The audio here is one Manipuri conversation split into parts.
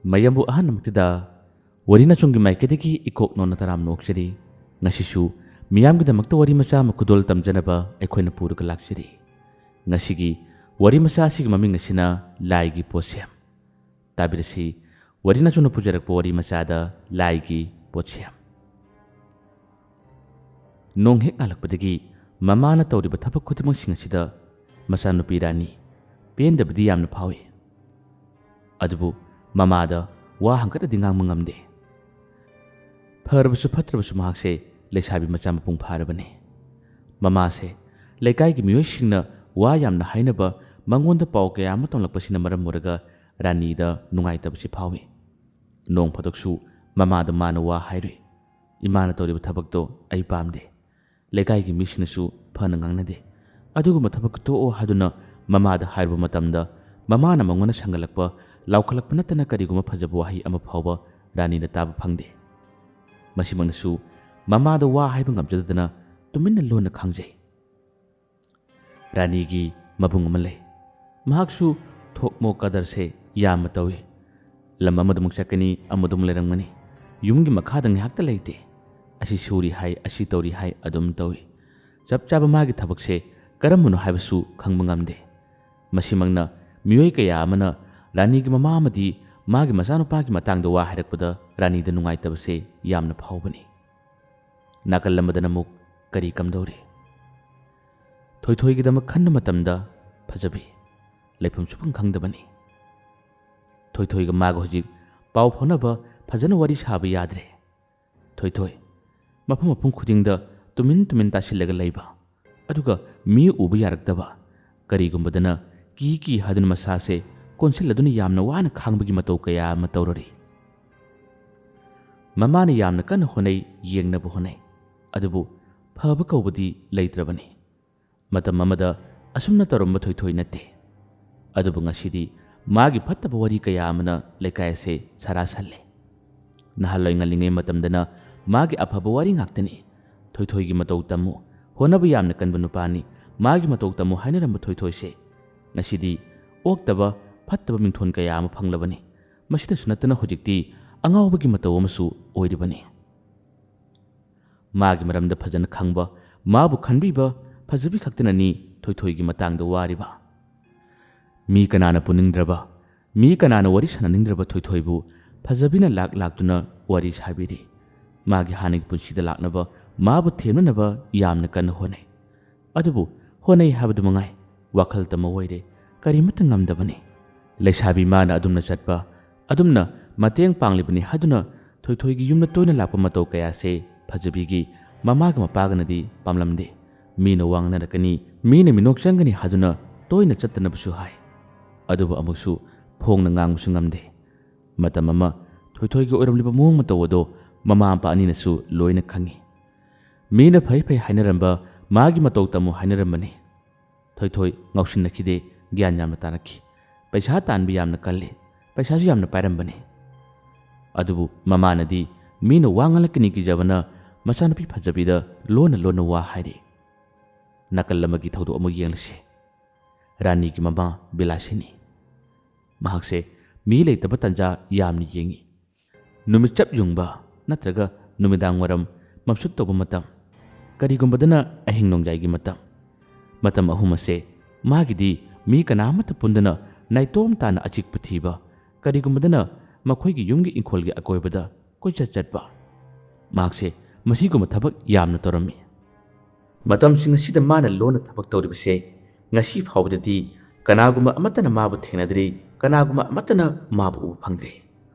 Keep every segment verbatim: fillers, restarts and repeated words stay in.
ꯃꯌꯥꯝꯕꯨ ꯑꯍꯥꯟꯕꯃꯛꯇꯗ ꯋꯥꯔꯤ ꯅꯆꯨꯝꯒꯤ ꯃꯥꯏꯀꯩꯗꯒꯤ ꯏꯀꯣꯛ ꯅꯣꯟꯅ ꯇꯔꯥꯝꯅ ꯑꯣꯛꯆꯔꯤ꯫ ꯉꯁꯤꯁꯨ ꯃꯤꯌꯥꯝꯒꯤꯗꯃꯛꯇ ꯋꯥꯔꯤ ꯃꯆꯥ ꯑꯃ ꯈꯨꯗꯣꯜ ꯇꯝꯖꯅꯕ ꯑꯩꯈꯣꯏꯅ ꯄꯨꯔꯒ ꯂꯥꯛꯆꯔꯤ꯫ ꯉꯁꯤꯒꯤ ꯋꯥꯔꯤ ꯃꯆꯥ ꯑꯁꯤꯒꯤ ꯃꯃꯤꯡ ꯑꯁꯤꯅ ꯂꯥꯏꯒꯤ ꯄꯣꯠꯁꯦꯝ꯫ ꯇꯥꯕꯤꯔꯁꯤ, ꯋꯥꯔꯤ ꯅꯆꯨꯝꯅ ꯄꯨꯖꯔꯛꯄ ꯋꯥꯔꯤ ꯃꯆꯥꯗ ꯂꯥꯏꯒꯤ ꯄꯣꯠꯁꯦꯝ꯫ ꯅꯣꯡ ꯍꯦꯛ ꯉꯥꯜꯂꯛꯄꯗꯒꯤ ꯃꯃꯥꯅ ꯇꯧꯔꯤꯕ ꯊꯕꯛ ꯈꯨꯗꯤꯡꯃꯛꯁꯤꯡ ꯑꯁꯤꯗ ꯃꯆꯥꯅꯨꯄꯤ ꯔꯥꯅꯤ ꯄꯦꯟꯗꯕꯗꯤ ꯌꯥꯝꯅ ꯐꯥꯎꯏ꯫ ꯑꯗꯨꯕꯨ ꯃꯃꯥꯗ ꯋꯥ ꯍꯪꯀꯠꯅꯗꯤ ꯉꯥꯡꯕ ꯉꯝꯗꯦ꯫ ꯐꯔꯕꯁꯨ ꯐꯠꯇ꯭ꯔꯕꯁꯨ ꯃꯍꯥꯛꯁꯦ ꯂꯩꯁꯥꯕꯤ ꯃꯆꯥ ꯃꯄꯨꯡ ꯐꯥꯔꯕꯅꯤ꯫ ꯃꯃꯥꯁꯦ ꯂꯩꯀꯥꯏꯒꯤ ꯃꯤꯑꯣꯏꯁꯤꯡꯅ ꯋꯥ ꯌꯥꯝꯅ ꯍꯥꯏꯅꯕ, ꯃꯉꯣꯟꯗ ꯄꯥꯎ ꯀꯌꯥ ꯑꯃ ꯇꯝꯂꯛꯄꯁꯤꯅ ꯃꯔꯝ ꯑꯣꯏꯔꯒ ꯔꯥꯅꯤꯗ ꯅꯨꯡꯉꯥꯏꯇꯕꯁꯤ ꯐꯥꯎꯏ꯫ ꯅꯣꯡ ꯐꯥꯗꯣꯛꯁꯨ ꯃꯃꯥꯗ ꯃꯥꯅ ꯋꯥ ꯍꯥꯏꯔꯨꯏ꯫ "ꯏꯃꯥꯅ ꯇꯧꯔꯤꯕ ꯊꯕꯛꯇꯣ ꯑꯩ ꯄꯥꯝꯗꯦ꯫ ꯂꯩꯀꯥꯏꯒꯤ ꯃꯤꯁꯤꯡꯅꯁꯨ ꯐꯅ ꯉꯥꯡꯅꯗꯦ꯫ ꯑꯗꯨꯒꯨꯝꯕ ꯊꯕꯛ ꯇꯣꯛꯑꯣ" ꯍꯥꯏꯗꯨꯅ ꯃꯃꯥꯗ ꯍꯥꯏꯔꯨꯕ ꯃꯇꯝꯗ ꯃꯃꯥꯅ ꯃꯉꯣꯟꯗ ꯁꯪꯒꯠꯂꯛꯄ, ꯂꯥꯎꯈꯠꯂꯛꯄ ꯅꯠꯇꯅ ꯀꯔꯤꯒꯨꯝꯕ ꯐꯖꯕ ꯋꯥꯍꯩ ꯑꯃ ꯐꯥꯎꯕ ꯔꯥꯅꯤꯅ ꯇꯥꯕ ꯐꯪꯗꯦ꯫ ꯃꯁꯤꯃꯛꯅꯁꯨ ꯃꯃꯥꯗ ꯋꯥ ꯍꯥꯏꯕ ꯉꯝꯖꯗꯗꯅ ꯇꯨꯃꯤꯟꯅ ꯂꯣꯟꯅ ꯈꯥꯡꯖꯩ꯫ ꯔꯥꯅꯤꯒꯤ ꯃꯕꯨꯡ ꯑꯃ ꯂꯩ꯫ ꯃꯍꯥꯛꯁꯨ ꯊꯣꯛꯃꯣꯛ ꯀꯗꯔꯁꯦ ꯌꯥꯝꯅ ꯇꯧꯏ꯫ ꯂꯝ ꯑꯃꯗꯃꯨꯛ ꯆꯠꯀꯅꯤ, ꯑꯃꯗꯃꯨꯛ ꯂꯩꯔꯝꯒꯅꯤ꯫ ꯌꯨꯝꯒꯤ ꯃꯈꯥꯗ ꯉꯥꯏꯍꯥꯛꯇ ꯂꯩꯇꯦ꯫ ꯑꯁꯤ ꯁꯨꯔꯤ ꯍꯥꯏ, ꯑꯁꯤ ꯇꯧꯔꯤ ꯍꯥꯏ, ꯑꯗꯨꯝ ꯇꯧꯏ꯫ ꯆꯞ ꯆꯥꯕ ꯃꯥꯒꯤ ꯊꯕꯛꯁꯦ ꯀꯔꯝꯕꯅꯣ ꯍꯥꯏꯕꯁꯨ ꯈꯪꯕ ꯉꯝꯗꯦ꯫ ꯃꯁꯤꯃꯛꯅ ꯃꯤꯑꯣꯏ ꯀꯌꯥ ꯑꯃꯅ ꯔꯥꯅꯤꯒꯤ ꯃꯃꯥ ꯑꯃꯗꯤ ꯃꯥꯒꯤ ꯃꯆꯥꯅꯨꯄꯥꯒꯤ ꯃꯇꯥꯡꯗ ꯋꯥ ꯍꯥꯏꯔꯛꯄꯗ ꯔꯥꯅꯤꯗ ꯅꯨꯡꯉꯥꯏꯇꯕꯁꯦ ꯌꯥꯝꯅ ꯐꯥꯎꯕꯅꯤ꯫ ꯅꯥꯀꯜ ꯑꯃꯗꯅ ꯑꯃꯨꯛ ꯀꯔꯤ ꯀꯝꯗꯧꯔꯤ? ꯊꯣꯏꯊꯣꯏꯒꯤꯗꯃꯛ ꯈꯟꯕ ꯃꯇꯝꯗ ꯐꯖꯕꯤ, ꯂꯩꯐꯝ ꯁꯨꯈꯪ ꯈꯪꯗꯕꯅꯤ꯫ ꯊꯣꯏꯊꯣꯏꯒ ꯃꯥꯒ ꯍꯧꯖꯤꯛ ꯄꯥꯎ ꯐꯥꯎꯅꯕ, ꯐꯖꯅ ꯋꯥꯔꯤ ꯁꯥꯕ ꯌꯥꯗ꯭ꯔꯦ꯫ ꯊꯣꯏꯊꯣꯏ ꯃꯐꯝ ꯃꯐꯝ ꯈꯨꯗꯤꯡꯗ ꯇꯨꯃꯤꯟ ꯇꯨꯃꯤꯟ ꯇꯥꯁꯤꯜꯂꯒ ꯂꯩꯕ, ꯑꯗꯨꯒ ꯃꯤ ꯎꯕ ꯌꯥꯔꯛꯇꯕ, ꯀꯔꯤꯒꯨꯝꯕꯗꯅ ꯀꯤ ꯀꯤ ꯍꯥꯏꯗꯨꯅ ꯃꯁꯥꯁꯦ ꯀꯣꯟꯁꯤꯜꯂꯗꯨꯅ ꯌꯥꯝꯅ ꯋꯥꯅ ꯈꯥꯡꯕꯒꯤ ꯃꯇꯧ ꯀꯌꯥ ꯑꯃ ꯇꯧꯔꯔꯤ꯫ ꯃꯃꯥꯅ ꯌꯥꯝꯅ ꯀꯟꯅ ꯍꯣꯠꯅꯩ, ꯌꯦꯡꯅꯕ ꯍꯣꯠꯅꯩ, ꯑꯗꯨꯕꯨ ꯐꯕ ꯀꯧꯕꯗꯤ ꯂꯩꯇ꯭ꯔꯕꯅꯤ꯫ ꯃꯇꯝ ꯑꯃꯗ ꯑꯁꯨꯝꯅ ꯇꯧꯔꯝꯕ ꯊꯣꯏꯊꯣꯏ ꯅꯠꯇꯦ꯫ ꯑꯗꯨꯕꯨ ꯉꯁꯤꯗꯤ ꯃꯥꯒꯤ ꯐꯠꯇꯕ ꯋꯥꯔꯤ ꯀꯌꯥ ꯑꯃꯅ ꯂꯩꯀꯥꯏ ꯑꯁꯦ ꯁꯥꯔꯥ ꯁꯜꯂꯦ꯫ ꯅꯍꯥꯟꯋꯥꯏ ꯉꯜꯂꯤꯉꯩ ꯃꯇꯝꯗꯅ ꯃꯥꯒꯤ ꯑꯐꯕ ꯋꯥꯔꯤ ꯉꯥꯛꯇꯅꯤ꯫ "ꯊꯣꯏꯊꯣꯏꯒꯤ ꯃꯇꯧ ꯇꯝꯃꯨ, ꯍꯣꯠꯅꯕ ꯌꯥꯝꯅ ꯀꯟꯕ ꯅꯨꯄꯥꯅꯤ, ꯃꯥꯒꯤ ꯃꯇꯧ ꯇꯝꯃꯨ" ꯍꯥꯏꯅꯔꯝꯕ ꯊꯣꯏꯊꯣꯏꯁꯦ ꯉꯁꯤꯗꯤ ꯑꯣꯛꯇꯕ, ꯐꯠꯇꯕ ꯃꯤꯡꯊꯣꯟ ꯀꯌꯥ ꯑꯃ ꯐꯪꯂꯕꯅꯤ꯫ ꯃꯁꯤꯗꯁꯨ ꯅꯠꯇꯅ ꯍꯧꯖꯤꯛꯇꯤ ꯑꯉꯥꯎꯕꯒꯤ ꯃꯇꯧ ꯑꯃꯁꯨ ꯑꯣꯏꯔꯤꯕꯅꯤ꯫ ꯃꯥꯒꯤ ꯃꯔꯝꯗ ꯐꯖꯅ ꯈꯪꯕ, ꯃꯥꯕꯨ ꯈꯟꯕꯤꯕ ꯐꯖꯕꯤ ꯈꯛꯇꯅꯅꯤ ꯊꯣꯏꯊꯣꯏꯒꯤ ꯃꯇꯥꯡꯗ ꯋꯥꯔꯤꯕ꯫ ꯃꯤ ꯀꯅꯥꯅ ꯄꯨꯅꯤꯡꯗ꯭ꯔꯕ, ꯃꯤ ꯀꯅꯥꯅ ꯋꯥꯔꯤ ꯁꯥꯟꯅꯅꯤꯡꯗ꯭ꯔꯕ ꯊꯣꯏꯊꯣꯏꯕꯨ ꯐꯖꯕꯤꯅ ꯂꯥꯛ ꯂꯥꯛꯇꯨꯅ ꯋꯥꯔꯤ ꯁꯥꯕꯤꯔꯤ꯫ ꯃꯥꯒꯤ ꯍꯥꯟꯅꯒꯤ ꯄꯨꯟꯁꯤꯗ ꯂꯥꯛꯅꯕ, ꯃꯥꯕꯨ ꯊꯦꯝꯅꯅꯕ ꯌꯥꯝꯅ ꯀꯟꯅ ꯍꯣꯠꯅꯩ꯫ ꯑꯗꯨꯕꯨ ꯍꯣꯠꯅꯩ ꯍꯥꯏꯕꯗꯨ ꯃꯉꯥꯏ, ꯋꯥꯈꯜꯇ ꯃꯑꯣꯏꯔꯦ, ꯀꯔꯤꯃꯠꯇ ꯉꯝꯗꯕꯅꯤ꯫ ꯂꯩꯁꯥꯕꯤ ꯃꯥꯅ ꯑꯗꯨꯝꯅ ꯆꯠꯄ, ꯑꯗꯨꯝꯅ ꯃꯇꯦꯡ ꯄꯥꯡꯂꯤꯕꯅꯤ ꯍꯥꯏꯗꯨꯅ ꯊꯣꯏꯊꯣꯏꯒꯤ ꯌꯨꯝꯗ ꯇꯣꯏꯅ ꯂꯥꯛꯄ ꯃꯇꯧ ꯀꯌꯥꯁꯦ ꯐꯖꯕꯤꯒꯤ ꯃꯃꯥꯒ ꯃꯄꯥꯒꯅꯗꯤ ꯄꯥꯝꯂꯝꯗꯦ꯫ ꯃꯤꯅ ꯋꯥ ꯉꯥꯡꯅꯔꯛꯀꯅꯤ, ꯃꯤꯅ ꯃꯤꯅꯣꯛ ꯆꯪꯒꯅꯤ ꯍꯥꯏꯗꯨꯅ ꯇꯣꯏꯅ ꯆꯠꯇꯅꯕꯁꯨ ꯍꯥꯏ꯫ ꯑꯗꯨꯕꯨ ꯑꯃꯨꯛꯁꯨ ꯐꯣꯡꯅ ꯉꯥꯡꯕꯁꯨ ꯉꯝꯗꯦ꯫ ꯃꯇꯝ ꯑꯃ ꯊꯣꯏꯊꯣꯏꯒꯤ ꯑꯣꯏꯔꯝꯂꯤꯕ ꯃꯑꯣꯡ ꯃꯇꯧ ꯑꯗꯣ ꯃꯃꯥ ꯃꯄꯥ ꯑꯅꯤꯅꯁꯨ ꯂꯣꯏꯅ ꯈꯪꯏ꯫ ꯃꯤꯅ ꯐꯩ ꯐꯩ ꯍꯥꯏꯅꯔꯝꯕ, ꯃꯥꯒꯤ ꯃꯇꯧ ꯇꯝꯃꯨ ꯍꯥꯏꯅꯔꯝꯕꯅꯤ꯫ ꯊꯣꯏꯊꯣꯏ ꯉꯥꯎꯁꯤꯟꯅꯈꯤꯗꯦ, ꯒ꯭ꯌꯥꯟ ꯌꯥꯝꯅ ꯇꯥꯔꯛꯈꯤ꯫ ꯄꯩꯁꯥ ꯇꯥꯟꯕ ꯌꯥꯝꯅ ꯀꯜꯂꯤ, ꯄꯩꯁꯥꯁꯨ ꯌꯥꯝꯅ ꯄꯥꯏꯔꯝꯕꯅꯤ꯫ ꯑꯗꯨꯕꯨ ꯃꯃꯥꯅꯗꯤ ꯃꯤꯅ ꯋꯥ ꯉꯥꯡꯂꯛꯀꯅꯤ ꯀꯤꯖꯕꯅ ꯃꯆꯥꯅꯨꯄꯤ ꯐꯖꯕꯤꯗ ꯂꯣꯟꯅ ꯂꯣꯟꯅ ꯋꯥ ꯍꯥꯏꯔꯤ꯫ ꯅꯥꯀꯜ ꯑꯃꯒꯤ ꯊꯧꯗꯣꯛ ꯑꯃꯨꯛ ꯌꯦꯡꯂꯁꯤ꯫ ꯔꯥꯅꯤꯒꯤ ꯃꯃꯥ ꯕꯤꯂꯥꯁꯤꯅꯤ꯫ ꯃꯍꯥꯛꯁꯦ ꯃꯤ ꯂꯩꯇꯕ ꯇꯥꯟꯖꯥ ꯌꯥꯝꯅ ꯌꯦꯡꯏ꯫ ꯅꯨꯃꯤꯠ ꯆꯞ ꯌꯨꯡꯕ ꯅꯠꯇ꯭ꯔꯒ ꯅꯨꯃꯤꯗꯥꯡ ꯋꯥꯏꯔꯝ ꯃꯝꯁꯨꯠ ꯇꯧꯕ ꯃꯇꯝ, ꯀꯔꯤꯒꯨꯝꯕꯗꯅ ꯑꯍꯤꯡ ꯅꯣꯡꯌꯥꯏꯒꯤ ꯃꯇꯝ, ꯃꯇꯝ ꯑꯍꯨꯝ ꯑꯁꯦ ꯃꯥꯒꯤꯗꯤ ꯃꯤ ꯀꯅꯥ ꯑꯃꯠꯇ ꯄꯨꯟꯗꯅ ꯅꯥꯏꯇꯣꯝ ꯇꯥꯅ ꯑꯆꯤꯛꯄ ꯊꯤꯕ, ꯀꯔꯤꯒꯨꯝꯕꯗꯅ ꯃꯈꯣꯏꯒꯤ ꯌꯨꯝꯒꯤ ꯏꯪꯈꯣꯜꯒꯤ ꯑꯀꯣꯏꯕꯗ ꯀꯣꯏꯆꯠ ꯆꯠꯄ꯫ ꯃꯍꯥꯛꯁꯦ ꯃꯁꯤꯒꯨꯝꯕ ꯊꯕꯛ ꯌꯥꯝꯅ ꯇꯧꯔꯝꯃꯤ꯫ ꯃꯇꯝꯁꯤꯡ ꯑꯁꯤꯗ ꯃꯥꯅ ꯂꯣꯟꯅ ꯊꯕꯛ ꯇꯧꯔꯤꯕꯁꯦ ꯉꯁꯤ ꯐꯥꯎꯕꯗꯗꯤ ꯀꯅꯥꯒꯨꯝꯕ ꯑꯃꯠꯇꯅ ꯃꯥꯕꯨ ꯊꯦꯡꯅꯗ꯭ꯔꯤ, ꯀꯅꯥꯒꯨꯝꯕ ꯑꯃꯠꯇꯅ ꯃꯥꯕꯨ ꯎꯕ ꯐꯪꯗ꯭ꯔꯤ꯫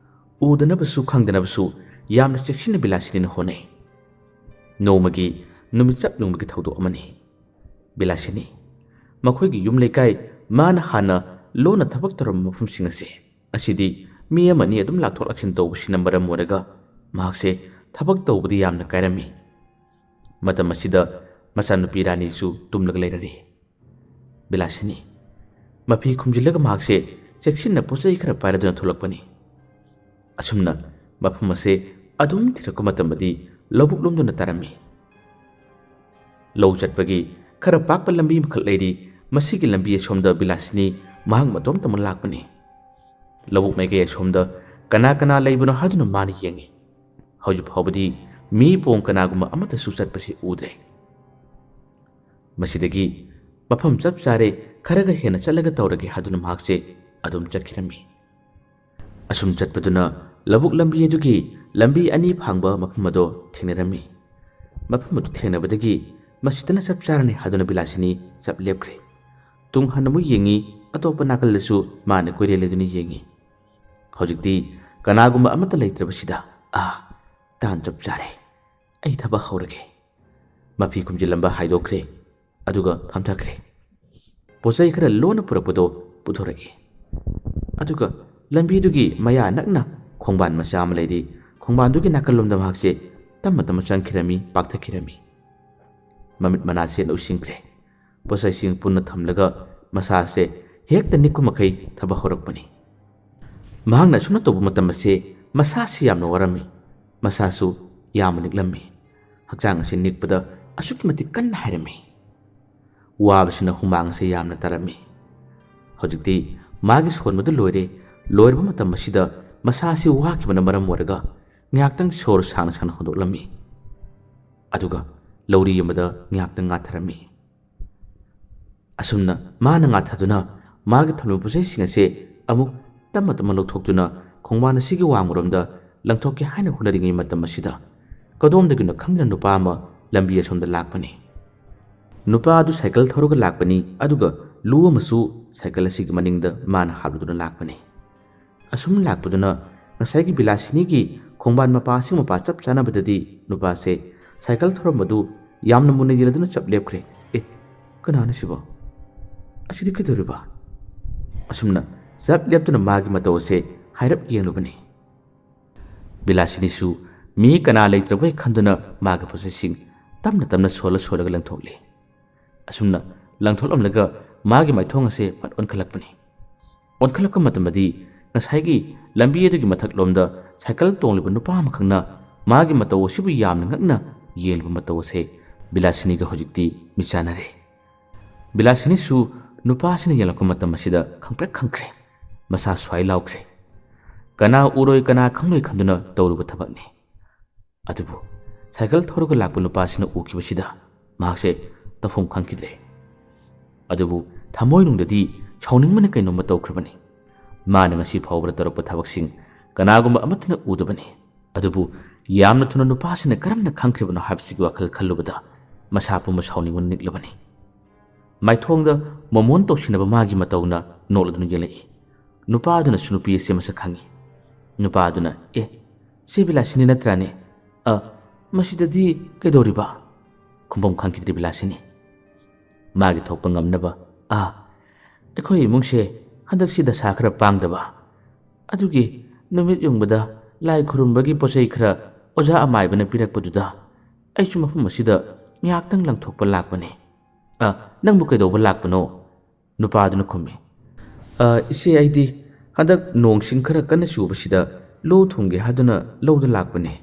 ꯎꯗꯅꯕꯁꯨ ꯈꯪꯗꯅꯕꯁꯨ ꯌꯥꯝꯅ ꯆꯦꯛꯁꯤꯟꯅ ꯕꯤꯂꯥꯁꯤꯅꯤꯅ ꯍꯣꯠꯅꯩ꯫ ꯅꯣꯡꯃꯒꯤ ꯅꯨꯃꯤꯠ ꯆꯞ ꯌꯨꯡꯕꯒꯤ ꯊꯧꯗꯣꯛ ꯑꯃꯅꯤ꯫ ꯕꯤꯂꯥꯁꯤꯅꯤ ꯃꯈꯣꯏꯒꯤ ꯌꯨꯝ ꯂꯩꯀꯥꯏ, ꯃꯥꯅ ꯍꯥꯟꯅ ꯂꯣꯟꯅ ꯊꯕꯛ ꯇꯧꯔꯝꯕ ꯃꯐꯝꯁꯤꯡ ꯑꯁꯦ, ꯑꯁꯤꯗꯤ ꯃꯤ ꯑꯃꯅꯤ ꯑꯗꯨꯝ ꯂꯥꯛꯊꯣꯛ ꯂꯥꯛꯁꯤꯟ ꯇꯧꯕꯁꯤꯅ ꯃꯔꯝ ꯑꯣꯏꯔꯒ ꯃꯍꯥꯛꯁꯦ ꯊꯕꯛ ꯇꯧꯕꯗꯤ ꯌꯥꯝꯅ ꯀꯥꯏꯔꯝꯃꯤ꯫ ꯃꯇꯝ ꯑꯁꯤꯗ ꯃꯆꯥꯅꯨꯄꯤ ꯔꯥꯅꯤꯁꯨ ꯇꯨꯝꯂꯒ ꯂꯩꯔꯔꯤ꯫ ꯕꯤꯂꯥꯁꯤꯅꯤ ꯃꯐꯤ ꯈꯨꯝꯖꯤꯜꯂꯒ ꯃꯍꯥꯛꯁꯦ ꯆꯦꯛꯁꯤꯟꯅ ꯄꯣꯠ ꯆꯩ ꯈꯔ ꯄꯥꯏꯔꯗꯨꯅ ꯊꯣꯛꯂꯛꯄꯅꯤ꯫ ꯑꯁꯨꯝꯅ ꯃꯐꯝ ꯑꯁꯦ ꯑꯗꯨꯝ ꯊꯤꯔꯛꯄ ꯃꯇꯝꯗꯗꯤ ꯂꯧꯕꯨꯛ ꯂꯣꯝꯗꯨꯅ ꯇꯥꯔꯝꯃꯤ꯫ ꯂꯧ ꯆꯠꯄꯒꯤ ꯈꯔ ꯄꯥꯛꯄ ꯂꯝꯕꯤ ꯑꯃꯈꯛ ꯂꯩꯔꯤ꯫ ꯃꯁꯤꯒꯤ ꯂꯝꯕꯤ ꯑꯁꯣꯝꯗ ꯕꯤꯂꯥꯁꯤꯅꯤ ꯃꯍꯥꯛ ꯃꯇꯣꯝꯇꯃꯛ ꯂꯥꯛꯄꯅꯤ꯫ ꯂꯧꯕꯨꯛ ꯃꯥꯏꯀꯩ ꯑꯁꯣꯝꯗ ꯀꯅꯥ ꯀꯅꯥ ꯂꯩꯕꯅꯣ ꯍꯥꯏꯗꯨꯅ ꯃꯥꯅ ꯌꯦꯡꯉꯤ꯫ ꯍꯧꯖꯤꯛ ꯐꯥꯎꯕꯗꯤ ꯃꯤ ꯄꯣꯡ ꯀꯅꯥꯒꯨꯝꯕ ꯑꯃꯠꯇꯁꯨ ꯆꯠꯄꯁꯤ ꯎꯗ꯭ꯔꯦ꯫ ꯃꯁꯤꯗꯒꯤ ꯃꯐꯝ ꯆꯞ ꯆꯥꯔꯦ, ꯈꯔꯒ ꯍꯦꯟꯅ ꯆꯠꯂꯒ ꯇꯧꯔꯒꯦ ꯍꯥꯏꯗꯨꯅ ꯃꯍꯥꯛꯁꯦ ꯑꯗꯨꯝ ꯆꯠꯈꯤꯔꯝꯃꯤ꯫ ꯑꯁꯨꯝ ꯆꯠꯄꯗꯨꯅ ꯂꯧꯕꯨꯛ ꯂꯝꯕꯤ ꯑꯗꯨꯒꯤ ꯂꯝꯕꯤ ꯑꯅꯤ ꯐꯥꯡꯕ ꯃꯐꯝ ꯑꯗꯣ ꯊꯦꯡꯅꯔꯝꯃꯤ꯫ ꯃꯐꯝ ꯑꯗꯨ ꯊꯦꯡꯅꯕꯗꯒꯤ ꯃꯁꯤꯗꯅ ꯆꯞ ꯆꯥꯔꯅꯤ ꯍꯥꯏꯗꯨꯅ ꯕꯤꯂꯥꯁꯤꯅꯤ ꯆꯞ ꯂꯦꯞꯈ꯭ꯔꯦ꯫ ꯇꯨꯡ ꯍꯟꯅ ꯑꯃꯨꯛ ꯌꯦꯡꯉꯤ, ꯑꯇꯣꯞꯄ ꯅꯥꯀꯜꯗꯁꯨ ꯃꯥꯅ ꯀꯣꯏꯔꯦꯜ ꯂꯩꯗꯨꯅ ꯌꯦꯡꯉꯤ꯫ ꯍꯧꯖꯤꯛꯇꯤ ꯀꯅꯥꯒꯨꯝꯕ ꯑꯃꯠꯇ ꯂꯩꯇ꯭ꯔꯕꯁꯤꯗ, "ꯑꯥ, ꯇꯥꯟ ꯆꯞ ꯆꯥꯔꯦ, ꯑꯩ ꯊꯕꯛ ꯍꯧꯔꯒꯦ"꯫ ꯃꯐꯤ ꯈꯨꯝꯖꯤꯜꯂꯝꯕ ꯍꯥꯏꯗꯣꯛꯈ꯭ꯔꯦ, ꯑꯗꯨꯒ ꯐꯝꯊꯈ꯭ꯔꯦ꯫ ꯄꯣꯠꯆꯩ ꯈꯔ ꯂꯣꯟꯅ ꯄꯨꯔꯛꯄꯗꯣ ꯄꯨꯊꯣꯔꯛꯏ꯫ ꯑꯗꯨꯒ ꯂꯝꯕꯤꯗꯨꯒꯤ ꯃꯌꯥ ꯅꯛꯅ ꯈꯣꯡꯕꯥꯟ ꯃꯆꯥ ꯑꯃ ꯂꯩꯔꯤ꯫ ꯈꯣꯡꯕꯥꯟꯗꯨꯒꯤ ꯅꯥꯀꯜꯂꯣꯝꯗ ꯃꯍꯥꯛꯁꯦ ꯇꯞꯅ ꯇꯞꯅ ꯆꯪꯈꯤꯔꯝꯃꯤ, ꯄꯥꯛꯊꯈꯤꯔꯝꯃꯤ꯫ ꯃꯃꯤꯠ ꯃꯅꯥꯁꯦ ꯂꯧꯁꯤꯟꯈ꯭ꯔꯦ꯫ ꯄꯣꯠꯆꯩꯁꯤꯡ ꯄꯨꯟꯅ ꯊꯝꯂꯒ ꯃꯁꯥꯁꯦ ꯍꯦꯛꯇ ꯅꯤꯛꯄ ꯃꯈꯩ ꯊꯕꯛ ꯍꯧꯔꯛꯄꯅꯤ꯫ ꯃꯍꯥꯛꯅ ꯑꯁꯨꯝꯅ ꯇꯧꯕ ꯃꯇꯝ ꯑꯁꯦ ꯃꯁꯥꯁꯤ ꯌꯥꯝꯅ ꯋꯥꯔꯝꯃꯤ, ꯃꯁꯥꯁꯨ ꯌꯥꯝꯅ ꯅꯤꯛꯂꯝꯃꯤ꯫ ꯍꯛꯆꯥꯡ ꯑꯁꯤ ꯅꯤꯛꯄꯗ ꯑꯁꯨꯛꯀꯤ ꯃꯇꯤꯛ ꯀꯟꯅ ꯍꯥꯏꯔꯝꯃꯤ꯫ ꯋꯥꯕꯁꯤꯅ ꯍꯨꯃꯥꯡ ꯑꯁꯤ ꯌꯥꯝꯅ ꯇꯥꯔꯝꯃꯤ꯫ ꯍꯧꯖꯤꯛꯇꯤ ꯃꯥꯒꯤ ꯁꯣꯟꯕꯗꯨ ꯂꯣꯏꯔꯦ꯫ ꯂꯣꯏꯔꯕ ꯃꯇꯝ ꯑꯁꯤꯗ ꯃꯁꯥ ꯑꯁꯤ ꯋꯥꯈꯤꯕꯅ ꯃꯔꯝ ꯑꯣꯏꯔꯒ ꯉꯥꯏꯍꯥꯛꯇꯪ ꯁꯣꯔ ꯁꯥꯡꯅ ꯁꯥꯡꯅ ꯍꯣꯟꯗꯣꯛꯂꯝꯃꯤ꯫ ꯑꯗꯨꯒ ꯂꯧꯔꯤ ꯑꯃꯗ ꯉꯥꯏꯍꯥꯛꯇꯪ ꯉꯥꯊꯔꯝꯃꯤ꯫ ꯑꯁꯨꯝꯅ ꯃꯥꯅ ꯉꯥꯊꯗꯨꯅ ꯃꯥꯒꯤ ꯊꯝꯂꯝꯕ ꯄꯣꯠꯆꯩꯁꯤꯡ ꯑꯁꯦ ꯑꯃꯨꯛ ꯇꯞꯅ ꯇꯞꯅ ꯂꯧꯊꯣꯛꯇꯨꯅ ꯈꯣꯡꯕꯥꯟ ꯑꯁꯤꯒꯤ ꯋꯥꯡꯃꯔꯣꯝꯗ ꯂꯪꯊꯣꯛꯀꯦ ꯍꯥꯏꯅ ꯍꯣꯠꯅꯔꯤꯉꯩ ꯃꯇꯝ ꯑꯁꯤꯗ ꯀꯗꯣꯝꯗꯒꯤꯅꯣ ꯈꯪꯗꯅ ꯅꯨꯄꯥ ꯑꯃ ꯂꯝꯕꯤ ꯑꯁꯣꯝꯗ ꯂꯥꯛꯄꯅꯤ꯫ ꯅꯨꯄꯥ ꯑꯗꯨ ꯁꯥꯏꯀꯜ ꯊꯧꯔꯒ ꯂꯥꯛꯄꯅꯤ, ꯑꯗꯨꯒ ꯂꯨ ꯑꯃꯁꯨ ꯁꯥꯏꯀꯜ ꯑꯁꯤꯒꯤ ꯃꯅꯤꯡꯗ ꯃꯥꯅ ꯍꯥꯞꯂꯗꯨꯅ ꯂꯥꯛꯄꯅꯤ꯫ ꯑꯁꯨꯝ ꯂꯥꯛꯄꯗꯨꯅ ꯉꯁꯥꯏꯒꯤ ꯕꯤꯂꯥꯁꯤꯅꯤꯒꯤ ꯈꯣꯡꯕꯥꯟ ꯃꯄꯥ ꯑꯁꯤꯒꯤ ꯃꯄꯥ ꯆꯞ ꯆꯥꯅꯕꯗꯗꯤ ꯅꯨꯄꯥꯁꯦ ꯁꯥꯏꯀꯜ ꯊꯧꯔꯝꯕꯗꯨ ꯌꯥꯝꯅ ꯃꯨꯟꯅ ꯌꯦꯡꯂꯗꯨꯅ ꯆꯞ ꯂꯦꯞꯈ꯭ꯔꯦ꯫ "ꯑꯦ, ꯀꯅꯥꯅꯣ ꯁꯤꯕꯣ? ꯑꯁꯤꯗꯤ ꯀꯩꯗꯧꯔꯤꯕ?" ꯑꯁꯨꯝꯅ ꯆꯞ ꯂꯦꯞꯇꯨꯅ ꯃꯥꯒꯤ ꯃꯇꯧ ꯑꯁꯦ ꯍꯥꯏꯔꯞ ꯌꯦꯡꯂꯨꯕꯅꯤ꯫ ꯕꯤꯂꯥꯁꯤꯅꯤꯁꯨ ꯃꯤ ꯀꯅꯥ ꯂꯩꯇ꯭ꯔꯕꯣꯏ ꯈꯟꯗꯨꯅ ꯃꯥꯒꯤ ꯄꯣꯠꯆꯩꯁꯤꯡ ꯇꯞꯅ ꯇꯞꯅ ꯁꯣꯜꯂ ꯁꯣꯜꯂꯒ ꯂꯪꯊꯣꯛꯂꯤ꯫ ꯑꯁꯨꯝꯅ ꯂꯪꯊꯣꯛꯂꯝꯂꯒ ꯃꯥꯒꯤ ꯃꯥꯏꯊꯣꯡ ꯑꯁꯦ ꯐꯠ ꯑꯣꯟꯈꯠꯂꯛꯄꯅꯤ꯫ ꯑꯣꯟꯈꯠꯂꯛꯄ ꯃꯇꯝꯗꯗꯤ ꯉꯁꯥꯏꯒꯤ ꯂꯝꯕꯤ ꯑꯗꯨꯒꯤ ꯃꯊꯛꯂꯣꯝꯗ ꯁꯥꯏꯀꯜ ꯇꯣꯡꯂꯤꯕ ꯅꯨꯄꯥ ꯑꯃꯈꯛꯅ ꯃꯥꯒꯤ ꯃꯇꯧ ꯑꯁꯤꯕꯨ ꯌꯥꯝꯅ ꯉꯛꯅ ꯌꯦꯡꯂꯤꯕ ꯃꯇꯧ ꯑꯁꯦ ꯕꯤꯂꯥꯁꯤꯅꯤꯒ ꯍꯧꯖꯤꯛꯇꯤ ꯃꯤꯆꯥꯟꯅꯔꯦ꯫ ꯕꯤꯂꯥꯁꯤꯅꯤꯁꯨ ꯅꯨꯄꯥꯁꯤꯅ ꯌꯦꯡꯂꯛꯄ ꯃꯇꯝ ꯑꯁꯤꯗ ꯈꯪꯄ꯭ꯔꯦꯛ ꯈꯪꯈ꯭ꯔꯦ꯫ ꯃꯁꯥ ꯁ꯭ꯋꯥꯏ ꯂꯥꯎꯈ꯭ꯔꯦ꯫ ꯀꯅꯥ ꯎꯔꯣꯏ ꯀꯅꯥ ꯈꯪꯂꯣꯏ ꯈꯟꯗꯨꯅ ꯇꯧꯔꯨꯕ ꯊꯕꯛꯅꯤ꯫ ꯑꯗꯨꯕꯨ ꯁꯥꯏꯀꯜ ꯊꯧꯔꯒ ꯂꯥꯛꯄ ꯅꯨꯄꯥꯁꯤꯅ ꯎꯈꯤꯕꯁꯤꯗ ꯃꯍꯥꯛꯁꯦ ꯇꯧꯐꯝ ꯈꯪꯈꯤꯗ꯭ꯔꯦ꯫ ꯑꯗꯨꯕꯨ ꯊꯃꯣꯏꯅꯨꯡꯗꯗꯤ ꯁꯥꯎꯅꯤꯡꯕꯅ ꯀꯩꯅꯣꯝꯃ ꯇꯧꯈ꯭ꯔꯕꯅꯤ꯫ ꯃꯥꯅ ꯉꯁꯤ ꯐꯥꯎꯕꯗ ꯇꯧꯔꯛꯄ ꯊꯕꯛꯁꯤꯡ ꯀꯅꯥꯒꯨꯝꯕ ꯑꯃꯠꯇꯅ ꯎꯗꯕꯅꯤ꯫ ꯑꯗꯨꯕꯨ ꯌꯥꯝꯅ ꯊꯨꯅ ꯅꯨꯄꯥꯁꯤꯅ ꯀꯔꯝꯅ ꯈꯪꯈ꯭ꯔꯤꯕꯅꯣ ꯍꯥꯏꯕꯁꯤꯒꯤ ꯋꯥꯈꯜ ꯈꯜꯂꯨꯕꯗ ꯃꯁꯥ ꯄꯨꯝꯕ ꯁꯥꯎꯅꯤꯡꯕꯅ ꯅꯤꯛꯂꯕꯅꯤ꯫ ꯃꯥꯏꯊꯣꯡꯗ ꯃꯣꯃꯣꯟ ꯇꯧꯁꯤꯟꯅꯕ ꯃꯥꯒꯤ ꯃꯇꯧꯅ ꯅꯣꯛꯂꯗꯨꯅ ꯌꯦꯡꯂꯛꯏ꯫ ꯅꯨꯄꯥ ꯑꯗꯨꯅꯁꯨ ꯅꯨꯄꯤ ꯑꯁꯤ ꯃꯁꯛ ꯈꯪꯏ꯫ ꯅꯨꯄꯥ ꯑꯗꯨꯅ, "ꯑꯦ, ꯁꯤ ꯕꯤꯂꯥꯁꯤꯅꯤ ꯅꯠꯇ꯭ꯔꯥꯅꯦ? ꯑ, ꯃꯁꯤꯗꯗꯤ ꯀꯩꯗꯧꯔꯤꯕ?" ꯈꯨꯝꯐꯝ ꯈꯪꯈꯤꯗ꯭ꯔꯤ ꯕꯤꯂꯥꯁꯤꯅꯤ꯫ ꯃꯥꯒꯤ ꯊꯣꯛꯄ ꯉꯝꯅꯕ, "ꯑ, ꯑꯩꯈꯣꯏ ꯏꯃꯨꯡꯁꯦ ꯍꯟꯗꯛꯁꯤ ꯗꯁꯥ ꯈꯔ ꯄꯥꯡꯗꯕ꯫ ꯑꯗꯨꯒꯤ ꯅꯨꯃꯤꯠ ꯌꯨꯡꯕꯗ ꯂꯥꯏ ꯈꯨꯔꯨꯝꯕꯒꯤ ꯄꯣꯠ ꯆꯩ ꯈꯔ ꯑꯣꯖꯥ ꯑꯃꯥꯏꯕꯅ ꯄꯤꯔꯛꯄꯗꯨꯗ ꯑꯩꯁꯨ ꯃꯐꯝ ꯑꯁꯤꯗ ꯉꯥꯏꯍꯥꯛꯇꯪ ꯂꯪꯊꯣꯛꯄ ꯂꯥꯛꯄꯅꯦ꯫ ꯑ, ꯅꯪꯕꯨ ꯀꯩꯗꯧꯕ ꯂꯥꯛꯄꯅꯣ?" ꯅꯨꯄꯥꯗꯨꯅ ꯈꯨꯝꯃꯤ, "ꯑ, ꯏꯆꯦ, ꯑꯩꯗꯤ ꯍꯟꯗꯛ ꯅꯣꯡꯁꯤꯡ ꯈꯔ ꯀꯟꯅ ꯆꯨꯕꯁꯤꯗ ꯂꯧ ꯊꯨꯝꯒꯦ ꯍꯥꯏꯗꯨꯅ ꯂꯧꯗ ꯂꯥꯛꯄꯅꯦ꯫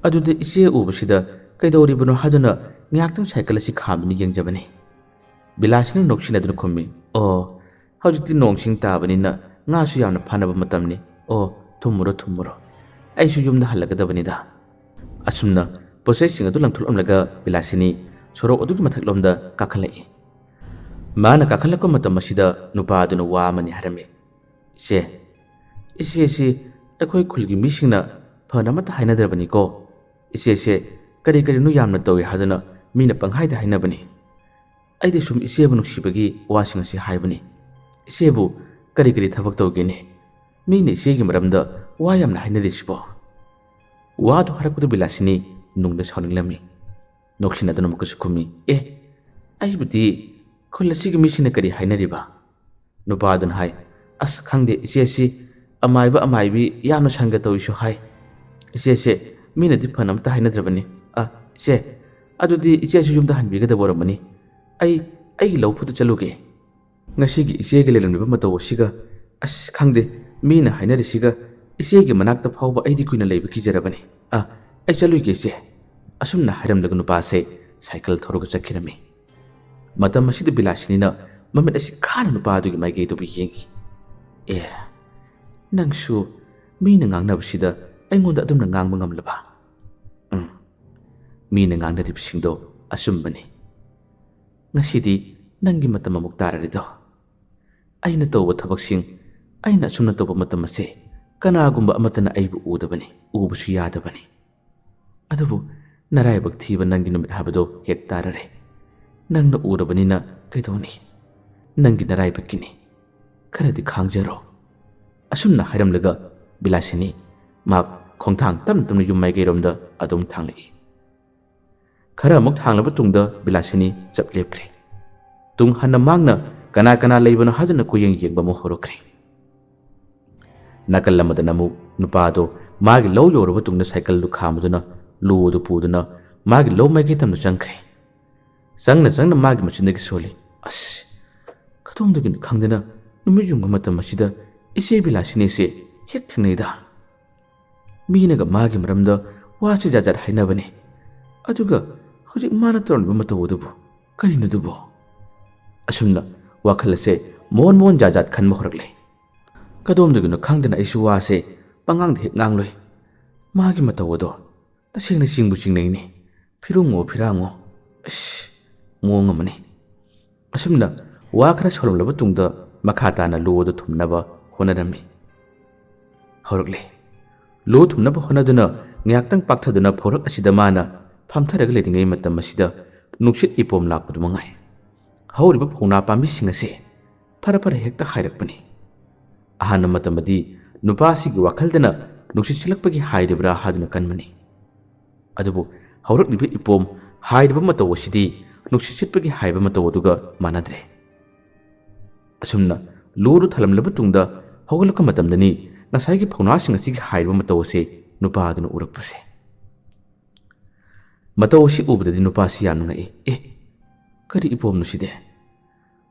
ꯑꯗꯨꯗ ꯏꯆꯦ ꯎꯕꯁꯤꯗ ꯀꯩꯗꯧꯔꯤꯕꯅꯣ ꯍꯥꯏꯗꯨꯅ ꯉꯥꯏꯍꯥꯛꯇꯪ ꯁꯥꯏꯀꯜ ꯑꯁꯤ ꯈꯥꯝꯗꯨꯅ ꯌꯦꯡꯖꯕꯅꯤ꯫" ꯕꯤꯂꯥꯁꯤꯅ ꯅꯣꯛꯁꯤꯟꯅꯗꯨꯅ ꯈꯨꯝꯃꯤ, "ꯑꯣ, ꯍꯧꯖꯤꯛꯇꯤ ꯅꯣꯡꯁꯤꯡ ꯇꯥꯕꯅꯤꯅ ꯉꯥꯁꯨ ꯌꯥꯝꯅ ꯐꯥꯅꯕ ꯃꯇꯝꯅꯤ꯫ ꯑꯣ, ꯊꯨꯝꯃꯨꯔꯣ, ꯊꯨꯝꯃꯨꯔꯣ꯫ ꯑꯩꯁꯨ ꯌꯨꯝꯗ ꯍꯜꯂꯒꯗꯕꯅꯤꯗ꯫" ꯑꯁꯨꯝꯅ ꯄꯣꯠꯆꯩꯁꯤꯡ ꯑꯗꯨ ꯂꯪꯊꯣꯛꯂꯝꯂꯒ ꯕꯤꯂꯥꯁꯤꯅꯤ ꯁꯣꯔꯣꯛ ꯑꯗꯨꯒꯤ ꯃꯊꯛꯂꯣꯝꯗ ꯀꯥꯈꯠꯂꯛꯏ꯫ ꯃꯥꯅ ꯀꯥꯈꯠꯂꯛꯄ ꯃꯇꯝ ꯑꯁꯤꯗ ꯅꯨꯄꯥ ꯑꯗꯨꯅ ꯋꯥ ꯑꯃꯅꯤ ꯍꯥꯏꯔꯝꯃꯤ, "ꯏꯆꯦ, ꯏꯆꯦꯁꯤ ꯑꯩꯈꯣꯏ ꯈꯨꯜꯒꯤ ꯃꯤꯁꯤꯡꯅ ꯐꯅ ꯑꯃꯠꯇ ꯍꯥꯏꯅꯗ꯭ꯔꯕꯅꯤꯀꯣ꯫ ꯏꯆꯦꯁꯦ ꯀꯔꯤ ꯀꯔꯤꯅꯣ ꯌꯥꯝꯅ ꯇꯧꯏ ꯍꯥꯏꯗꯨꯅ ꯃꯤꯅ ꯄꯪꯍꯥꯏꯗ ꯍꯥꯏꯅꯕꯅꯤ꯫ ꯑꯩꯗꯤ ꯁꯨꯝ ꯏꯆꯦꯕꯨ ꯅꯨꯡꯁꯤꯕꯒꯤ ꯋꯥꯁꯤꯡ ꯑꯁꯤ ꯍꯥꯏꯕꯅꯤ꯫ ꯏꯆꯦꯕꯨ ꯀꯔꯤ ꯀꯔꯤ ꯊꯕꯛ ꯇꯧꯒꯦꯅꯦ? ꯃꯤꯅ ꯏꯆꯦꯒꯤ ꯃꯔꯝꯗ ꯋꯥ ꯌꯥꯝꯅ ꯍꯥꯏꯅꯔꯤꯁꯤꯕꯣ?" ꯋꯥꯗꯨ ꯍꯥꯏꯔꯛꯄꯗ ꯕꯤꯂꯥꯁꯤꯅꯤ ꯅꯨꯡꯗ ꯁꯥꯎꯅꯤꯡꯂꯝꯃꯤ꯫ ꯅꯣꯛꯁꯤꯟꯅꯗꯨꯅ ꯑꯃꯨꯛꯀꯁꯨ ꯈꯨꯝꯃꯤ, "ꯑꯦ, ꯑꯩꯕꯨꯗꯤ ꯈꯨꯜ ꯑꯁꯤꯒꯤ ꯃꯤꯁꯤꯡꯅ ꯀꯔꯤ ꯍꯥꯏꯅꯔꯤꯕ?" ꯅꯨꯄꯥ ꯑꯗꯨꯅ ꯍꯥꯏ, "ꯑꯁ, ꯈꯪꯗꯦ, ꯏꯆꯦꯁꯤ ꯑꯃꯥꯏꯕ ꯑꯃꯥꯏꯕꯤ ꯌꯥꯝꯅ ꯁꯪꯒ ꯇꯧꯏꯁꯨ ꯍꯥꯏ꯫ ꯏꯆꯦꯁꯦ ꯃꯤꯅꯗꯤ ꯐꯅ ꯑꯝꯇ ꯍꯥꯏꯅꯗ꯭ꯔꯕꯅꯤ꯫ ꯑ, ꯏꯆꯦ, ꯑꯗꯨꯗꯤ ꯏꯆꯦꯁꯨ ꯌꯨꯝꯗ ꯍꯟꯕꯤꯒꯗꯕ ꯑꯣꯏꯔꯝꯃꯅꯤ꯫ ꯑꯩ ꯑꯩꯒꯤ ꯂꯧ ꯐꯨꯠꯇ ꯆꯠꯂꯨꯒꯦ꯫ ꯉꯁꯤꯒꯤ ꯏꯆꯦꯒ ꯂꯩꯔꯝꯂꯤꯕ ꯃꯇꯧ ꯑꯁꯤꯒ, ꯑꯁ, ꯈꯪꯗꯦ, ꯃꯤꯅ ꯍꯥꯏꯅꯔꯤꯁꯤꯒ ꯏꯆꯦꯒꯤ ꯃꯅꯥꯛꯇ ꯐꯥꯎꯕ ꯑꯩꯗꯤ ꯀꯨꯏꯅ ꯂꯩꯕ ꯀꯤꯖꯔꯕꯅꯤ꯫ ꯑ, ꯑꯩ ꯆꯠꯂꯨꯒꯦ, ꯏꯆꯦ꯫" ꯑꯁꯨꯝꯅ ꯍꯥꯏꯔꯝꯂꯒ ꯅꯨꯄꯥꯁꯦ ꯁꯥꯏꯀꯜ ꯊꯧꯔꯒ ꯆꯠꯈꯤꯔꯝꯃꯤ꯫ ꯃꯇꯝ ꯑꯁꯤꯗ ꯕꯤꯂꯥꯁꯤꯅꯤꯅ ꯃꯃꯤꯠ ꯑꯁꯤ ꯈꯥꯅ ꯅꯨꯄꯥ ꯑꯗꯨꯒꯤ ꯃꯥꯏꯀꯩꯗꯨꯕꯨ ꯌꯦꯡꯉꯤ꯫ "ꯑꯦ, ꯅꯪꯁꯨ ꯃꯤꯅ ꯉꯥꯡꯅꯕꯁꯤꯗ ꯑꯩꯉꯣꯟꯗ ꯑꯗꯨꯝꯅ ꯉꯥꯡꯕ ꯉꯝꯂꯕ?" "ꯎꯝ, ꯃꯤꯅ ꯉꯥꯡꯅꯔꯤꯕꯁꯤꯡꯗꯣ ꯑꯆꯨꯝꯕꯅꯤ꯫ ꯉꯁꯤꯗꯤ ꯅꯪꯒꯤ ꯃꯇꯝ ꯑꯃꯨꯛ ꯇꯥꯔꯔꯤꯗꯣ꯫ ꯑꯩꯅ ꯇꯧꯕ ꯊꯕꯛꯁꯤꯡ, ꯑꯩꯅ ꯑꯁꯨꯝꯅ ꯇꯧꯕ ꯃꯇꯝ ꯑꯁꯦ ꯀꯅꯥꯒꯨꯝꯕ ꯑꯃꯠꯇꯅ ꯑꯩꯕꯨ ꯎꯗꯕꯅꯤ, ꯎꯕꯁꯨ ꯌꯥꯗꯕꯅꯤ꯫ ꯑꯗꯨꯕꯨ ꯅꯔꯥꯏꯕꯛ ꯊꯤꯕ ꯅꯪꯒꯤ ꯅꯨꯃꯤꯠ ꯍꯥꯏꯕꯗꯣ ꯍꯦꯛ ꯇꯥꯔꯔꯦ꯫ ꯅꯪꯅ ꯎꯔꯕꯅꯤꯅ ꯀꯩꯗꯧꯅꯤ? ꯅꯪꯒꯤ ꯅꯔꯥꯏꯕꯛꯀꯤꯅꯤ꯫ ꯈꯔꯗꯤ ꯈꯥꯡꯖꯔꯣ꯫" ꯑꯁꯨꯝꯅ ꯍꯥꯏꯔꯝꯂꯒ ꯕꯤꯂꯥꯁꯤꯅꯤ ꯃꯍꯥꯛ ꯈꯣꯡꯊꯥꯡ ꯇꯞꯅ ꯇꯞꯅ ꯌꯨꯝ ꯃꯥꯏꯀꯩꯔꯣꯝꯗ ꯑꯗꯨꯝ ꯊꯥꯡꯂꯛꯏ꯫ ꯈꯔ ꯑꯃꯨꯛ ꯊꯥꯡꯂꯕ ꯇꯨꯡꯗ ꯕꯤꯂꯥꯁꯤꯅꯤ ꯆꯞ ꯂꯦꯞꯈ꯭ꯔꯦ꯫ ꯇꯨꯡ ꯍꯟꯅ ꯃꯥꯡꯅ ꯀꯅꯥ ꯀꯅꯥ ꯂꯩꯕꯅꯣ ꯍꯥꯏꯗꯨꯅ ꯀꯣꯏꯌꯦꯡ ꯌꯦꯡꯕ ꯑꯃ ꯍꯧꯔꯛꯈ꯭ꯔꯦ꯫ ꯅꯥꯀꯜ ꯑꯃꯗꯅ ꯑꯃꯨꯛ ꯅꯨꯄꯥ ꯑꯗꯣ ꯃꯥꯒꯤ ꯂꯧ ꯌꯧꯔꯕ ꯇꯨꯡꯗ ꯁꯥꯏꯀꯜꯗꯨ ꯈꯥꯝꯗꯨꯅ ꯂꯨ ꯑꯗꯨ ꯄꯨꯗꯨꯅ ꯃꯥꯒꯤ ꯂꯧ ꯃꯥꯏꯀꯩ ꯇꯝꯅ ꯆꯪꯈ꯭ꯔꯦ꯫ ꯆꯪꯅ ꯆꯪꯅ ꯃꯥꯒꯤ ꯃꯆꯤꯟꯗꯒꯤ ꯁꯣꯜꯂꯤ, "ꯑꯁ, ꯀꯗꯣꯝꯗꯒꯤꯅꯣ ꯈꯪꯗꯅ ꯅꯨꯃꯤꯠ ꯌꯨꯡꯕ ꯃꯇꯝ ꯑꯁꯤꯗ ꯏꯆꯦ ꯕꯤꯂꯥꯁꯤꯅꯤꯁꯦ ꯍꯦꯛ ꯊꯦꯡꯅꯩꯗ꯫ ꯃꯤꯅꯒ ꯃꯥꯒꯤ ꯃꯔꯝꯗ ꯋꯥꯁꯦ ꯖꯥꯠ ꯖꯥꯠ ꯍꯥꯏꯅꯕꯅꯦ꯫ ꯑꯗꯨꯒ ꯍꯧꯖꯤꯛ ꯃꯥꯅ ꯇꯧꯔꯝꯂꯤꯕ ꯃꯇꯧ ꯑꯗꯨꯕꯨ ꯀꯔꯤꯅꯣ ꯑꯗꯨꯕꯨ?" ꯑꯁꯨꯝꯅ ꯋꯥꯈꯜ ꯑꯁꯦ ꯃꯣꯟ ꯃꯣꯟ ꯖꯥꯠ ꯖꯥꯠ ꯈꯟꯕ ꯍꯧꯔꯛꯂꯦ꯫ ꯀꯗꯣꯝꯗꯒꯤꯅꯣ ꯈꯪꯗꯅ ꯑꯩꯁꯨ ꯋꯥꯁꯦ ꯄꯉꯥꯡꯗ ꯍꯦꯛ ꯉꯥꯡꯂꯨꯏ꯫ ꯃꯥꯒꯤ ꯃꯇꯧ ꯑꯗꯣ ꯇꯁꯦꯡꯅ ꯆꯤꯡꯕꯨ ꯆꯤꯡꯅꯩꯅꯦ꯫ ꯐꯤꯔꯨꯡꯉꯣ ꯐꯤꯔꯥꯡꯉꯣ, ꯑꯁ, ꯃꯑꯣꯡ ꯑꯃꯅꯤ꯫ ꯑꯁꯨꯝꯅ ꯋꯥ ꯈꯔ ꯁꯧꯔꯝꯂꯕ ꯇꯨꯡꯗ ꯃꯈꯥ ꯇꯥꯅ ꯂꯨ ꯑꯗꯨ ꯊꯨꯝꯅꯕ ꯍꯣꯠꯅꯔꯝꯃꯤ꯫ ꯍꯧꯔꯛꯂꯦ꯫ ꯂꯨ ꯊꯨꯝꯅꯕ ꯍꯣꯠꯅꯗꯨꯅ ꯉꯥꯏꯍꯥꯛꯇꯪ ꯄꯥꯛꯊꯗꯨꯅ ꯐꯧꯔꯛ ꯑꯁꯤꯗ ꯃꯥꯅ ꯐꯝꯊꯔꯒ ꯂꯩꯔꯤꯉꯩ ꯃꯇꯝ ꯑꯁꯤꯗ ꯅꯨꯡꯁꯤꯠ ꯏꯄꯣꯝ ꯂꯥꯛꯄꯗꯨ ꯃꯉꯥꯏ꯫ ꯍꯧꯔꯤꯕ ꯐꯧꯅꯥ ꯄꯥꯝꯕꯤꯁꯤꯡ ꯑꯁꯦ ꯐꯔ ꯐꯔ ꯍꯦꯛꯇ ꯍꯥꯏꯔꯛꯄꯅꯤ꯫ ꯑꯍꯥꯟꯕ ꯃꯇꯝꯗꯗꯤ ꯅꯨꯄꯥ ꯑꯁꯤꯒꯤ ꯋꯥꯈꯜꯗꯅ ꯅꯨꯡꯁꯤꯠ ꯁꯤꯠꯂꯛꯄꯒꯤ ꯍꯥꯏꯔꯤꯕ꯭ꯔꯥ ꯍꯥꯏꯗꯨꯅ ꯈꯟꯕꯅꯤ꯫ ꯑꯗꯨꯕꯨ ꯍꯧꯔꯛꯂꯤꯕ ꯏꯄꯣꯝ ꯍꯥꯏꯔꯤꯕ ꯃꯇꯧ ꯑꯁꯤꯗꯤ ꯅꯨꯡꯁꯤꯠ ꯁꯤꯠꯄꯒꯤ ꯍꯥꯏꯕ ꯃꯇꯧ ꯑꯗꯨꯒ ꯃꯥꯟꯅꯗ꯭ꯔꯦ꯫ ꯑꯁꯨꯝꯅ ꯂꯨꯗꯨ ꯊꯜꯂꯝꯂꯕ ꯇꯨꯡꯗ ꯍꯧꯒꯠꯂꯛꯄ ꯃꯇꯝꯗꯅꯤ ꯉꯁꯥꯏꯒꯤ ꯐꯧꯅꯥꯁꯤꯡ ꯑꯁꯤꯒꯤ ꯍꯥꯏꯔꯤꯕ ꯃꯇꯧ ꯑꯁꯤ ꯅꯨꯄꯥ ꯑꯗꯨꯅ ꯎꯔꯛꯄꯁꯦ꯫ ꯃꯇꯧ ꯑꯁꯤ ꯎꯕꯗꯗꯤ ꯅꯨꯄꯥꯁꯤ ꯌꯥꯝꯅ ꯉꯛꯏ꯫ "ꯑꯦ, ꯀꯔꯤ ꯏꯄꯣꯝꯅꯣ ꯁꯤꯗꯤ?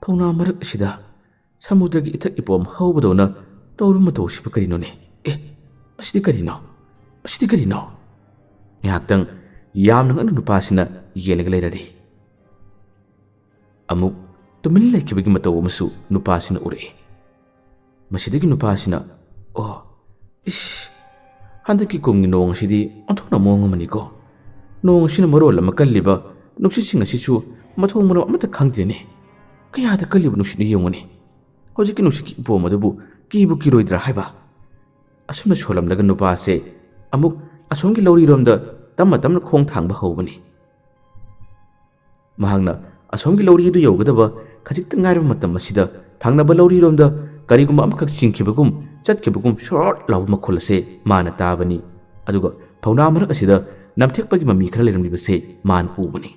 ꯐꯧꯅꯥ ꯃꯔꯛ ꯑꯁꯤꯗ ꯁꯃꯨꯗ꯭ꯔꯒꯤ ꯏꯊꯛ ꯏꯄꯣꯝ ꯍꯧꯕꯗꯧꯅ ꯇꯧꯔꯤꯕ ꯃꯇꯧ ꯑꯁꯤꯕꯨ ꯀꯔꯤꯅꯣꯅꯦ? ꯑꯦ, ꯃꯁꯤꯗꯤ ꯀꯔꯤꯅꯣ? ꯃꯁꯤꯗꯤ ꯀꯔꯤꯅꯣ?" ꯉꯥꯏꯍꯥꯛꯇꯪ ꯌꯥꯝꯅ ꯉꯛꯅ ꯅꯨꯄꯥꯁꯤꯅ ꯌꯦꯡꯂꯒ ꯂꯩꯔꯔꯤ꯫ ꯑꯃꯨꯛ ꯇꯨꯃꯤꯟ ꯂꯩꯈꯤꯕꯒꯤ ꯃꯇꯧ ꯑꯃꯁꯨ ꯅꯨꯄꯥꯁꯤꯅ ꯎꯔꯛꯏ꯫ ꯃꯁꯤꯗꯒꯤ ꯅꯨꯄꯥꯁꯤꯅ, "ꯑꯣ, ꯏꯁ, ꯍꯟꯗꯛꯀꯤ ꯀꯨꯝꯒꯤ ꯅꯣꯡ ꯑꯁꯤꯗꯤ ꯑꯣꯟꯊꯣꯛꯅ ꯃꯑꯣꯡ ꯑꯃꯅꯤꯀꯣ꯫ ꯅꯣꯡ ꯑꯁꯤꯅ ꯃꯔꯣꯜ ꯑꯃ ꯀꯜꯂꯤꯕ, ꯅꯨꯡꯁꯤꯠꯁꯤꯡ ꯑꯁꯤꯁꯨ ꯃꯊꯣꯡ ꯃꯔꯝ ꯑꯃꯠꯇ ꯈꯪꯗ꯭ꯔꯦꯅꯦ꯫ ꯀꯌꯥꯗ ꯀꯜꯂꯤꯕ ꯅꯨꯡꯁꯤꯠꯅꯣ ꯌꯦꯡꯉꯨꯅꯦ꯫ ꯍꯧꯖꯤꯛꯀꯤ ꯅꯨꯡꯁꯤꯠꯀꯤ ꯎꯄꯣꯝ ꯑꯗꯨꯕꯨ ꯀꯤꯕꯨ ꯀꯤꯔꯣꯏꯗ꯭ꯔꯥ ꯍꯥꯏꯕ?" ꯑꯁꯨꯝꯅ ꯁꯣꯜꯂꯝꯂꯒ ꯅꯨꯄꯥꯁꯦ ꯑꯃꯨꯛ ꯑꯁꯣꯝꯒꯤ ꯂꯧꯔꯤꯔꯣꯝꯗ ꯇꯞꯅ ꯇꯞꯅ ꯈꯣꯡ ꯊꯥꯡꯕ ꯍꯧꯕꯅꯤ꯫ ꯃꯍꯥꯛꯅ ꯑꯁꯣꯝꯒꯤ ꯂꯧꯔꯤ ꯑꯗꯨ ꯌꯧꯒꯗꯕ ꯈꯖꯤꯛꯇ ꯉꯥꯏꯔꯕ ꯃꯇꯝ ꯑꯁꯤꯗ, ꯊꯪꯅꯕ ꯂꯧꯔꯤꯔꯣꯝꯗ ꯀꯔꯤꯒꯨꯝꯕ ꯑꯃꯈꯛ ꯆꯤꯡꯈꯤꯕꯒꯨꯝ, ꯆꯠꯈꯤꯕꯒꯨꯝ ꯁꯣꯔꯣꯠ ꯂꯥꯎꯕ ꯃꯈꯣꯜ ꯑꯁꯦ ꯃꯥꯅ ꯇꯥꯕꯅꯤ꯫ ꯑꯗꯨꯒ ꯐꯧꯅꯥ ꯃꯔꯛ ꯑꯁꯤꯗ ꯅꯝꯊꯦꯛꯄꯒꯤ ꯃꯃꯤ ꯈꯔ ꯂꯩꯔꯝꯂꯤꯕꯁꯦ ꯃꯥꯅ ꯎꯕꯅꯤ꯫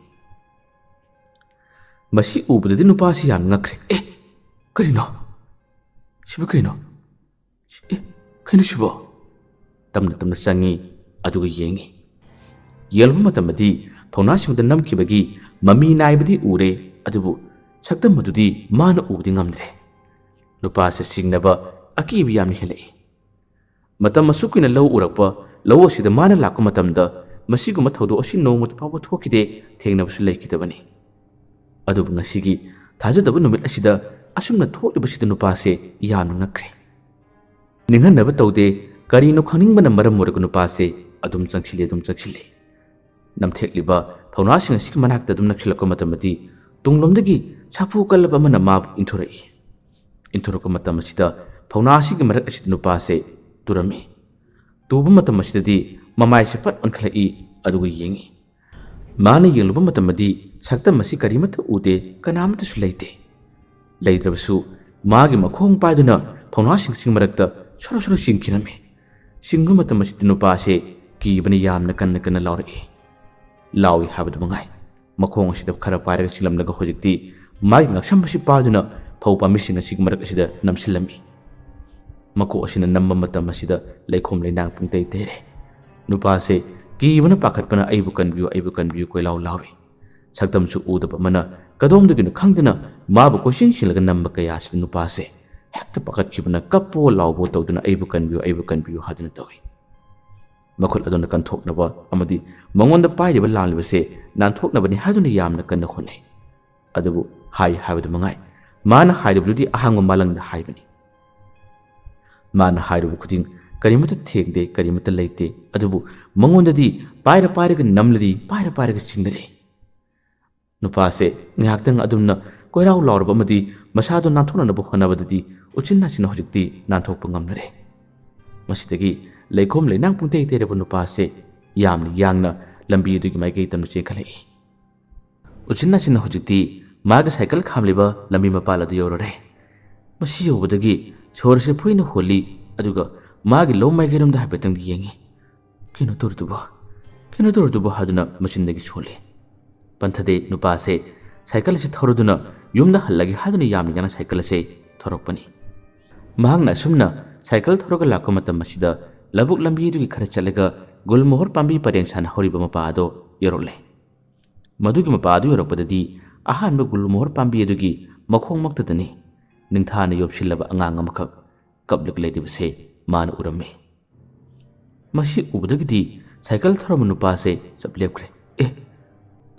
ꯃꯁꯤ ꯎꯕꯗꯗꯤ ꯅꯨꯄꯥꯁꯤ ꯌꯥꯝ ꯉꯛꯈ꯭ꯔꯦ꯫ "ꯑꯦ, ꯀꯔꯤꯅꯣ? ꯁꯤꯕꯨ ꯀꯩꯅꯣ? ꯑꯦ, ꯀꯩꯅꯣ ꯁꯤꯕꯣ?" ꯇꯞꯅ ꯇꯞꯅ ꯆꯪꯉꯤ, ꯑꯗꯨꯒ ꯌꯦꯡꯉꯤ꯫ ꯌꯦꯡꯂꯨꯕ ꯃꯇꯝꯗꯗꯤ ꯐꯧꯅꯥꯁꯤꯡꯗ ꯅꯝꯈꯤꯕꯒꯤ ꯃꯃꯤ ꯅꯥꯏꯕꯗꯤ ꯎꯔꯦ, ꯑꯗꯨꯕꯨ ꯁꯛꯇꯝ ꯑꯗꯨꯗꯤ ꯃꯥꯅ ꯎꯕꯗꯤ ꯉꯝꯗ꯭ꯔꯦ꯫ ꯅꯨꯄꯥꯁꯦ ꯆꯤꯡꯅꯕ, ꯑꯀꯤꯕ ꯌꯥꯝꯅ ꯍꯦꯜꯂꯛꯏ꯫ ꯃꯇꯝ ꯑꯁꯨꯛ ꯀꯨꯏꯅ ꯂꯧ ꯎꯔꯛꯄ ꯂꯧ ꯑꯁꯤꯗ ꯃꯥꯅ ꯂꯥꯛꯄ ꯃꯇꯝꯗ ꯃꯁꯤꯒꯨꯝꯕ ꯊꯧꯗꯣꯛ ꯑꯁꯤ ꯅꯣꯡꯃꯇ ꯐꯥꯎꯕ ꯊꯣꯛꯈꯤꯗꯦ, ꯊꯦꯡꯅꯕꯁꯨ ꯂꯩꯈꯤꯗꯕꯅꯤ꯫ ꯑꯗꯨꯕꯨ ꯉꯁꯤꯒꯤ ꯊꯥꯖꯗꯕ ꯅꯨꯃꯤꯠ ꯑꯁꯤꯗ ꯑꯁꯨꯝꯅ ꯊꯣꯛꯂꯤꯕꯁꯤꯗ ꯅꯨꯄꯥꯁꯦ ꯌꯥꯝꯅ ꯉꯛꯈ꯭ꯔꯦ꯫ ꯅꯤꯡꯍꯟꯅꯕ ꯇꯧꯗꯦ, ꯀꯔꯤꯅꯣ ꯈꯪꯅꯤꯡꯕꯅ ꯃꯔꯝ ꯑꯣꯏꯔꯒ ꯅꯨꯄꯥꯁꯦ ꯑꯗꯨꯝ ꯆꯪꯁꯤꯜꯂꯤ, ꯑꯗꯨꯝ ꯆꯪꯁꯤꯜꯂꯤ꯫ ꯅꯝꯊꯦꯛꯂꯤꯕ ꯐꯧꯅꯥꯁꯤꯡ ꯑꯁꯤꯒꯤ ꯃꯅꯥꯛꯇ ꯑꯗꯨꯝ ꯅꯛꯁꯤꯜꯂꯛꯄ ꯃꯇꯝꯗꯗꯤ ꯇꯨꯡꯂꯣꯝꯗꯒꯤ ꯁꯥꯐꯨ ꯀꯜꯂꯕ ꯑꯃꯅ ꯃꯥꯕꯨ ꯏꯟꯊꯣꯔꯛꯏ꯫ ꯏꯟꯊꯣꯔꯛꯄ ꯃꯇꯝ ꯑꯁꯤꯗ ꯐꯧꯅꯥ ꯑꯁꯤꯒꯤ ꯃꯔꯛ ꯑꯁꯤꯗ ꯅꯨꯄꯥꯁꯦ ꯇꯨꯔꯝꯃꯤ꯫ ꯇꯨꯕ ꯃꯇꯝ ꯑꯁꯤꯗꯗꯤ ꯃꯃꯥꯏꯁꯦ ꯐꯠ ꯑꯣꯟꯈꯠꯂꯛꯏ, ꯑꯗꯨꯒ ꯌꯦꯡꯉꯤ꯫ ꯃꯥꯅ ꯌꯦꯡꯂꯨꯕ ꯃꯇꯝꯗꯗꯤ ꯁꯛꯇꯝ ꯑꯁꯤ ꯀꯔꯤꯃꯠꯇ ꯎꯗꯦ, ꯀꯅꯥꯃꯠꯇꯁꯨ ꯂꯩꯇꯦ꯫ ꯂꯩꯇ꯭ꯔꯕꯁꯨ ꯃꯥꯒꯤ ꯃꯈꯣꯡ ꯄꯥꯏꯗꯨꯅ ꯐꯧꯅꯥꯁꯤꯡꯁꯤꯒꯤ ꯃꯔꯛꯇ ꯁꯣꯔꯣ ꯁꯣꯔꯣ ꯆꯤꯡꯈꯤꯔꯝꯃꯤ꯫ ꯆꯤꯡꯕ ꯃꯇꯝ ꯑꯁꯤꯗ ꯅꯨꯄꯥꯁꯦ ꯀꯤꯕꯅ ꯌꯥꯝꯅ ꯀꯟꯅ ꯀꯟꯅ ꯂꯥꯎꯔꯛꯏ꯫ ꯂꯥꯎꯏ ꯍꯥꯏꯕꯗꯨ ꯃꯉꯥꯏ, ꯃꯈꯣꯡ ꯑꯁꯤꯗ ꯈꯔ ꯄꯥꯏꯔꯒ ꯆꯤꯡꯂꯝꯂꯒ ꯍꯧꯖꯤꯛꯇꯤ ꯃꯥꯒꯤ ꯉꯛꯁꯝ ꯑꯁꯤ ꯄꯥꯏꯗꯨꯅ ꯐꯧ ꯄꯥꯝꯕꯤꯁꯤꯡ ꯑꯁꯤꯒꯤ ꯃꯔꯛ ꯑꯁꯤꯗ ꯅꯝꯁꯤꯜꯂꯝꯃꯤ꯫ ꯃꯀꯣꯛ ꯑꯁꯤꯅ ꯅꯝꯕ ꯃꯇꯝ ꯑꯁꯤꯗ ꯂꯩꯈꯣꯝ ꯂꯩꯅꯥꯡ ꯄꯨꯡꯇꯩ ꯇꯩꯔꯦ꯫ ꯅꯨꯄꯥꯁꯦ ꯀꯤꯕꯅ ꯄꯥꯈꯠꯄꯅ "ꯑꯩꯕꯨ ꯀꯟꯕꯤꯌꯨ, ꯑꯩꯕꯨ ꯀꯟꯕꯤꯌꯨ" ꯀꯣꯏꯂꯥꯎ ꯂꯥꯎꯏ꯫ ꯁꯛꯇꯝꯁꯨ ꯎꯗꯕ ꯑꯃꯅ ꯀꯗꯣꯝꯗꯒꯤꯅꯣ ꯈꯪꯗꯅ ꯃꯥꯕꯨ ꯀꯣꯏꯁꯤꯟ ꯁꯤꯜꯂꯒ ꯅꯝꯕ ꯀꯌꯥ ꯑꯁꯤꯗ ꯅꯨꯄꯥꯁꯦ ꯍꯦꯛꯇ ꯄꯥꯈꯠꯈꯤꯕꯅ ꯀꯞꯄꯣ ꯂꯥꯎꯕꯣ ꯇꯧꯗꯨꯅ "ꯑꯩꯕꯨ ꯀꯟꯕꯤꯌꯨ, ꯑꯩꯕꯨ ꯀꯟꯕꯤꯌꯨ" ꯍꯥꯏꯗꯨꯅ ꯇꯧꯏ꯫ ꯃꯈꯨꯠ ꯑꯗꯨꯅ ꯀꯟꯊꯣꯛꯅꯕ ꯑꯃꯗꯤ ꯃꯉꯣꯟꯗ ꯄꯥꯏꯔꯤꯕ ꯂꯥꯡꯂꯤꯕꯁꯦ ꯅꯥꯟꯊꯣꯛꯅꯕꯅꯤ ꯍꯥꯏꯗꯨꯅ ꯌꯥꯝꯅ ꯀꯟꯅ ꯍꯣꯠꯅꯩ꯫ ꯑꯗꯨꯕꯨ ꯍꯥꯏ ꯍꯥꯏꯕꯗꯨ ꯃꯉꯥꯏ, ꯃꯥꯅ ꯍꯥꯏꯔꯤꯕꯗꯨꯗꯤ ꯑꯍꯥꯡꯕ ꯃꯥꯂꯪꯗ ꯍꯥꯏꯕꯅꯤ꯫ ꯃꯥꯅ ꯍꯥꯏꯔꯨꯕ ꯈꯨꯗꯤꯡ ꯀꯔꯤꯃꯠꯇ ꯊꯦꯡꯗꯦ, ꯀꯔꯤꯃꯠꯇ ꯂꯩꯇꯦ꯫ ꯑꯗꯨꯕꯨ ꯃꯉꯣꯟꯗꯗꯤ ꯄꯥꯏꯔ ꯄꯥꯏꯔꯒ ꯅꯝꯂꯔꯤ, ꯄꯥꯏꯔ ꯄꯥꯏꯔꯒ ꯆꯤꯡꯅꯔꯤ꯫ ꯅꯨꯄꯥꯁꯦ ꯉꯥꯏꯍꯥꯛꯇꯪ ꯑꯗꯨꯝꯅ ꯀꯣꯏꯔꯥꯎ ꯂꯥꯎꯔꯕ ꯑꯃꯗꯤ ꯃꯁꯥꯗꯨ ꯅꯥꯟꯊꯣꯛꯅꯅꯕ ꯍꯣꯠꯅꯕꯗꯗꯤ ꯎꯆꯤꯟ ꯅꯥꯆꯤꯟꯅ ꯍꯧꯖꯤꯛꯇꯤ ꯅꯥꯟꯊꯣꯛꯄ ꯉꯝꯂꯔꯦ꯫ ꯃꯁꯤꯗꯒꯤ ꯂꯩꯈꯣꯝ ꯂꯩꯅꯥꯡ ꯄꯨꯡꯇꯩ ꯇꯩꯔꯕ ꯅꯨꯄꯥꯁꯦ ꯌꯥꯝꯅ ꯌꯥꯡꯅ ꯂꯝꯕꯤ ꯑꯗꯨꯒꯤ ꯃꯥꯏꯀꯩ ꯇꯝꯅ ꯆꯦꯟꯈꯠꯂꯛꯏ꯫ ꯎꯆꯤꯟ ꯅꯥꯆꯤꯟꯅ ꯍꯧꯖꯤꯛꯇꯤ ꯃꯥꯒꯤ ꯁꯥꯏꯀꯜ ꯈꯥꯝꯂꯤꯕ ꯂꯝꯕꯤ ꯃꯄꯥꯜ ꯑꯗꯨ ꯌꯧꯔꯔꯦ꯫ ꯃꯁꯤ ꯌꯧꯕꯗꯒꯤ ꯁꯣꯔꯁꯦ ꯐꯨꯏꯅ ꯍꯣꯜꯂꯤ꯫ ꯑꯗꯨꯒ ꯃꯥꯒꯤ ꯂꯧ ꯃꯥꯏꯀꯩꯔꯣꯝꯗ ꯍꯥꯏꯐꯦꯠꯇꯪꯗꯤ ꯌꯦꯡꯉꯤ꯫ "ꯀꯩꯅꯣ ꯇꯧꯔꯤꯗꯨꯕꯣ? ꯀꯩꯅꯣ ꯇꯧꯔꯤꯗꯨꯕꯣ?" ꯍꯥꯏꯗꯨꯅ ꯃꯆꯤꯟꯗꯒꯤ ꯁꯣꯜꯂꯤ꯫ ꯄꯟꯊꯗꯦ ꯅꯨꯄꯥꯁꯦ ꯁꯥꯏꯀꯜ ꯑꯁꯤ ꯊꯧꯔꯗꯨꯅ ꯌꯨꯝꯗ ꯍꯜꯂꯒꯦ ꯍꯥꯏꯗꯨꯅ ꯌꯥꯝꯅ ꯌꯥꯡꯅ ꯁꯥꯏꯀꯜ ꯑꯁꯦ ꯊꯧꯔꯛꯄꯅꯤ꯫ ꯃꯍꯥꯛꯅ ꯑꯁꯨꯝꯅ ꯁꯥꯏꯀꯜ ꯊꯧꯔꯒ ꯂꯥꯛꯄ ꯃꯇꯝ ꯑꯁꯤꯗ ꯂꯧꯕꯨꯛ ꯂꯝꯕꯤꯗꯨꯒꯤ ꯈꯔ ꯆꯠꯂꯒ ꯒꯨꯜꯃꯣꯍꯣꯔ ꯄꯥꯝꯕꯤ ꯄꯔꯦꯡ ꯁꯥꯟꯅ ꯍꯧꯔꯤꯕ ꯃꯄꯥ ꯑꯗꯣ ꯌꯧꯔꯛꯂꯦ꯫ ꯃꯗꯨꯒꯤ ꯃꯄꯥ ꯑꯗꯨ ꯌꯧꯔꯛꯄꯗꯗꯤ ꯑꯍꯥꯟꯕ ꯒꯨꯜꯃꯣꯍꯣꯔ ꯄꯥꯝꯕꯤ ꯑꯗꯨꯒꯤ ꯃꯈꯣꯡꯃꯛꯇꯗꯅꯤ ꯅꯤꯡꯊꯥꯅ ꯌꯣꯝꯁꯤꯜꯂꯕ ꯑꯉꯥꯡ ꯑꯃꯈꯛ ꯀꯞꯂꯒ ꯂꯩꯔꯤꯕꯁꯦ ꯃꯥꯅ ꯎꯔꯝꯃꯤ꯫ ꯃꯁꯤ ꯎꯕꯗꯒꯤꯗꯤ ꯁꯥꯏꯀꯜ ꯊꯧꯔꯝꯕ ꯅꯨꯄꯥꯁꯦ ꯆꯞ ꯂꯦꯞꯈ꯭ꯔꯦ꯫ "ꯑꯦ,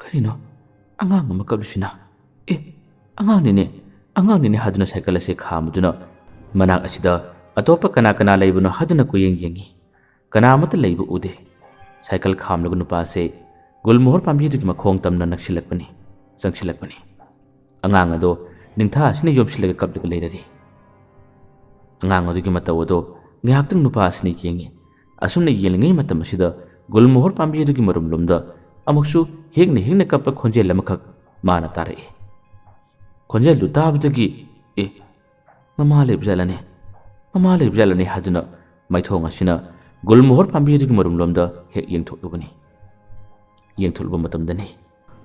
ꯀꯔꯤꯅꯣ? ꯑꯉꯥꯡ ꯑꯃ ꯀꯞꯂꯤꯁꯤꯅ? ꯑꯦ, ꯑꯉꯥꯡꯅꯤꯅꯦ, ꯑꯉꯥꯡꯅꯤꯅꯦ" ꯍꯥꯏꯗꯨꯅ ꯁꯥꯏꯀꯜ ꯑꯁꯦ ꯈꯥꯝꯗꯨꯅ ꯃꯅꯥꯛ ꯑꯁꯤꯗ ꯑꯇꯣꯞꯄ ꯀꯅꯥ ꯀꯅꯥ ꯂꯩꯕꯅꯣ ꯍꯥꯏꯗꯨꯅ ꯀꯣꯏꯌꯦꯡ ꯌꯦꯡꯉꯤ꯫ ꯀꯅꯥ ꯑꯃꯠꯇ ꯂꯩꯕ ꯎꯗꯦ꯫ ꯁꯥꯏꯀꯜ ꯈꯥꯝꯂꯒ ꯅꯨꯄꯥꯁꯦ ꯒꯨꯜꯃꯣꯍꯣꯔ ꯄꯥꯝꯕꯤꯗꯨꯒꯤ ꯃꯈꯣꯡ ꯇꯝꯅ ꯅꯛꯁꯤꯜꯂꯛꯄꯅꯤ, ꯆꯪꯁꯤꯜꯂꯛꯄꯅꯤ꯫ ꯑꯉꯥꯡ ꯑꯗꯣ ꯅꯤꯡꯊꯥ ꯑꯁꯤꯅ ꯌꯣꯝꯁꯤꯜꯂꯒ ꯀꯞꯂꯒ ꯂꯩꯔꯔꯤ꯫ ꯑꯉꯥꯡ ꯑꯗꯨꯒꯤ ꯃꯇꯧ ꯑꯗꯣ ꯉꯥꯏꯍꯥꯛꯇꯪ ꯅꯨꯄꯥ ꯑꯁꯤꯅ ꯌꯦꯡꯉꯤ꯫ ꯑꯁꯨꯝꯅ ꯌꯦꯡꯂꯤꯉꯩ ꯃꯇꯝ ꯑꯁꯤꯗ ꯒꯨꯜꯃꯣꯍꯣꯔ ꯄꯥꯝꯕꯤ ꯑꯗꯨꯒꯤ ꯃꯔꯨꯝꯂꯣꯝꯗ ꯑꯃꯨꯛꯁꯨ ꯍꯦꯛꯅ ꯍꯦꯛꯅ ꯀꯞꯄ ꯈꯣꯟꯖꯦꯜ ꯑꯃꯈꯛ ꯃꯥꯅ ꯇꯥꯔꯛꯏ꯫ ꯈꯣꯟꯖꯦꯜꯗꯨ ꯇꯥꯕꯗꯒꯤ, "ꯑꯦ, ꯃꯃꯥ ꯂꯩꯕ ꯖꯥꯠꯂꯅꯦ? ꯃꯃꯥ ꯂꯩꯕ ꯖꯥꯠꯂꯅꯦ?" ꯍꯥꯏꯗꯨꯅ ꯃꯥꯏꯊꯣꯡ ꯑꯁꯤꯅ ꯒꯨꯜꯃꯣꯍꯣꯔ ꯄꯥꯝꯕꯤ ꯑꯗꯨꯒꯤ ꯃꯔꯨꯝꯂꯣꯝꯗ ꯍꯦꯛ ꯌꯦꯡꯊꯣꯛꯂꯨꯕꯅꯤ꯫ ꯌꯦꯡꯊꯣꯛꯂꯨꯕ ꯃꯇꯝꯗꯅꯤ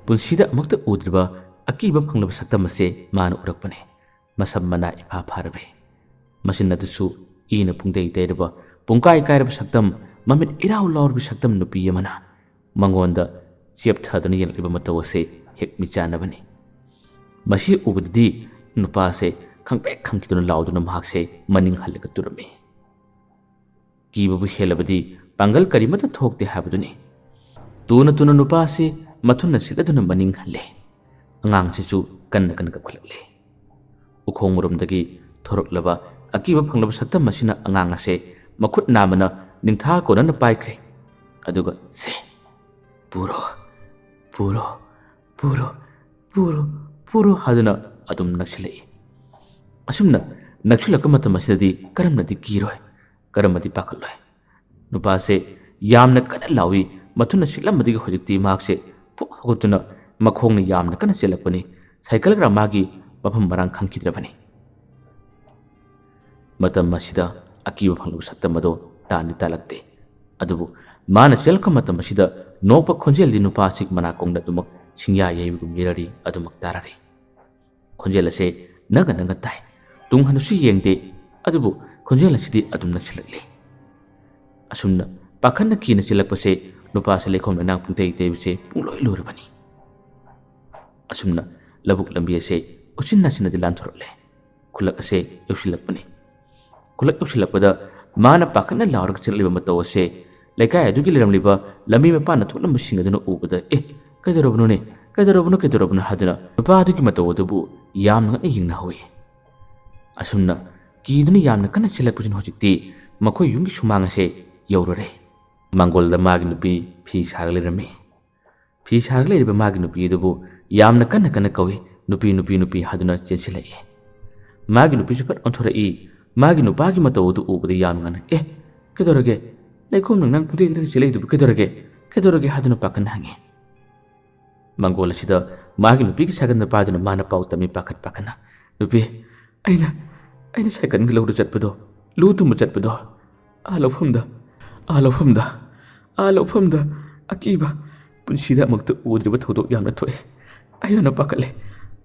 ꯄꯨꯟꯁꯤꯗ ꯑꯃꯨꯛꯇ ꯎꯗ꯭ꯔꯤꯕ ꯑꯀꯤꯕ ꯐꯪꯂꯕ ꯁꯛꯇꯝ ꯑꯁꯦ ꯃꯥꯅ ꯎꯔꯛꯄꯅꯤ꯫ ꯃꯁꯝ ꯃꯅꯥ ꯏꯐꯥ ꯐꯥꯔꯕꯤ, ꯃꯆꯤꯟ ꯑꯗꯨꯁꯨ ꯏꯅ ꯄꯨꯡꯗꯩ ꯇꯩꯔꯕ, ꯄꯨꯡꯀꯥꯏ ꯀꯥꯏꯔꯕ ꯁꯛꯇꯝ, ꯃꯃꯤꯠ ꯏꯔꯥꯎ ꯂꯥꯎꯔꯕꯤ ꯁꯛꯇꯝ ꯅꯨꯄꯤ ꯑꯃꯅ ꯃꯉꯣꯟꯗ ꯆꯦꯞꯊꯗꯨꯅ ꯌꯦꯡꯂꯛꯂꯤꯕ ꯃꯇꯧ ꯑꯁꯦ ꯍꯦꯛ ꯃꯤꯆꯥꯟꯅꯕꯅꯤ꯫ ꯃꯁꯤ ꯎꯕꯗꯗꯤ ꯅꯨꯄꯥꯁꯦ ꯈꯪꯄ꯭ꯔꯦꯛ ꯈꯪꯈꯤꯗꯨꯅ ꯂꯥꯎꯗꯨꯅ ꯃꯍꯥꯛꯁꯦ ꯃꯅꯤꯡ ꯍꯜꯂꯒ ꯇꯨꯔꯝꯃꯤ꯫ ꯀꯤꯕꯕꯨ ꯍꯦꯜꯂꯕꯗꯤ ꯄꯥꯡꯒꯜ ꯀꯔꯤꯃꯠꯇ ꯊꯣꯛꯇꯦ ꯍꯥꯏꯕꯗꯨꯅꯤ꯫ ꯇꯨꯅ ꯇꯨꯅ ꯅꯨꯄꯥꯁꯤ ꯃꯊꯨꯟꯅ ꯁꯤꯠꯂꯗꯨꯅ ꯃꯅꯤꯡ ꯍꯜꯂꯦ꯫ ꯑꯉꯥꯡꯁꯤꯁꯨ ꯀꯟꯅ ꯀꯟꯅ ꯀꯞꯈꯠꯂꯛꯂꯦ꯫ ꯎꯈꯣꯡ ꯃꯔꯨꯝꯗꯒꯤ ꯊꯣꯔꯛꯂꯕ ꯑꯀꯤꯕ ꯐꯪꯂꯕ ꯁꯛꯇꯝ ꯑꯁꯤꯅ ꯑꯉꯥꯡ ꯑꯁꯦ ꯃꯈꯨꯠ ꯅꯥꯝꯃꯅ ꯅꯤꯡꯊꯥ ꯀꯣꯟꯅꯅ ꯄꯥꯏꯈ꯭ꯔꯦ꯫ ꯑꯗꯨꯒ "ꯁꯦ, ꯄꯨꯔꯣ, ꯄꯨꯔꯣ, ꯄꯨꯔꯣ, ꯄꯨꯔꯣ, ꯄꯨꯔꯣ" ꯍꯥꯏꯗꯨꯅ ꯑꯗꯨꯝ ꯅꯛꯁꯤꯜꯂꯛꯏ꯫ ꯑꯁꯨꯝꯅ ꯅꯛꯁꯤꯜꯂꯛꯄ ꯃꯇꯝ ꯑꯁꯤꯗꯗꯤ ꯀꯔꯝꯅꯗꯤ ꯀꯤꯔꯣꯏ, ꯀꯔꯝꯅꯗꯤ ꯄꯥꯈꯠꯂꯣꯏ? ꯅꯨꯄꯥꯁꯦ ꯌꯥꯝꯅ ꯀꯟꯅ ꯂꯥꯎꯏ꯫ ꯃꯊꯨꯟ ꯑꯁꯤ ꯁꯤꯠꯂꯝꯕꯗꯒꯤ ꯍꯧꯖꯤꯛꯇꯤ ꯃꯍꯥꯛꯁꯦ ꯐꯨꯛ ꯍꯧꯒꯠꯇꯨꯅ ꯃꯈꯣꯡꯅ ꯌꯥꯝꯅ ꯀꯟꯅ ꯆꯦꯜꯂꯛꯄꯅꯤ꯫ ꯁꯥꯏꯀꯜꯒ ꯃꯥꯒꯤ ꯃꯐꯝ ꯃꯔꯥꯡ ꯈꯪꯈꯤꯗ꯭ꯔꯕꯅꯤ꯫ ꯃꯇꯝ ꯑꯁꯤꯗ ꯑꯀꯤꯕ ꯐꯪꯂꯕ ꯁꯛꯇꯝ ꯑꯗꯣ ꯇꯥꯟꯗꯤ ꯇꯥꯜꯂꯛꯇꯦ꯫ ꯑꯗꯨꯕꯨ ꯃꯥꯅ ꯆꯦꯜꯂꯛꯄ ꯃꯇꯝ ꯑꯁꯤꯗ ꯅꯣꯛꯄ ꯈꯣꯟꯖꯦꯜꯗꯤ ꯅꯨꯄꯥ ꯑꯁꯤꯒꯤ ꯃꯅꯥꯀꯣꯡꯗ ꯑꯗꯨꯃꯛ ꯁꯤꯡꯌꯥ ꯌꯩꯕꯒꯨꯝ ꯌꯩꯔꯔꯤ, ꯑꯗꯨꯃꯛ ꯇꯥꯔꯔꯤ꯫ ꯈꯣꯟꯖꯦꯜ ꯑꯁꯦ ꯅꯪꯒ ꯅꯪꯒ ꯇꯥꯏ꯫ ꯇꯨꯡ ꯍꯟꯅꯁꯨ ꯌꯦꯡꯗꯦ, ꯑꯗꯨꯕꯨ ꯈꯣꯟꯖꯦꯜ ꯑꯁꯤꯗꯤ ꯑꯗꯨꯝ ꯅꯛꯁꯤꯜꯂꯛꯂꯦ꯫ ꯑꯁꯨꯝꯅ ꯄꯥꯈꯠꯅ ꯀꯤꯅ ꯆꯦꯜꯂꯛꯄꯁꯦ ꯅꯨꯄꯥꯁꯦ ꯂꯩꯈꯣꯝ ꯂꯩꯅꯥꯡ ꯄꯨꯡꯇꯩ ꯇꯩꯕꯁꯦ ꯄꯨꯡꯂꯣꯏ ꯂꯣꯏꯔꯕꯅꯤ꯫ ꯑꯁꯨꯝꯅ ꯂꯧꯕꯨꯛ ꯂꯝꯕꯤ ꯑꯁꯦ ꯎꯆꯤꯟ ꯅꯥꯆꯤꯟꯅꯗꯤ ꯂꯥꯟꯊꯣꯔꯛꯂꯦ꯫ ꯈꯨꯜꯂꯛ ꯑꯁꯦ ꯌꯧꯁꯤꯜꯂꯛꯄꯅꯤ꯫ ꯈꯨꯜꯂꯛ ꯌꯧꯁꯤꯜꯂꯛꯄꯗ ꯃꯥꯅ ꯄꯥꯈꯠꯅ ꯂꯥꯎꯔꯒ ꯆꯦꯜꯂꯛꯂꯤꯕ ꯃꯇꯧ ꯑꯁꯦ ꯂꯩꯀꯥꯏ ꯑꯗꯨꯒꯤ ꯂꯩꯔꯝꯂꯤꯕ ꯂꯝꯕꯤ ꯃꯄꯥꯟꯗ ꯊꯣꯛꯂꯝꯕꯁꯤꯡ ꯑꯗꯨꯅ ꯎꯕꯗ, "ꯑꯦ, ꯀꯩꯗꯧꯔꯕꯅꯣꯅꯦ? ꯀꯩꯗꯧꯔꯕꯅꯣ? ꯀꯩꯗꯧꯔꯕꯅꯣ?" ꯍꯥꯏꯗꯨꯅ ꯅꯨꯄꯥ ꯑꯗꯨꯒꯤ ꯃꯇꯧ ꯑꯗꯨꯕꯨ ꯌꯥꯝꯅ ꯉꯛꯅ ꯌꯦꯡꯅꯍꯧꯏ꯫ ꯑꯁꯨꯝꯅ ꯀꯤꯗꯨꯅ ꯌꯥꯝꯅ ꯀꯟꯅ ꯆꯦꯜꯂꯛꯄꯁꯤꯅ ꯍꯧꯖꯤꯛꯇꯤ ꯃꯈꯣꯏ ꯌꯨꯝꯒꯤ ꯁꯨꯃꯥꯡ ꯑꯁꯦ ꯌꯧꯔꯨꯔꯦ꯫ ꯃꯥꯡꯒꯣꯜꯗ ꯃꯥꯒꯤ ꯅꯨꯄꯤ ꯐꯤ ꯁꯥꯔꯒ ꯂꯩꯔꯝꯃꯤ꯫ ꯐꯤ ꯁꯥꯔꯒ ꯂꯩꯔꯤꯕ ꯃꯥꯒꯤ ꯅꯨꯄꯤ ꯑꯗꯨꯕꯨ ꯌꯥꯝꯅ ꯀꯟꯅ ꯀꯟꯅ ꯀꯧꯏ, "ꯅꯨꯄꯤ, ꯅꯨꯄꯤ, ꯅꯨꯄꯤ" ꯍꯥꯏꯗꯨꯅ ꯆꯦꯟꯁꯤꯜꯂꯛꯏ꯫ ꯃꯥꯒꯤ ꯅꯨꯄꯤꯁꯨ ꯐꯠ ꯑꯣꯟꯊꯣꯔꯛꯏ꯫ ꯃꯥꯒꯤ ꯅꯨꯄꯥꯒꯤ ꯃꯇꯧ ꯑꯗꯨ ꯎꯕꯗ ꯌꯥꯝꯅ ꯉꯛꯅ, "ꯑꯦ, ꯀꯩꯗꯧꯔꯒꯦ? ꯂꯩꯈꯣꯝ ꯂꯩꯅꯥꯡ ꯄꯨꯡꯇꯩ ꯇꯩꯔꯒ ꯆꯦꯜꯂꯛꯏꯗꯨꯕꯨ ꯀꯩꯗꯧꯔꯒꯦ? ꯀꯩꯗꯧꯔꯒꯦ?" ꯍꯥꯏꯗꯨꯅ ꯄꯥꯈꯠꯅ ꯍꯪꯉꯤ꯫ ꯃꯥꯡꯒꯣꯜ ꯑꯁꯤꯗ ꯃꯥꯒꯤ ꯅꯨꯄꯤꯒꯤ ꯁꯥꯏꯀꯜꯗ ꯄꯥꯏꯗꯨꯅ ꯃꯥꯅ ꯄꯥꯎ ꯇꯝꯃꯤ ꯄꯥꯈꯠ ꯄꯥꯈꯠꯅ, "ꯅꯨꯄꯤ, ꯑꯩꯅ, ꯑꯩꯅ ꯁꯥꯏꯀꯜꯒꯤ ꯂꯧꯗ ꯆꯠꯄꯗꯣ, ꯂꯨ ꯇꯨꯝꯕ ꯆꯠꯄꯗꯣ, ꯑꯥ ꯂꯧꯐꯝꯗ, ꯑꯥ ꯂꯧꯐꯝꯗ, ꯑꯥ ꯂꯧꯐꯝꯗ ꯑꯀꯤꯕ, ꯄꯨꯟꯁꯤꯗ ꯑꯃꯨꯛꯇ ꯎꯗ꯭ꯔꯤꯕ ꯊꯧꯗꯣꯛ ꯌꯥꯝꯅ ꯊꯣꯛꯑꯦ꯫ ꯑꯩ ꯌꯥꯝꯅ ꯄꯥꯈꯠꯂꯦ,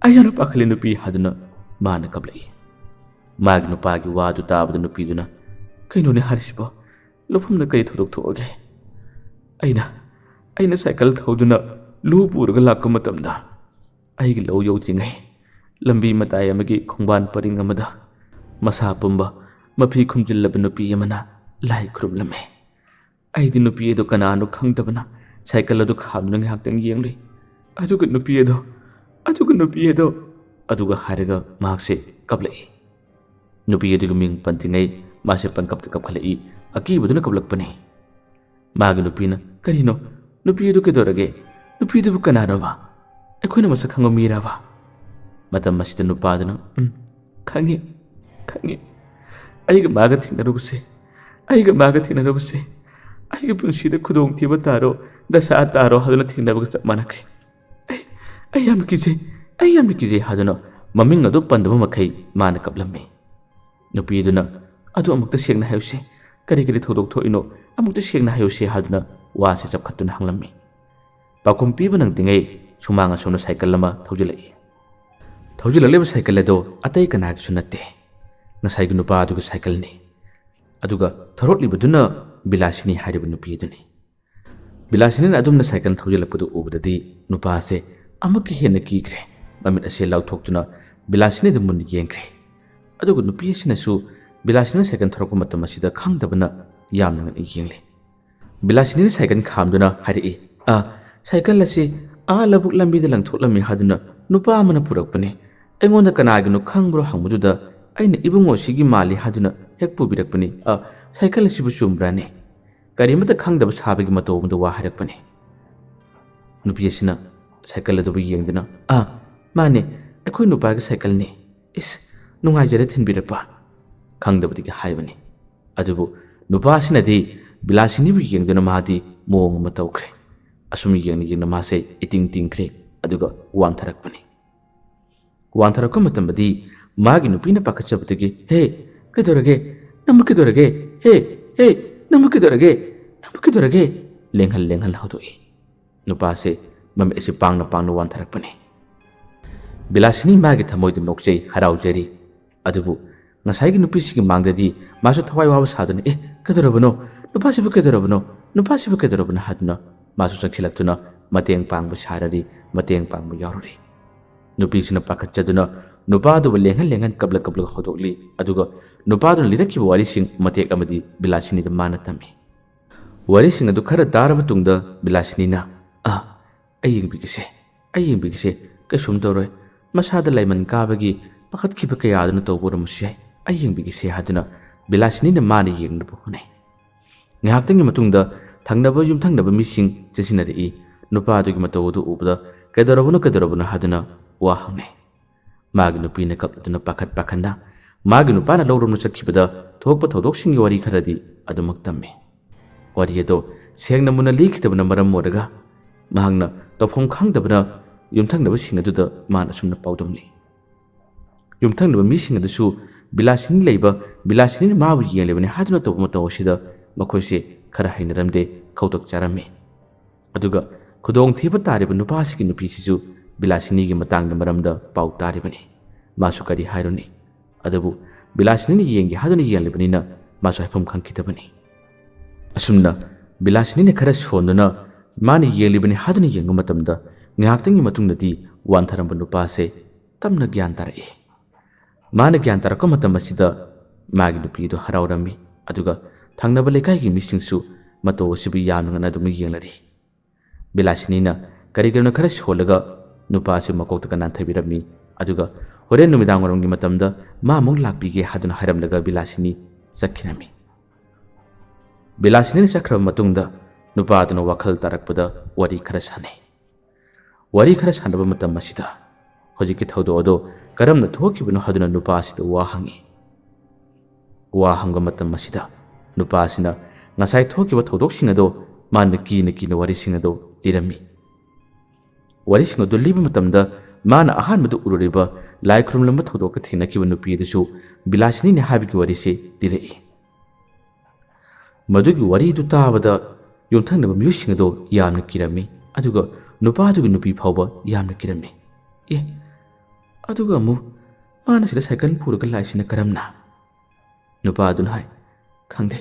ꯑꯩ ꯌꯥꯝꯅ ꯄꯥꯈꯠꯂꯦ ꯅꯨꯄꯤ" ꯍꯥꯏꯗꯨꯅ ꯃꯥꯅ ꯀꯞꯂꯛꯏ꯫ ꯃꯥꯒꯤ ꯅꯨꯄꯥꯒꯤ ꯋꯥꯗꯨ ꯇꯥꯕꯗ ꯅꯨꯄꯤꯗꯨꯅ, "ꯀꯩꯅꯣꯅꯦ ꯍꯥꯏꯔꯤꯁꯤꯕꯣ? ꯂꯧꯐꯝꯗ ꯀꯔꯤ ꯊꯧꯗꯣꯛ ꯊꯣꯛꯑꯒꯦ? ꯑꯩꯅ, ꯑꯩꯅ ꯁꯥꯏꯀꯜ ꯊꯧꯗꯨꯅ ꯂꯨ ꯄꯨꯔꯒ ꯂꯥꯛꯄ ꯃꯇꯝꯗ ꯑꯩꯒꯤ ꯂꯧ ꯌꯧꯗ꯭ꯔꯤꯉꯩ ꯂꯝꯕꯤ ꯃꯇꯥꯏ ꯑꯃꯒꯤ ꯈꯣꯡꯕꯥꯟ ꯄꯔꯤꯡ ꯑꯃꯗ ꯃꯁꯥ ꯄꯨꯝꯕ ꯃꯐꯤ ꯈꯨꯝꯖꯤꯜꯂꯕ ꯅꯨꯄꯤ ꯑꯃꯅ ꯂꯥꯏ ꯈꯨꯔꯨꯝꯂꯝꯃꯤ꯫ ꯑꯩꯗꯤ ꯅꯨꯄꯤ ꯑꯗꯨ ꯀꯅꯥꯅꯣ ꯈꯪꯗꯕꯅ ꯁꯥꯏꯀꯜ ꯑꯗꯨ ꯈꯥꯝꯗꯨꯅ ꯉꯥꯏꯍꯥꯛꯇꯪ ꯌꯦꯡꯂꯨꯏ꯫ ꯑꯗꯨꯒ ꯅꯨꯄꯤ ꯑꯗꯣ, ꯑꯗꯨꯒ ꯅꯨꯄꯤ ꯑꯗꯣ" ꯑꯗꯨꯒ ꯍꯥꯏꯔꯒ ꯃꯍꯥꯛꯁꯦ ꯀꯞꯂꯛꯏ꯫ ꯅꯨꯄꯤ ꯑꯗꯨꯒꯤ ꯃꯤꯡ ꯄꯟꯗ꯭ꯔꯤꯉꯩ ꯃꯥꯁꯦ ꯄꯪꯀꯞꯇ ꯀꯞꯈꯠꯂꯛꯏ꯫ ꯑꯀꯤꯕꯗꯨꯅ ꯀꯞꯂꯛꯄꯅꯤ꯫ ꯃꯥꯒꯤ ꯅꯨꯄꯤꯅ, "ꯀꯔꯤꯅꯣ? ꯅꯨꯄꯤ ꯑꯗꯨ ꯀꯩꯗꯧꯔꯒꯦ? ꯅꯨꯄꯤꯗꯨꯕꯨ ꯀꯅꯥꯅꯣꯕ? ꯑꯩꯈꯣꯏꯅ ꯃꯁꯛ ꯈꯪꯕ ꯃꯤꯔꯕ?" ꯃꯇꯝ ꯑꯁꯤꯗ ꯅꯨꯄꯥꯗꯨꯅ, "ꯎꯝ, ꯈꯪꯉꯤ, ꯈꯪꯉꯤ꯫ ꯑꯩꯒ ꯃꯥꯒ ꯊꯦꯡꯅꯔꯨꯕꯁꯦ, ꯑꯩꯒ ꯃꯥꯒ ꯊꯦꯡꯅꯔꯨꯕꯁꯦ, ꯑꯩꯒꯤ ꯄꯨꯟꯁꯤꯗ ꯈꯨꯗꯣꯡꯊꯤꯕ ꯇꯥꯔꯣ, ꯗꯁꯥ ꯇꯥꯔꯣ ꯍꯥꯏꯗꯨꯅ ꯊꯦꯡꯅꯕꯒ ꯆꯞ ꯃꯥꯟꯅꯈ꯭ꯔꯦ꯫ ꯑꯩ, ꯑꯩ ꯌꯥꯝꯅ ꯀꯤꯖꯩ, ꯑꯩ ꯌꯥꯝꯅ ꯀꯤꯖꯩ" ꯍꯥꯏꯗꯨꯅ ꯃꯃꯤꯡ ꯑꯗꯨ ꯄꯟꯗꯕ ꯃꯈꯩ ꯃꯥꯅ ꯀꯞꯂꯝꯃꯤ꯫ ꯅꯨꯄꯤꯗꯨꯅ, "ꯑꯗꯨ ꯑꯃꯨꯛꯇ ꯁꯦꯡꯅ ꯍꯥꯏꯌꯨꯁꯦ, ꯀꯔꯤ ꯀꯔꯤ ꯊꯧꯗꯣꯛ ꯊꯣꯛꯏꯅꯣ? ꯑꯃꯨꯛꯇ ꯁꯦꯡꯅ ꯍꯥꯏꯌꯨꯁꯦ" ꯍꯥꯏꯗꯨꯅ ꯋꯥꯁꯦ ꯆꯞꯈꯠꯇꯨꯅ ꯍꯪꯂꯝꯃꯤ꯫ ꯄꯥꯎꯈꯨꯝ ꯄꯤꯕ ꯅꯪꯗ꯭ꯔꯤꯉꯩ ꯁꯨꯃꯥꯡ ꯑꯁꯣꯝꯗ ꯁꯥꯏꯀꯜ ꯑꯃ ꯊꯧꯖꯤꯜꯂꯛꯏ꯫ ꯊꯧꯖꯤꯜꯂꯛꯂꯤꯕ ꯁꯥꯏꯀꯜ ꯑꯗꯣ ꯑꯇꯩ ꯀꯅꯥꯒꯤꯁꯨ ꯅꯠꯇꯦ, ꯉꯁꯥꯏꯒꯤ ꯅꯨꯄꯥ ꯑꯗꯨꯒꯤ ꯁꯥꯏꯀꯜꯅꯤ꯫ ꯑꯗꯨꯒ ꯊꯧꯔꯛꯂꯤꯕꯗꯨꯅ ꯕꯤꯂꯥꯁꯤꯅꯤ ꯍꯥꯏꯔꯤꯕ ꯅꯨꯄꯤ ꯑꯗꯨꯅꯤ꯫ ꯕꯤꯂꯥꯁꯤꯅꯤꯅ ꯑꯗꯨꯝꯅ ꯁꯥꯏꯀꯜ ꯊꯧꯖꯤꯜꯂꯛꯄꯗꯨ ꯎꯕꯗꯗꯤ ꯅꯨꯄꯥ ꯑꯁꯦ ꯑꯃꯨꯛꯀ ꯍꯦꯟꯅ ꯀꯤꯈ꯭ꯔꯦ꯫ ꯃꯃꯤꯠ ꯑꯁꯦ ꯂꯥꯎꯊꯣꯛꯇꯨꯅ ꯕꯤꯂꯥꯁꯤꯅꯤꯗ ꯃꯨꯟꯅ ꯌꯦꯡꯈ꯭ꯔꯦ꯫ ꯑꯗꯨꯒ ꯅꯨꯄꯤ ꯑꯁꯤꯅꯁꯨ ꯕꯤꯂꯥꯁꯤꯅꯤꯅ ꯁꯥꯏꯀꯜ ꯊꯧꯔꯛꯄ ꯃꯇꯝ ꯑꯁꯤꯗ ꯈꯪꯗꯕꯅ ꯌꯥꯝꯅ ꯉꯛꯅ ꯌꯦꯡꯂꯤ꯫ ꯕꯤꯂꯥꯁꯤꯅꯤꯅ ꯁꯥꯏꯀꯜ ꯈꯥꯝꯗꯨꯅ ꯍꯥꯏꯔꯛꯏ, "ꯑ, ꯁꯥꯏꯀꯜ ꯑꯁꯤ ꯑꯥ ꯂꯧꯕꯨꯛ ꯂꯝꯕꯤꯗ ꯂꯪꯊꯣꯛꯂꯝꯃꯤ ꯍꯥꯏꯗꯨꯅ ꯅꯨꯄꯥ ꯑꯃꯅ ꯄꯨꯔꯛꯄꯅꯤ꯫ ꯑꯩꯉꯣꯟꯗ ꯀꯅꯥꯒꯤꯅꯣ ꯈꯪꯕ꯭ꯔꯣ ꯍꯪꯕꯗꯨꯗ ꯑꯩꯅ ꯏꯕꯨꯡꯉꯣꯁꯤꯒꯤ ꯃꯥꯜꯂꯤ ꯍꯥꯏꯗꯨꯅ ꯍꯦꯛ ꯄꯨꯕꯤꯔꯛꯄꯅꯤ꯫ ꯑ, ꯁꯥꯏꯀꯜ ꯑꯁꯤꯕꯨ ꯆꯨꯝꯕ꯭ꯔꯥꯅꯦ? ꯀꯔꯤꯃꯠꯇ ꯈꯪꯗꯕ ꯁꯥꯕꯒꯤ ꯃꯇꯧ ꯑꯃꯗ ꯋꯥ ꯍꯥꯏꯔꯛꯄꯅꯤ"꯫ ꯅꯨꯄꯤ ꯑꯁꯤꯅ ꯁꯥꯏꯀꯜ ꯑꯗꯨꯕꯨ ꯌꯦꯡꯗꯨꯅ, "ꯑꯥ, ꯃꯥꯅꯦ, ꯑꯩꯈꯣꯏ ꯅꯨꯄꯥꯒꯤ ꯁꯥꯏꯀꯜꯅꯤ꯫ ꯏꯁ, ꯅꯨꯡꯉꯥꯏꯖꯔꯦ ꯊꯤꯟꯕꯤꯔꯛꯄ" ꯈꯪꯗꯕꯗꯒꯤ ꯍꯥꯏꯕꯅꯤ꯫ ꯑꯗꯨꯕꯨ ꯅꯨꯄꯥ ꯑꯁꯤꯅꯗꯤ ꯕꯤꯂꯥꯁꯤꯅꯤꯕꯨ ꯌꯦꯡꯗꯨꯅ ꯃꯥꯗꯤ ꯃꯑꯣꯡ ꯑꯃ ꯇꯧꯈ꯭ꯔꯦ꯫ ꯑꯁꯨꯝ ꯌꯦꯡꯅ ꯌꯦꯡꯅ ꯃꯥꯁꯦ ꯏꯇꯤꯡ ꯇꯤꯡꯈ꯭ꯔꯦ, ꯑꯗꯨꯒ ꯋꯥꯟꯊꯔꯛꯄꯅꯤ꯫ ꯋꯥꯟꯊꯔꯛꯄ ꯃꯇꯝꯗꯗꯤ ꯃꯥꯒꯤ ꯅꯨꯄꯤꯅ ꯄꯥꯈꯠꯆꯕꯗꯒꯤ, "ꯍꯦ, ꯀꯩꯗꯧꯔꯒꯦ? ꯅꯪꯕꯨ ꯀꯩꯗꯧꯔꯒꯦ? ꯍꯦ, ꯍꯦ, ꯅꯪꯕꯨ ꯀꯩꯗꯧꯔꯒꯦ? ꯅꯪꯕꯨ ꯀꯩꯗꯧꯔꯒꯦ?" ꯂꯦꯡꯍꯜ ꯂꯦꯡꯍꯜ ꯍꯧꯗꯣꯛꯏ꯫ ꯅꯨꯄꯥꯁꯦ ꯃꯃꯤꯠ ꯑꯁꯤ ꯄꯥꯡꯅ ꯄꯥꯡꯅ ꯋꯥꯟꯊꯔꯛꯄꯅꯤ꯫ ꯕꯤꯂꯥꯁꯤꯅꯤ ꯃꯥꯒꯤ ꯊꯃꯣꯏꯗ ꯅꯣꯛꯆꯩ, ꯍꯔꯥꯎꯖꯔꯤ꯫ ꯑꯗꯨꯕꯨ ꯉꯁꯥꯏꯒꯤ ꯅꯨꯄꯤꯁꯤꯒꯤ ꯃꯥꯡꯗꯗꯤ ꯃꯥꯁꯨ ꯊꯋꯥꯏ ꯋꯥꯕ ꯁꯥꯗꯨꯅ, "ꯑꯦ, ꯀꯩꯗꯧꯔꯕꯅꯣ? ꯅꯨꯄꯥꯁꯤꯕꯨ ꯀꯩꯗꯧꯔꯕꯅꯣ? ꯅꯨꯄꯥꯁꯤꯕꯨ ꯀꯩꯗꯧꯔꯕꯅꯣ?" ꯍꯥꯏꯗꯨꯅ ꯃꯥꯁꯨ ꯆꯪꯁꯤꯜꯂꯛꯇꯨꯅ ꯃꯇꯦꯡ ꯄꯥꯡꯕ ꯁꯥꯔꯔꯤ, ꯃꯇꯦꯡ ꯄꯥꯡꯕ ꯌꯥꯎꯔꯨꯔꯤ꯫ ꯅꯨꯄꯤꯁꯤꯅ ꯄꯥꯈꯠꯆꯗꯨꯅ ꯅꯨꯄꯥꯗꯨꯕꯨ ꯂꯦꯡꯍꯟ ꯂꯦꯡꯍꯟ ꯀꯞꯂ ꯀꯞꯂꯒ ꯍꯧꯗꯣꯛꯂꯤ꯫ ꯑꯗꯨꯒ ꯅꯨꯄꯥꯗꯨꯅ ꯂꯤꯔꯛꯈꯤꯕ ꯋꯥꯔꯤꯁꯤꯡ ꯃꯇꯦꯛ ꯑꯃꯗꯤ ꯕꯤꯂꯥꯁꯤꯅꯤꯗ ꯃꯥꯅ ꯇꯝꯃꯤ꯫ ꯋꯥꯔꯤꯁꯤꯡ ꯑꯗꯨ ꯈꯔ ꯇꯥꯔꯕ ꯇꯨꯡꯗ ꯕꯤꯂꯥꯁꯤꯅꯤꯅ, "ꯑ, ꯑꯩ ꯌꯦꯡꯕꯤꯒꯦꯁꯦ, ꯑꯩ ꯌꯦꯡꯕꯤꯒꯦꯁꯦ, ꯀꯩꯁꯨꯝ ꯇꯧꯔꯣꯏ꯫ ꯃꯁꯥꯗ ꯂꯥꯏꯃꯟ ꯀꯥꯕꯒꯤ ꯄꯥꯈꯠꯈꯤꯕ ꯀꯌꯥ ꯑꯗꯨꯅ ꯇꯧꯕ ꯑꯣꯏꯔꯝꯕꯁꯨ ꯌꯥꯏ꯫ ꯑꯩ ꯌꯦꯡꯕꯤꯒꯦꯁꯦ" ꯍꯥꯏꯗꯨꯅ ꯕꯤꯂꯥꯁꯤꯅꯤꯅ ꯃꯥꯅ ꯌꯦꯡꯅꯕ ꯍꯣꯠꯅꯩ꯫ ꯉꯥꯏꯍꯥꯛꯇꯪꯒꯤ ꯃꯇꯨꯡꯗ ꯊꯪꯅꯕ ꯌꯨꯝꯊꯪꯅꯕ ꯃꯤꯁꯤꯡ ꯆꯦꯟꯁꯤꯟꯅꯔꯛꯏ꯫ ꯅꯨꯄꯥ ꯑꯗꯨꯒꯤ ꯃꯇꯧ ꯑꯗꯨ ꯎꯕꯗ "ꯀꯩꯗꯧꯔꯕꯅꯣ, ꯀꯩꯗꯧꯔꯕꯅꯣ?" ꯍꯥꯏꯗꯨꯅ ꯋꯥ ꯍꯪꯅꯩ꯫ ꯃꯥꯒꯤ ꯅꯨꯄꯤꯅ ꯀꯞꯂꯗꯨꯅ ꯄꯥꯈꯠ ꯄꯥꯈꯠꯅ ꯃꯥꯒꯤ ꯅꯨꯄꯥꯅ ꯂꯧꯔꯣꯝꯗ ꯆꯠꯈꯤꯕꯗ ꯊꯣꯛꯄ ꯊꯧꯗꯣꯛꯁꯤꯡꯒꯤ ꯋꯥꯔꯤ ꯈꯔꯗꯤ ꯑꯗꯨꯃꯛ ꯇꯝꯃꯤ꯫ ꯋꯥꯔꯤ ꯑꯗꯣ ꯁꯦꯡꯅ ꯃꯨꯟꯅ ꯂꯤꯈꯤꯗꯕꯅ ꯃꯔꯝ ꯑꯣꯏꯔꯒ ꯃꯍꯥꯛꯅ ꯇꯧꯐꯝ ꯈꯪꯗꯕꯅ ꯌꯨꯝꯊꯪꯅꯕꯁꯤꯡ ꯑꯗꯨꯗ ꯃꯥꯅ ꯑꯁꯨꯝꯅ ꯄꯥꯎꯗꯝꯂꯤ꯫ ꯌꯨꯝꯊꯪꯅꯕ ꯃꯤꯁꯤꯡ ꯑꯗꯨꯁꯨ ꯕꯤꯂꯥꯁꯤꯅꯤ ꯂꯩꯕ, ꯕꯤꯂꯥꯁꯤꯅꯤꯅ ꯃꯥꯕꯨ ꯌꯦꯡꯂꯤꯕꯅꯤ ꯍꯥꯏꯗꯨꯅ ꯇꯧꯕ ꯃꯇꯧ ꯑꯁꯤꯗ ꯃꯈꯣꯏꯁꯦ ꯈꯔ ꯍꯩꯅꯔꯝꯗꯦ, ꯈꯧꯇꯛ ꯆꯥꯔꯝꯃꯤ꯫ ꯑꯗꯨꯒ ꯈꯨꯗꯣꯡꯊꯤꯕ ꯇꯥꯔꯤꯕ ꯅꯨꯄꯥꯁꯤꯒꯤ ꯅꯨꯄꯤꯁꯤꯁꯨ ꯕꯤꯂꯥꯁꯤꯅꯤꯒꯤ ꯃꯇꯥꯡꯗ ꯃꯔꯝꯗ ꯄꯥꯎ ꯇꯥꯔꯤꯕꯅꯤ꯫ ꯃꯥꯁꯨ ꯀꯔꯤ ꯍꯥꯏꯔꯨꯅꯤ? ꯑꯗꯨꯕꯨ ꯕꯤꯂꯥꯁꯤꯅꯤꯅ ꯌꯦꯡꯒꯦ ꯍꯥꯏꯗꯨꯅ ꯌꯦꯡꯂꯤꯕꯅꯤꯅ ꯃꯥꯁꯨ ꯍꯥꯏꯐꯝ ꯈꯪꯈꯤꯗꯕꯅꯤ꯫ ꯑꯁꯨꯝꯅ ꯕꯤꯂꯥꯁꯤꯅꯤꯅ ꯈꯔ ꯁꯣꯟꯗꯨꯅ ꯃꯥꯅ ꯌꯦꯡꯂꯤꯕꯅꯤ ꯍꯥꯏꯗꯨꯅ ꯌꯦꯡꯕ ꯃꯇꯝꯗ ꯉꯥꯏꯍꯥꯛꯇꯪꯒꯤ ꯃꯇꯨꯡꯗꯗꯤ ꯋꯥꯟꯊꯔꯝꯕ ꯅꯨꯄꯥꯁꯦ ꯇꯞꯅ ꯒ꯭ꯌꯥꯟ ꯇꯥꯔꯛꯏ꯫ ꯃꯥꯅ ꯒ꯭ꯌꯥꯟ ꯇꯥꯔꯛꯄ ꯃꯇꯝ ꯑꯁꯤꯗ ꯃꯥꯒꯤ ꯅꯨꯄꯤꯗꯨ ꯍꯔꯥꯎꯔꯝꯃꯤ꯫ ꯑꯗꯨꯒ ꯊꯪꯅꯕ ꯂꯩꯀꯥꯏꯒꯤ ꯃꯤꯁꯤꯡꯁꯨ ꯃꯇꯧ ꯑꯁꯤꯕꯨ ꯌꯥꯝꯅ ꯉꯛꯅꯗꯨꯅ ꯌꯦꯡꯂꯔꯤ꯫ ꯕꯤꯂꯥꯁꯤꯅꯤꯅ ꯀꯔꯤꯒꯤꯅꯣ ꯈꯔ ꯁꯣꯜꯂꯒ ꯅꯨꯄꯥ ꯑꯁꯤ ꯃꯀꯣꯛꯇꯒ ꯅꯥꯟꯊꯕꯤꯔꯝꯃꯤ꯫ ꯑꯗꯨꯒ ꯍꯣꯔꯦꯟ ꯅꯨꯃꯤꯗꯥꯡ ꯋꯥꯏꯔꯝꯒꯤ ꯃꯇꯝꯗ ꯃꯥ ꯑꯃꯨꯛ ꯂꯥꯛꯄꯤꯒꯦ ꯍꯥꯏꯗꯨꯅ ꯍꯥꯏꯔꯝꯂꯒ ꯕꯤꯂꯥꯁꯤꯅꯤ ꯆꯠꯈꯤꯔꯝꯃꯤ꯫ ꯕꯤꯂꯥꯁꯤꯅꯤꯅ ꯆꯠꯈ꯭ꯔꯕ ꯃꯇꯨꯡꯗ ꯅꯨꯄꯥ ꯑꯗꯨꯅ ꯋꯥꯈꯜ ꯇꯥꯔꯛꯄꯗ ꯋꯥꯔꯤ ꯈꯔ ꯁꯥꯟꯅꯩ꯫ ꯋꯥꯔꯤ ꯈꯔ ꯁꯥꯟꯅꯕ ꯃꯇꯝ ꯑꯁꯤꯗ ꯍꯧꯖꯤꯛꯀꯤ ꯊꯧꯗꯣꯛ ꯑꯗꯣ ꯀꯔꯝꯅ ꯊꯣꯛꯈꯤꯕꯅꯣ ꯍꯥꯏꯗꯨꯅ ꯅꯨꯄꯥ ꯑꯁꯤꯗ ꯋꯥ ꯍꯪꯉꯤ꯫ ꯋꯥ ꯍꯪꯕ ꯃꯇꯝ ꯑꯁꯤꯗ ꯅꯨꯄꯥ ꯑꯁꯤꯅ ꯉꯁꯥꯏ ꯊꯣꯛꯈꯤꯕ ꯊꯧꯗꯣꯛꯁꯤꯡ ꯑꯗꯣ ꯃꯥꯅ ꯀꯤꯅ ꯀꯤꯅ ꯋꯥꯔꯤꯁꯤꯡ ꯑꯗꯣ ꯂꯤꯔꯝꯃꯤ꯫ ꯋꯥꯔꯤꯁꯤꯡ ꯑꯗꯨ ꯂꯤꯕ ꯃꯇꯝꯗ ꯃꯥꯅ ꯑꯍꯥꯟꯕꯗ ꯎꯔꯨꯔꯤꯕ ꯂꯥꯏ ꯈꯨꯔꯨꯝꯂꯝꯕ ꯊꯧꯗꯣꯛꯇ ꯊꯦꯡꯅꯈꯤꯕ ꯅꯨꯄꯤ ꯑꯗꯨꯁꯨ ꯕꯤꯂꯥꯁꯤꯅꯤꯅꯤ ꯍꯥꯏꯕꯒꯤ ꯋꯥꯔꯤꯁꯤ ꯂꯤꯔꯛꯏ꯫ ꯃꯗꯨꯒꯤ ꯋꯥꯔꯤꯗꯨ ꯇꯥꯕꯗ ꯌꯨꯝꯊꯪꯅꯕ ꯃꯤꯑꯣꯏꯁꯤꯡ ꯑꯗꯨ ꯌꯥꯝꯅ ꯀꯤꯔꯝꯃꯤ, ꯑꯗꯨꯒ ꯅꯨꯄꯥꯗꯨꯒꯤ ꯅꯨꯄꯤ ꯐꯥꯎꯕ ꯌꯥꯝꯅ ꯀꯤꯔꯝꯃꯤ꯫ "ꯑꯦ, ꯑꯗꯨꯒ ꯑꯃꯨꯛ ꯃꯥꯅ ꯁꯤꯗ ꯁꯥꯏꯀꯜ ꯄꯨꯔꯒ ꯂꯥꯛꯏꯁꯤꯅ ꯀꯔꯝꯅ?" ꯅꯨꯄꯥ ꯑꯗꯨꯅ ꯍꯥꯏ, "ꯈꯪꯗꯦ,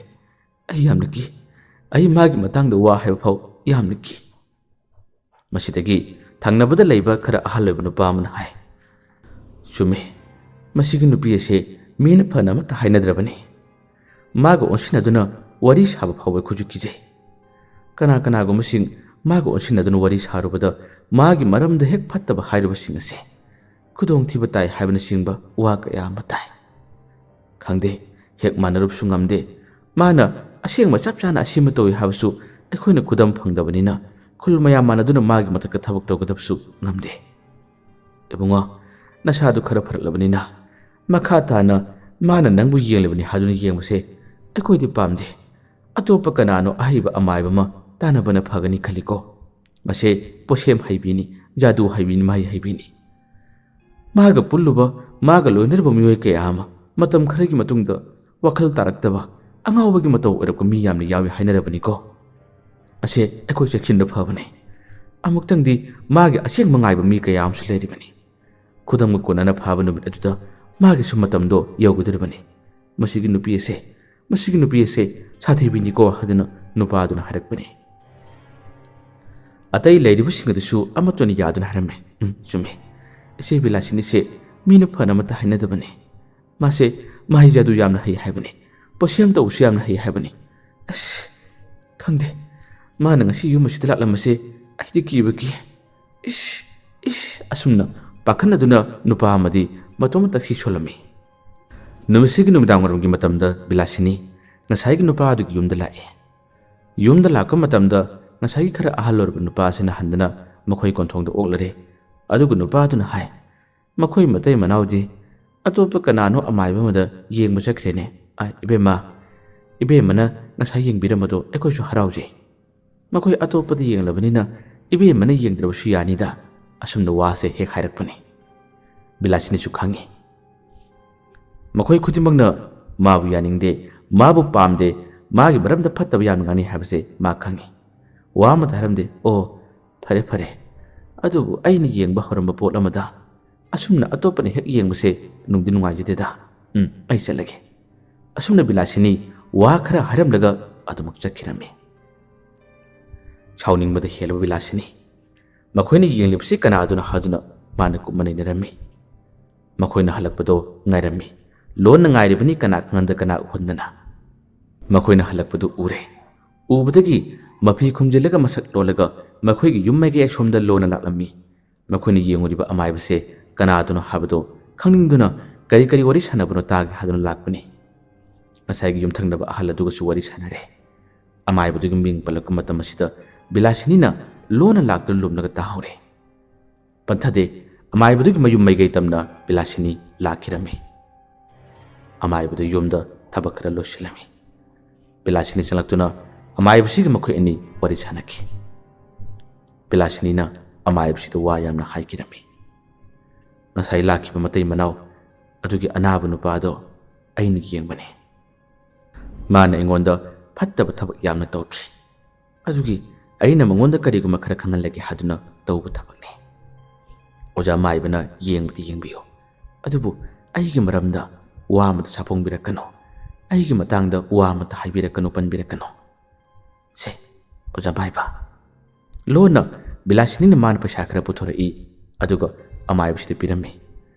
ꯑꯩ ꯌꯥꯝꯅ ꯀꯤ꯫ ꯑꯩ ꯃꯥꯒꯤ ꯃꯇꯥꯡꯗ ꯋꯥ ꯍꯥꯏꯕ ꯐꯥꯎ ꯌꯥꯝꯅ ꯀꯤ꯫" ꯃꯁꯤꯗꯒꯤ ꯊꯪꯅꯕꯗ ꯂꯩꯕ ꯈꯔ ꯑꯍꯜ ꯑꯣꯏꯕ ꯅꯨꯄꯥ ꯑꯃꯅ ꯍꯥꯏ, "ꯆꯨꯝꯃꯤ, ꯃꯁꯤꯒꯤ ꯅꯨꯄꯤ ꯑꯁꯤ ꯃꯤꯅ ꯐꯅ ꯑꯃꯠꯇ ꯍꯥꯏꯅꯗ꯭ꯔꯕꯅꯤ꯫ ꯃꯥꯒ ꯑꯣꯟꯁꯤꯟꯅꯗꯨꯅ ꯋꯥꯔꯤ ꯁꯥꯕ ꯐꯥꯎꯕ ꯑꯩꯈꯣꯏꯁꯨ ꯀꯤꯖꯩ꯫ ꯀꯅꯥ ꯀꯅꯥꯒꯨꯝꯕꯁꯤꯡ ꯃꯥꯒ ꯑꯣꯟꯁꯤꯟꯅꯗꯨꯅ ꯋꯥꯔꯤ ꯁꯥꯔꯨꯕꯗ ꯃꯥꯒꯤ ꯃꯔꯝꯗ ꯍꯦꯛ ꯐꯠꯇꯕ ꯍꯥꯏꯔꯨꯕꯁꯤꯡ ꯑꯁꯦ ꯈꯨꯗꯣꯡꯊꯤꯕ ꯇꯥꯏ ꯍꯥꯏꯕꯅꯆꯤꯡꯕ ꯋꯥ ꯀꯌꯥ ꯑꯃ ꯇꯥꯏ꯫ ꯈꯪꯗꯦ, ꯍꯦꯛ ꯃꯥꯟꯅꯔꯨꯕꯁꯨ ꯉꯝꯗꯦ꯫ ꯃꯥꯅ ꯑꯁꯦꯡꯕ ꯆꯞ ꯆꯥꯅ ꯑꯁꯤꯃ ꯇꯧꯏ ꯍꯥꯏꯕꯁꯨ ꯑꯩꯈꯣꯏꯅ ꯈꯨꯗꯝ ꯐꯪꯗꯕꯅꯤꯅ ꯈꯨꯜ ꯃꯌꯥꯝ ꯃꯥꯟꯅꯗꯨꯅ ꯃꯥꯒꯤ ꯃꯊꯛꯇ ꯊꯕꯛ ꯇꯧꯒꯗꯕꯁꯨ ꯉꯝꯗꯦ꯫ ꯏꯕꯨꯡꯉꯣ, ꯅꯁꯥꯗꯨ ꯈꯔ ꯐꯔꯛꯂꯕꯅꯤꯅ ꯃꯈꯥ ꯇꯥꯅ ꯃꯥꯅ ꯅꯪꯕꯨ ꯌꯦꯡꯂꯤꯕꯅꯤ ꯍꯥꯏꯗꯨꯅ ꯌꯦꯡꯕꯁꯦ ꯑꯩꯈꯣꯏꯗꯤ ꯄꯥꯝꯗꯦ꯫ ꯑꯇꯣꯞꯄ ꯀꯅꯥꯅꯣ ꯑꯍꯩꯕ ꯑꯃꯥꯏꯕ ꯑꯃ ꯇꯥꯟꯅꯕꯅ ꯐꯒꯅꯤ ꯈꯜꯂꯤꯀꯣ꯫ ꯃꯁꯦ ꯄꯣꯠꯁꯦꯝ ꯍꯩꯕꯤꯅꯤ, ꯖꯥꯗꯨ ꯍꯩꯕꯤꯅꯤ, ꯃꯍꯩ ꯍꯩꯕꯤꯅꯤ꯫ ꯃꯥꯒ ꯄꯨꯜꯂꯨꯕ, ꯃꯥꯒ ꯂꯣꯏꯅꯔꯨꯕ ꯃꯤꯑꯣꯏ ꯀꯌꯥ ꯑꯃ ꯃꯇꯝ ꯈꯔꯒꯤ ꯃꯇꯨꯡꯗ ꯋꯥꯈꯜ ꯇꯥꯔꯛꯇꯕ, ꯑꯉꯥꯎꯕꯒꯤ ꯃꯇꯧ ꯑꯣꯏꯔꯛꯄ ꯃꯤ ꯌꯥꯝꯅ ꯌꯥꯎꯏ ꯍꯥꯏꯅꯔꯕꯅꯤꯀꯣ꯫ ꯑꯁꯦ ꯑꯩꯈꯣꯏ ꯆꯦꯛꯁꯤꯟꯕ ꯐꯕꯅꯤ꯫ ꯑꯃꯨꯛꯇꯪꯗꯤ ꯃꯥꯒꯤ ꯑꯁꯦꯡꯕ ꯉꯥꯏꯕ ꯃꯤ ꯀꯌꯥ ꯑꯃꯁꯨ ꯂꯩꯔꯤꯕꯅꯤ꯫ ꯈꯨꯗꯝꯒ ꯀꯣꯟꯅꯅ ꯐꯥꯕ ꯅꯨꯃꯤꯠ ꯑꯗꯨꯗ ꯃꯥꯒꯤꯁꯨ ꯃꯇꯝꯗꯣ ꯌꯧꯒꯗꯧꯔꯤꯕꯅꯤ꯫ "ꯃꯁꯤꯒꯤ ꯅꯨꯄꯤ ꯑꯁꯦ, ꯃꯁꯤꯒꯤ ꯅꯨꯄꯤ ꯑꯁꯦ ꯁꯥꯊꯤꯕꯤꯅꯤꯀꯣ" ꯍꯥꯏꯗꯨꯅ ꯅꯨꯄꯥꯗꯨꯅ ꯍꯥꯏꯔꯛꯄꯅꯤ꯫ ꯑꯇꯩ ꯂꯩꯔꯤꯕꯁꯤꯡ ꯑꯗꯨꯁꯨ ꯑꯃꯠꯇꯅ ꯌꯥꯗꯨꯅ ꯍꯥꯏꯔꯝꯃꯤ, "ꯎꯝ, ꯆꯨꯝꯃꯤ꯫ ꯏꯆꯦ ꯕꯤꯂꯥꯁꯤꯅꯤꯁꯦ ꯃꯤꯅ ꯐꯅ ꯑꯃꯠꯇ ꯍꯥꯏꯅꯗꯕꯅꯤ꯫ ꯃꯥꯁꯦ ꯃꯍꯩ ꯖꯥꯗꯨ ꯌꯥꯝꯅ ꯍꯩ ꯍꯥꯏꯕꯅꯤ꯫ ꯄꯣꯠꯁꯦꯝ ꯇꯧꯕꯁꯨ ꯌꯥꯝꯅ ꯍꯩ ꯍꯥꯏꯕꯅꯤ꯫ ꯑꯁ, ꯈꯪꯗꯦ꯫ ꯃꯥꯅ ꯉꯁꯤ ꯌꯨꯝ ꯑꯁꯤꯗ ꯂꯥꯛꯂꯝꯕꯁꯦ ꯑꯩꯗꯤ ꯀꯤꯕ ꯀꯤ꯫ ꯏꯁ, ꯏꯁ" ꯑꯁꯨꯝꯅ ꯄꯥꯈꯠꯅꯗꯨꯅ ꯅꯨꯄꯥ ꯑꯃꯗꯤ ꯃꯇꯣꯝꯇ ꯁꯤ ꯁꯣꯜꯂꯝꯃꯤ꯫ ꯅꯨꯃꯤꯠꯁꯤꯒꯤ ꯅꯨꯃꯤꯗꯥꯡ ꯋꯥꯏꯔꯝꯒꯤ ꯃꯇꯝꯗ ꯕꯤꯂꯥꯁꯤꯅꯤ ꯉꯁꯥꯏꯒꯤ ꯅꯨꯄꯥ ꯑꯗꯨꯒꯤ ꯌꯨꯝꯗ ꯂꯥꯛꯏ꯫ ꯌꯨꯝꯗ ꯂꯥꯛꯄ ꯃꯇꯝꯗ ꯉꯁꯥꯏꯒꯤ ꯈꯔ ꯑꯍꯜ ꯑꯣꯏꯔꯕ ꯅꯨꯄꯥ ꯑꯁꯤꯅ ꯍꯟꯗꯨꯅ ꯃꯈꯣꯏ ꯀꯣꯟꯊꯣꯡꯗ ꯑꯣꯛꯂꯔꯦ꯫ ꯑꯗꯨꯒ ꯅꯨꯄꯥ ꯑꯗꯨꯅ ꯍꯥꯏ, "ꯃꯈꯣꯏ ꯃꯇꯩ ꯃꯅꯥꯎꯗꯤ ꯑꯇꯣꯞꯄ ꯀꯅꯥꯅꯣ ꯑꯃꯥꯏꯕ ꯑꯃꯗ ꯌꯦꯡꯕ ꯆꯠꯈ꯭ꯔꯦꯅꯦ꯫ ꯑ, ꯏꯕꯦꯝꯃ, ꯏꯕꯦꯝꯃꯅ ꯉꯁꯥꯏ ꯌꯦꯡꯕꯤꯔꯝꯕꯗꯣ ꯑꯩꯈꯣꯏꯁꯨ ꯍꯔꯥꯎꯖꯩ꯫ ꯃꯈꯣꯏ ꯑꯇꯣꯞꯄꯗ ꯌꯦꯡꯂꯕꯅꯤꯅ ꯏꯕꯦꯝꯃꯅ ꯌꯦꯡꯗ꯭ꯔꯕꯁꯨ ꯌꯥꯅꯤꯗ"꯫ ꯑꯁꯨꯝꯅ ꯋꯥꯁꯦ ꯍꯦꯛ ꯍꯥꯏꯔꯛꯄꯅꯤ꯫ ꯕꯤꯂꯥꯁꯤꯅꯤꯁꯨ ꯈꯪꯉꯤ꯫ ꯃꯈꯣꯏ ꯈꯨꯗꯤꯡꯃꯛꯅ ꯃꯥꯕꯨ ꯌꯥꯅꯤꯡꯗꯦ, ꯃꯥꯕꯨ ꯄꯥꯝꯗꯦ, ꯃꯥꯒꯤ ꯃꯔꯝꯗ ꯐꯠꯇꯕ ꯌꯥꯝꯅ ꯉꯥꯡꯅꯩ ꯍꯥꯏꯕꯁꯦ ꯃꯥ ꯈꯪꯉꯤ꯫ ꯋꯥ ꯑꯃꯇ ꯍꯥꯏꯔꯝꯗꯦ꯫ "ꯑꯣ, ꯐꯔꯦ, ꯐꯔꯦ꯫ ꯑꯗꯨꯕꯨ ꯑꯩꯅ ꯌꯦꯡꯕ ꯍꯧꯔꯝꯕ ꯄꯣꯠ ꯑꯃꯗ ꯑꯁꯨꯝꯅ ꯑꯇꯣꯞꯄꯅ ꯍꯦꯛ ꯌꯦꯡꯕꯁꯦ ꯅꯨꯡꯗꯤ ꯅꯨꯡꯉꯥꯏꯖꯗꯦꯗ꯫ ꯎꯝ, ꯑꯩ ꯆꯠꯂꯒꯦ"꯫ ꯑꯁꯨꯝꯅ ꯕꯤꯂꯥꯁꯤꯅꯤ ꯋꯥ ꯈꯔ ꯍꯥꯏꯔꯝꯂꯒ ꯑꯗꯨꯃꯛ ꯆꯠꯈꯤꯔꯝꯃꯤ꯫ ꯁꯥꯎꯅꯤꯡꯕꯗ ꯍꯦꯜꯂꯕ ꯕꯤꯂꯥꯁꯤꯅꯤ ꯃꯈꯣꯏꯅ ꯌꯦꯡꯂꯤꯕꯁꯤ ꯀꯅꯥꯗꯨꯅ ꯍꯥꯏꯗꯨꯅ ꯃꯥꯅ ꯀꯨꯞꯅ ꯅꯩꯅꯔꯝꯃꯤ꯫ ꯃꯈꯣꯏꯅ ꯍꯜꯂꯛꯄꯗꯣ ꯉꯥꯏꯔꯝꯃꯤ꯫ ꯂꯣꯟꯅ ꯉꯥꯏꯔꯤꯕꯅꯤ, ꯀꯅꯥ ꯈꯪꯍꯟꯗ ꯀꯅꯥ ꯎꯍꯟꯗꯅ꯫ ꯃꯈꯣꯏꯅ ꯍꯜꯂꯛꯄꯗꯨ ꯎꯔꯦ꯫ ꯎꯕꯗꯒꯤ ꯃꯐꯤ ꯈꯨꯝꯖꯤꯜꯂꯒ ꯃꯁꯛ ꯂꯣꯜꯂꯒ ꯃꯈꯣꯏꯒꯤ ꯌꯨꯝ ꯃꯥꯏꯀꯩ ꯑꯁꯣꯝꯗ ꯂꯣꯟꯅ ꯂꯥꯛꯂꯝꯃꯤ꯫ ꯃꯈꯣꯏꯅ ꯌꯦꯡꯉꯨꯔꯤꯕ ꯑꯃꯥꯏꯕꯁꯦ ꯀꯅꯥꯗꯨꯅꯣ ꯍꯥꯏꯕꯗꯨ ꯈꯪꯅꯤꯡꯗꯨꯅ ꯀꯔꯤ ꯀꯔꯤ ꯋꯥꯔꯤ ꯁꯥꯟꯅꯕꯅꯣ ꯇꯥꯒꯦ ꯍꯥꯏꯗꯨꯅ ꯂꯥꯛꯄꯅꯤ꯫ ꯉꯁꯥꯏꯒꯤ ꯌꯨꯝꯊꯪꯅꯕ ꯑꯍꯜ ꯑꯗꯨꯒꯁꯨ ꯋꯥꯔꯤ ꯁꯥꯟꯅꯔꯦ꯫ ꯑꯃꯥꯏꯕꯗꯨꯒꯤ ꯃꯤꯡ ꯄꯜꯂꯛꯄ ꯃꯇꯝ ꯑꯁꯤꯗ ꯕꯤꯂꯥꯁꯤꯅꯤꯅ ꯂꯣꯟꯅ ꯂꯥꯛꯇꯨꯅ ꯂꯨꯝꯂꯒ ꯇꯥꯍꯧꯔꯦ꯫ ꯄꯟꯊꯗꯦ, ꯑꯃꯥꯏꯕꯗꯨꯒꯤ ꯃꯌꯨꯝ ꯃꯥꯏꯀꯩ ꯇꯝꯅ ꯕꯤꯂꯥꯁꯤꯅꯤ ꯂꯥꯛꯈꯤꯔꯝꯃꯤ꯫ ꯑꯃꯥꯏꯕꯗꯨ ꯌꯨꯝꯗ ꯊꯕꯛ ꯈꯔ ꯂꯣꯏꯁꯤꯜꯂꯝꯃꯤ꯫ ꯕꯤꯂꯥꯁꯤꯅꯤ ꯆꯪꯂꯛꯇꯨꯅ ꯑꯃꯥꯏꯕꯁꯤꯒ ꯃꯈꯣꯏ ꯑꯅꯤ ꯋꯥꯔꯤ ꯁꯥꯟꯅꯈꯤ꯫ ꯕꯤꯂꯥꯁꯤꯅꯤꯅ ꯑꯃꯥꯏꯕꯁꯤꯗ ꯋꯥ ꯌꯥꯝꯅ ꯍꯥꯏꯈꯤꯔꯝꯃꯤ꯫ "ꯉꯁꯥꯏ ꯂꯥꯛꯈꯤꯕ ꯃꯇꯩ ꯃꯅꯥꯎ ꯑꯗꯨꯒꯤ ꯑꯅꯥꯕ ꯅꯨꯄꯥꯗꯣ ꯑꯩꯅ ꯌꯦꯡꯕꯅꯤ꯫ ꯃꯥꯅ ꯑꯩꯉꯣꯟꯗ ꯐꯠꯇꯕ ꯊꯕꯛ ꯌꯥꯝꯅ ꯇꯧꯈꯤ꯫ ꯑꯗꯨꯒꯤ ꯑꯩꯅ ꯃꯉꯣꯟꯗ ꯀꯔꯤꯒꯨꯝꯕ ꯈꯔ ꯈꯪꯍꯜꯂꯒꯦ ꯍꯥꯏꯗꯨꯅ ꯇꯧꯕ ꯊꯕꯛꯅꯤ꯫ ꯑꯣꯖꯥ ꯃꯥꯏꯕꯅ ꯌꯦꯡꯕꯗꯤ ꯌꯦꯡꯕꯤꯌꯨ, ꯑꯗꯨꯕꯨ ꯑꯩꯒꯤ ꯃꯔꯝꯗ ꯋꯥ ꯑꯃꯇ ꯁꯥꯐꯣꯡꯕꯤꯔꯛꯀꯅꯨ, ꯑꯩꯒꯤ ꯃꯇꯥꯡꯗ ꯋꯥ ꯑꯃꯇ ꯍꯥꯏꯕꯤꯔꯛꯀꯅꯨ, ꯄꯟꯕꯤꯔꯛꯀꯅꯨ꯫ ꯁꯦ, ꯑꯣꯖꯥ ꯃꯥꯏꯕ꯫" ꯂꯣꯟꯅ ꯕꯤꯂꯥꯁꯤꯅꯤꯅ ꯃꯥꯅ ꯄꯩꯁꯥ ꯈꯔ ꯄꯨꯊꯣꯔꯛꯏ, ꯑꯗꯨꯒ ꯑꯃꯥꯏꯕꯁꯤꯗ ꯄꯤꯔꯝꯃꯤ꯫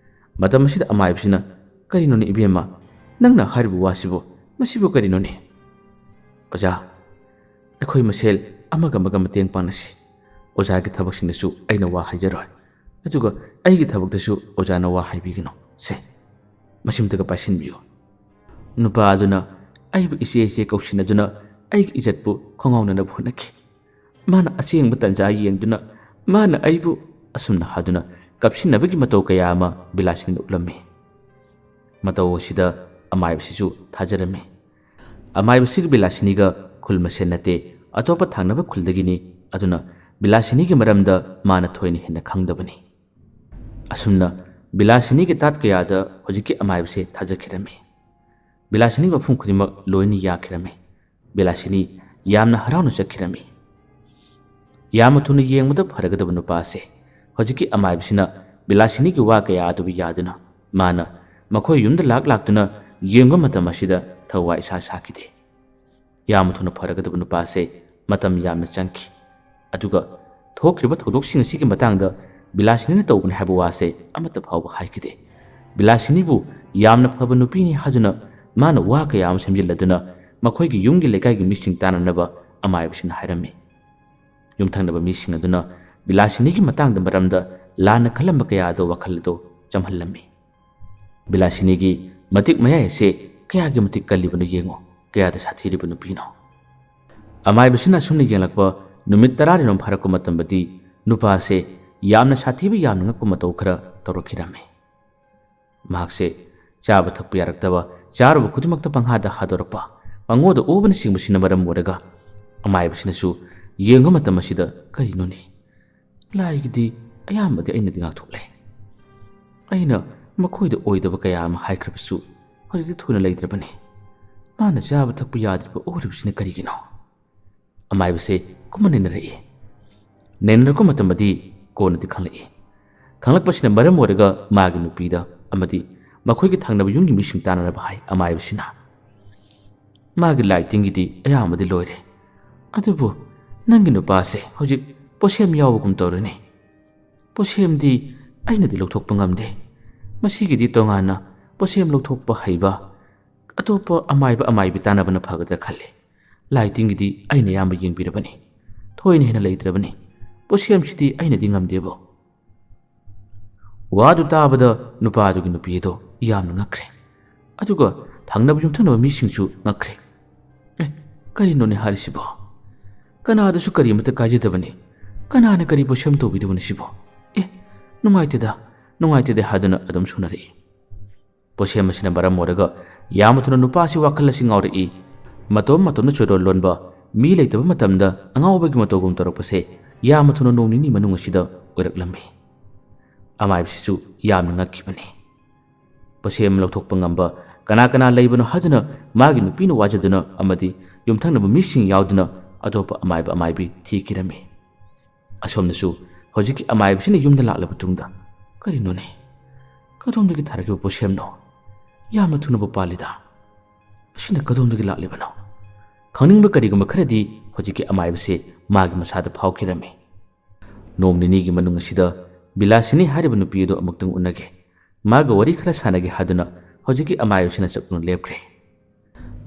ꯃꯇꯝ ꯑꯁꯤꯗ ꯑꯃꯥꯏꯕꯁꯤꯅ, "ꯀꯔꯤꯅꯣꯅꯦ ꯏꯕꯦꯝꯃ, ꯅꯪꯅ ꯍꯥꯏꯔꯤꯕ ꯋꯥꯁꯤꯕꯨ? ꯃꯁꯤꯕꯨ ꯀꯔꯤꯅꯣꯅꯦ?" "ꯑꯣꯖꯥ, ꯑꯩꯈꯣꯏ ꯃꯁꯦꯜ ꯑꯃꯒ ꯑꯃꯒ ꯃꯇꯦꯡ ꯄꯥꯡꯅꯁꯤ꯫ ꯑꯣꯖꯥꯒꯤ ꯊꯕꯛꯁꯤꯡꯗꯁꯨ ꯑꯩꯅ ꯋꯥ ꯍꯥꯏꯖꯔꯣꯏ, ꯑꯗꯨꯒ ꯑꯩꯒꯤ ꯊꯕꯛꯇꯁꯨ ꯑꯣꯖꯥꯅ ꯋꯥ ꯍꯥꯏꯕꯤꯒꯅꯨ꯫ ꯁꯦ, ꯃꯁꯤꯝꯇꯒ ꯄꯥꯏꯁꯤꯟꯕꯤꯌꯨ꯫" ꯅꯨꯄꯥ ꯑꯗꯨꯅ ꯑꯩꯕꯨ ꯏꯆꯦ ꯏꯆꯦ ꯀꯧꯁꯤꯟꯅꯗꯨꯅ ꯑꯩꯒꯤ ꯏꯖꯠꯄꯨ ꯈꯣꯡꯒꯥꯎꯅꯅꯕ ꯍꯣꯠꯅꯈꯤ꯫ ꯃꯥꯅ ꯑꯆꯦꯡꯕ ꯇꯟꯖꯥ ꯌꯦꯡꯗꯨꯅ ꯃꯥꯅ ꯑꯩꯕꯨ ꯑꯁꯨꯝꯅ ꯍꯥꯗꯨꯅ ꯀꯞꯁꯤꯟꯅꯕꯒꯤ ꯃꯇꯧ ꯀꯌꯥ ꯑꯃ ꯕꯤꯂꯥꯁꯤꯅꯤꯗ ꯎꯠꯂꯝꯃꯤ꯫ ꯃꯇꯧ ꯑꯁꯤꯗ ꯑꯃꯥꯏꯕꯁꯤꯁꯨ ꯊꯥꯖꯔꯝꯃꯤ꯫ ꯑꯃꯥꯏꯕꯁꯤꯒ ꯕꯤꯂꯥꯁꯤꯅꯤꯒ ꯈꯨꯜ ꯃꯁꯦꯟ ꯅꯠꯇꯦ, ꯑꯇꯣꯞꯄ ꯊꯪꯅꯕ ꯈꯨꯜꯗꯒꯤꯅꯤ꯫ ꯑꯗꯨꯅ ꯕꯤꯂꯥꯁꯤꯅꯤꯒꯤ ꯃꯔꯝꯗ ꯃꯥꯅ ꯊꯣꯏꯅ ꯍꯦꯟꯅ ꯈꯪꯗꯕꯅꯤ꯫ ꯑꯁꯨꯝꯅ ꯕꯤꯂꯥꯁꯤꯅꯤꯒꯤ ꯇꯥꯠ ꯀꯌꯥꯗ ꯍꯧꯖꯤꯛꯀꯤ ꯑꯃꯥꯏꯕꯁꯦ ꯊꯥꯖꯈꯤꯔꯝꯃꯤ꯫ ꯕꯤꯂꯥꯁꯤꯅꯤꯒꯤ ꯋꯥꯐꯝ ꯈꯨꯗꯤꯡꯃꯛ ꯂꯣꯏꯅ ꯌꯥꯈꯤꯔꯝꯃꯤ꯫ ꯕꯤꯂꯥꯁꯤꯅꯤ ꯌꯥꯝꯅ ꯍꯔꯥꯎꯅ ꯆꯠꯈꯤꯔꯝꯃꯤ꯫ ꯌꯥꯝꯅ ꯊꯨꯅ ꯌꯦꯡꯕꯗ ꯐꯔꯒꯗꯕ ꯅꯨꯄꯥ ꯑꯁꯦ ꯍꯧꯖꯤꯛꯀꯤ ꯑꯃꯥꯏꯕꯁꯤꯅ ꯕꯤꯂꯥꯁꯤꯅꯤꯒꯤ ꯋꯥ ꯀꯌꯥ ꯑꯗꯨꯕꯨ ꯌꯥꯗꯨꯅ ꯃꯥꯅ ꯃꯈꯣꯏ ꯌꯨꯝꯗ ꯂꯥꯛ ꯂꯥꯛꯇꯨꯅ ꯌꯦꯡꯕ ꯃꯇꯝ ꯑꯁꯤꯗ ꯊꯋꯥꯏ ꯏꯁꯥ ꯁꯥꯈꯤꯗꯦ꯫ ꯌꯥꯝꯅ ꯊꯨꯅ ꯐꯔꯒꯗꯕ ꯅꯨꯄꯥ ꯑꯁꯦ ꯃꯇꯝ ꯌꯥꯝꯅ ꯆꯪꯈꯤ꯫ ꯑꯗꯨꯒ ꯊꯣꯛꯈ꯭ꯔꯤꯕ ꯊꯧꯗꯣꯛꯁꯤꯡ ꯑꯁꯤꯒꯤ ꯃꯇꯥꯡꯗ ꯕꯤꯂꯥꯁꯤꯅꯤꯅ ꯇꯧꯕꯅꯤ ꯍꯥꯏꯕ ꯋꯥꯁꯦ ꯑꯃꯠꯇ ꯐꯥꯎꯕ ꯍꯥꯏꯈꯤꯗꯦ꯫ ꯕꯤꯂꯥꯁꯤꯅꯤꯕꯨ ꯌꯥꯝꯅ ꯐꯕ ꯅꯨꯄꯤꯅꯤ ꯍꯥꯏꯗꯨꯅ ꯃꯥꯅ ꯋꯥ ꯀꯌꯥ ꯑꯃ ꯁꯦꯝꯖꯤꯜꯂꯗꯨꯅ ꯃꯈꯣꯏꯒꯤ ꯌꯨꯝꯒꯤ ꯂꯩꯀꯥꯏꯒꯤ ꯃꯤꯁꯤꯡ ꯇꯥꯟꯅꯅꯕ ꯑꯃꯥꯏꯕꯁꯤꯅ ꯍꯥꯏꯔꯝꯃꯤ꯫ ꯌꯨꯝꯊꯪꯅꯕ ꯃꯤꯁꯤꯡ ꯑꯗꯨꯅ ꯕꯤꯂꯥꯁꯤꯅꯤꯒꯤ ꯃꯇꯥꯡꯗ ꯃꯔꯝꯗ ꯂꯥꯟꯅ ꯈꯜꯂꯝꯕ ꯀꯌꯥ ꯑꯗꯨ ꯋꯥꯈꯜ ꯑꯗꯨ ꯆꯝꯍꯜꯂꯝꯃꯤ꯫ ꯕꯤꯂꯥꯁꯤꯅꯤꯒꯤ ꯃꯇꯤꯛ ꯃꯌꯥꯏ ꯑꯁꯦ ꯀꯌꯥꯒꯤ ꯃꯇꯤꯛ ꯀꯜꯂꯤꯕꯅꯣ ꯌꯦꯡꯉꯨ, ꯀꯌꯥꯗ ꯁꯥꯊꯤꯔꯤꯕ ꯅꯨꯄꯤꯅꯣ꯫ ꯑꯃꯥꯏꯕꯁꯤꯅ ꯑꯁꯨꯝꯅ ꯌꯦꯡꯂꯛꯄ ꯅꯨꯃꯤꯠ ꯇꯔꯥꯅꯤꯔꯣꯝ ꯐꯥꯔꯛꯄ ꯃꯇꯝꯗꯗꯤ ꯅꯨꯄꯥ ꯑꯁꯦ ꯌꯥꯝꯅ ꯁꯥꯊꯤꯕ, ꯌꯥꯝꯅ ꯉꯛꯄ ꯃꯇꯧ ꯈꯔ ꯇꯧꯔꯛꯈꯤꯔꯝꯃꯤ꯫ ꯃꯍꯥꯛꯁꯦ ꯆꯥꯕ ꯊꯛꯄ ꯌꯥꯔꯛꯇꯕ, ꯆꯥꯔꯨꯕ ꯈꯨꯗꯤꯡꯃꯛꯇ ꯄꯪꯍꯥꯗ ꯍꯥꯗꯣꯔꯛꯄ, ꯄꯪꯑꯣꯗ ꯑꯣꯕꯅꯆꯤꯡꯕꯁꯤꯅ ꯃꯔꯝ ꯑꯣꯏꯔꯒ ꯑꯃꯥꯏꯕꯁꯤꯅꯁꯨ ꯌꯦꯡꯕ ꯃꯇꯝ ꯑꯁꯤꯗ ꯀꯔꯤꯅꯣꯅꯦ? ꯂꯥꯏꯒꯤꯗꯤ ꯑꯌꯥꯝꯕꯗꯤ ꯑꯩꯅꯗꯤ ꯉꯥꯛꯊꯣꯛꯂꯦ꯫ ꯑꯩꯅ ꯃꯈꯣꯏꯗ ꯑꯣꯏꯗꯕ ꯀꯌꯥ ꯑꯃ ꯍꯥꯏꯈ꯭ꯔꯕꯁꯨ ꯍꯧꯖꯤꯛꯇꯤ ꯊꯣꯏꯅ ꯂꯩꯇ꯭ꯔꯕꯅꯤ꯫ ꯃꯥꯅ ꯆꯥꯕ ꯊꯛꯄ ꯌꯥꯗ꯭ꯔꯤꯕ ꯑꯣꯏꯔꯤꯕꯁꯤꯅ ꯀꯔꯤꯒꯤꯅꯣ? ꯑꯃꯥꯏꯕꯁꯦ ꯀꯨꯝꯃ ꯅꯩꯅꯔꯛꯏ꯫ ꯅꯩꯅꯔꯛꯄ ꯃꯇꯝꯗꯗꯤ ꯀꯣꯟꯅꯗꯤ ꯈꯪꯂꯛꯏ꯫ ꯈꯪꯂꯛꯄꯁꯤꯅ ꯃꯔꯝ ꯑꯣꯏꯔꯒ ꯃꯥꯒꯤ ꯅꯨꯄꯤꯗ ꯑꯃꯗꯤ ꯃꯈꯣꯏꯒꯤ ꯊꯪꯅꯕ ꯌꯨꯝꯒꯤ ꯃꯤꯁꯤꯡ ꯇꯥꯟꯅꯅꯕ ꯍꯥꯏ ꯑꯃꯥꯏꯕꯁꯤꯅ꯫ ꯃꯥꯒꯤ ꯂꯥꯏ ꯇꯤꯟꯒꯤꯗꯤ ꯑꯌꯥꯝꯕꯗꯤ ꯂꯣꯏꯔꯦ꯫ ꯑꯗꯨꯕꯨ ꯅꯪꯒꯤ ꯅꯨꯄꯥꯁꯦ ꯍꯧꯖꯤꯛ ꯄꯣꯠꯁꯦꯝ ꯌꯥꯎꯕꯒꯨꯝ ꯇꯧꯔꯅꯤ꯫ ꯄꯣꯠꯁꯦꯝꯗꯤ ꯑꯩꯅꯗꯤ ꯂꯧꯊꯣꯛꯄ ꯉꯝꯗꯦ꯫ ꯃꯁꯤꯒꯤꯗꯤ ꯇꯣꯉꯥꯟꯅ ꯄꯣꯠꯁꯦꯝ ꯂꯧꯊꯣꯛꯄ ꯍꯩꯕ ꯑꯇꯣꯞꯄ ꯑꯃꯥꯏꯕ ꯑꯃꯥꯏꯕꯤ ꯇꯥꯟꯅꯕꯅ ꯐꯒꯗ꯭ꯔꯥ ꯈꯜꯂꯤ꯫ ꯂꯥꯏ ꯇꯤꯟꯒꯤꯗꯤ ꯑꯩꯅ ꯑꯌꯥꯝꯕ ꯌꯦꯡꯕꯤꯔꯕꯅꯤ꯫ ꯊꯣꯏꯅ ꯍꯦꯟꯅ ꯂꯩꯇ꯭ꯔꯕꯅꯤ꯫ ꯄꯣꯠꯁꯦꯝꯁꯤꯗꯤ ꯑꯩꯅꯗꯤ ꯉꯝꯗꯦꯕꯣ꯫ ꯋꯥꯗꯨ ꯇꯥꯕꯗ ꯅꯨꯄꯥꯗꯨꯒꯤ ꯅꯨꯄꯤ ꯑꯗꯣ ꯌꯥꯝꯅ ꯉꯛꯈ꯭ꯔꯦ꯫ ꯑꯗꯨꯒ ꯊꯪꯅꯕ ꯌꯨꯝꯊꯪꯅꯕ ꯃꯤꯁꯤꯡꯁꯨ ꯉꯛꯈ꯭ꯔꯦ꯫ "ꯑꯦ, ꯀꯔꯤꯅꯣꯅꯦ ꯍꯥꯏꯔꯤꯁꯤꯕꯣ? ꯀꯅꯥꯗꯁꯨ ꯀꯔꯤ ꯑꯃꯠꯇ ꯀꯥꯏꯖꯗꯕꯅꯤ꯫ ꯀꯅꯥꯅ ꯀꯔꯤ ꯄꯣꯠꯁꯦꯝ ꯇꯧꯕꯤꯗꯕꯅꯣ ꯁꯤꯕꯣ? ꯑꯦ, ꯅꯨꯡꯉꯥꯏꯇꯦꯗ, ꯅꯨꯡꯉꯥꯏꯇꯦꯗ" ꯍꯥꯏꯗꯨꯅ ꯑꯗꯨꯝ ꯁꯣꯟꯅꯔꯛꯏ꯫ ꯄꯣꯠꯁꯦꯝ ꯑꯁꯤꯅ ꯃꯔꯝ ꯑꯣꯏꯔꯒ ꯌꯥꯝꯅ ꯊꯨꯅ ꯅꯨꯄꯥ ꯑꯁꯤ ꯋꯥꯈꯜ ꯑꯁꯤ ꯉꯥꯎꯔꯛꯏ꯫ ꯃꯇꯣꯝ ꯃꯇꯣꯝꯅ ꯆꯣꯏꯔꯣꯜ ꯂꯣꯟꯕ, ꯃꯤ ꯂꯩꯇꯕ ꯃꯇꯝꯗ ꯑꯉꯥꯎꯕꯒꯤ ꯃꯇꯧꯒꯨꯝ ꯇꯧꯔꯛꯄꯁꯦ ꯌꯥꯝꯅ ꯊꯨꯅ ꯅꯣꯡ ꯅꯤꯅꯤ ꯃꯅꯨꯡ ꯑꯁꯤꯗ ꯑꯣꯏꯔꯛꯂꯝꯃꯤ꯫ ꯑꯃꯥꯏꯕꯁꯤꯁꯨ ꯌꯥꯝꯅ ꯉꯛꯈꯤꯕꯅꯤ꯫ ꯄꯣꯠꯁꯦꯝ ꯂꯧꯊꯣꯛꯄ ꯉꯝꯕ ꯀꯅꯥ ꯀꯅꯥ ꯂꯩꯕꯅꯣ ꯍꯥꯏꯗꯨꯅ ꯃꯥꯒꯤ ꯅꯨꯄꯤꯅ ꯋꯥꯖꯗꯨꯅ ꯑꯃꯗꯤ ꯌꯨꯝꯊꯪꯅꯕ ꯃꯤꯁꯤꯡ ꯌꯥꯎꯗꯨꯅ ꯑꯇꯣꯞꯄ ꯑꯃꯥꯏꯕ ꯑꯃꯥꯏꯕꯤ ꯊꯤꯈꯤꯔꯝꯃꯤ꯫ ꯑꯁꯣꯝꯗꯁꯨ ꯍꯧꯖꯤꯛꯀꯤ ꯑꯃꯥꯏꯕꯁꯤꯅ ꯌꯨꯝꯗ ꯂꯥꯛꯂꯕ ꯇꯨꯡꯗ, "ꯀꯔꯤꯅꯣꯅꯦ? ꯀꯗꯣꯝꯗꯒꯤ ꯊꯥꯔꯛꯈꯤꯕ ꯄꯣꯠꯁꯦꯝꯅꯣ? ꯌꯥꯝꯅ ꯊꯨꯅꯕꯨ ꯄꯥꯜꯂꯤꯗ꯫ ꯃꯁꯤꯅ ꯀꯗꯣꯝꯗꯒꯤ ꯂꯥꯛꯂꯤꯕꯅꯣ?" ꯈꯪꯅꯤꯡꯕ ꯀꯔꯤꯒꯨꯝꯕ ꯈꯔꯗꯤ ꯍꯧꯖꯤꯛꯀꯤ ꯑꯃꯥꯏꯕꯁꯦ ꯃꯥꯒꯤ ꯃꯁꯥꯗ ꯐꯥꯎꯈꯤꯔꯝꯃꯤ꯫ ꯅꯣꯡ ꯅꯤꯅꯤꯒꯤ ꯃꯅꯨꯡ ꯑꯁꯤꯗ ꯕꯤꯂꯥꯁꯤꯅꯤ ꯍꯥꯏꯔꯤꯕ ꯅꯨꯄꯤ ꯑꯗꯨ ꯑꯃꯨꯛꯇꯪ ꯎꯅꯒꯦ, ꯃꯥꯒ ꯋꯥꯔꯤ ꯈꯔ ꯁꯥꯟꯅꯒꯦ ꯍꯥꯏꯗꯨꯅ ꯍꯧꯖꯤꯛꯀꯤ ꯑꯃꯥꯏꯕꯁꯤꯅ ꯆꯠꯇꯨꯅ ꯂꯦꯞꯈ꯭ꯔꯦ꯫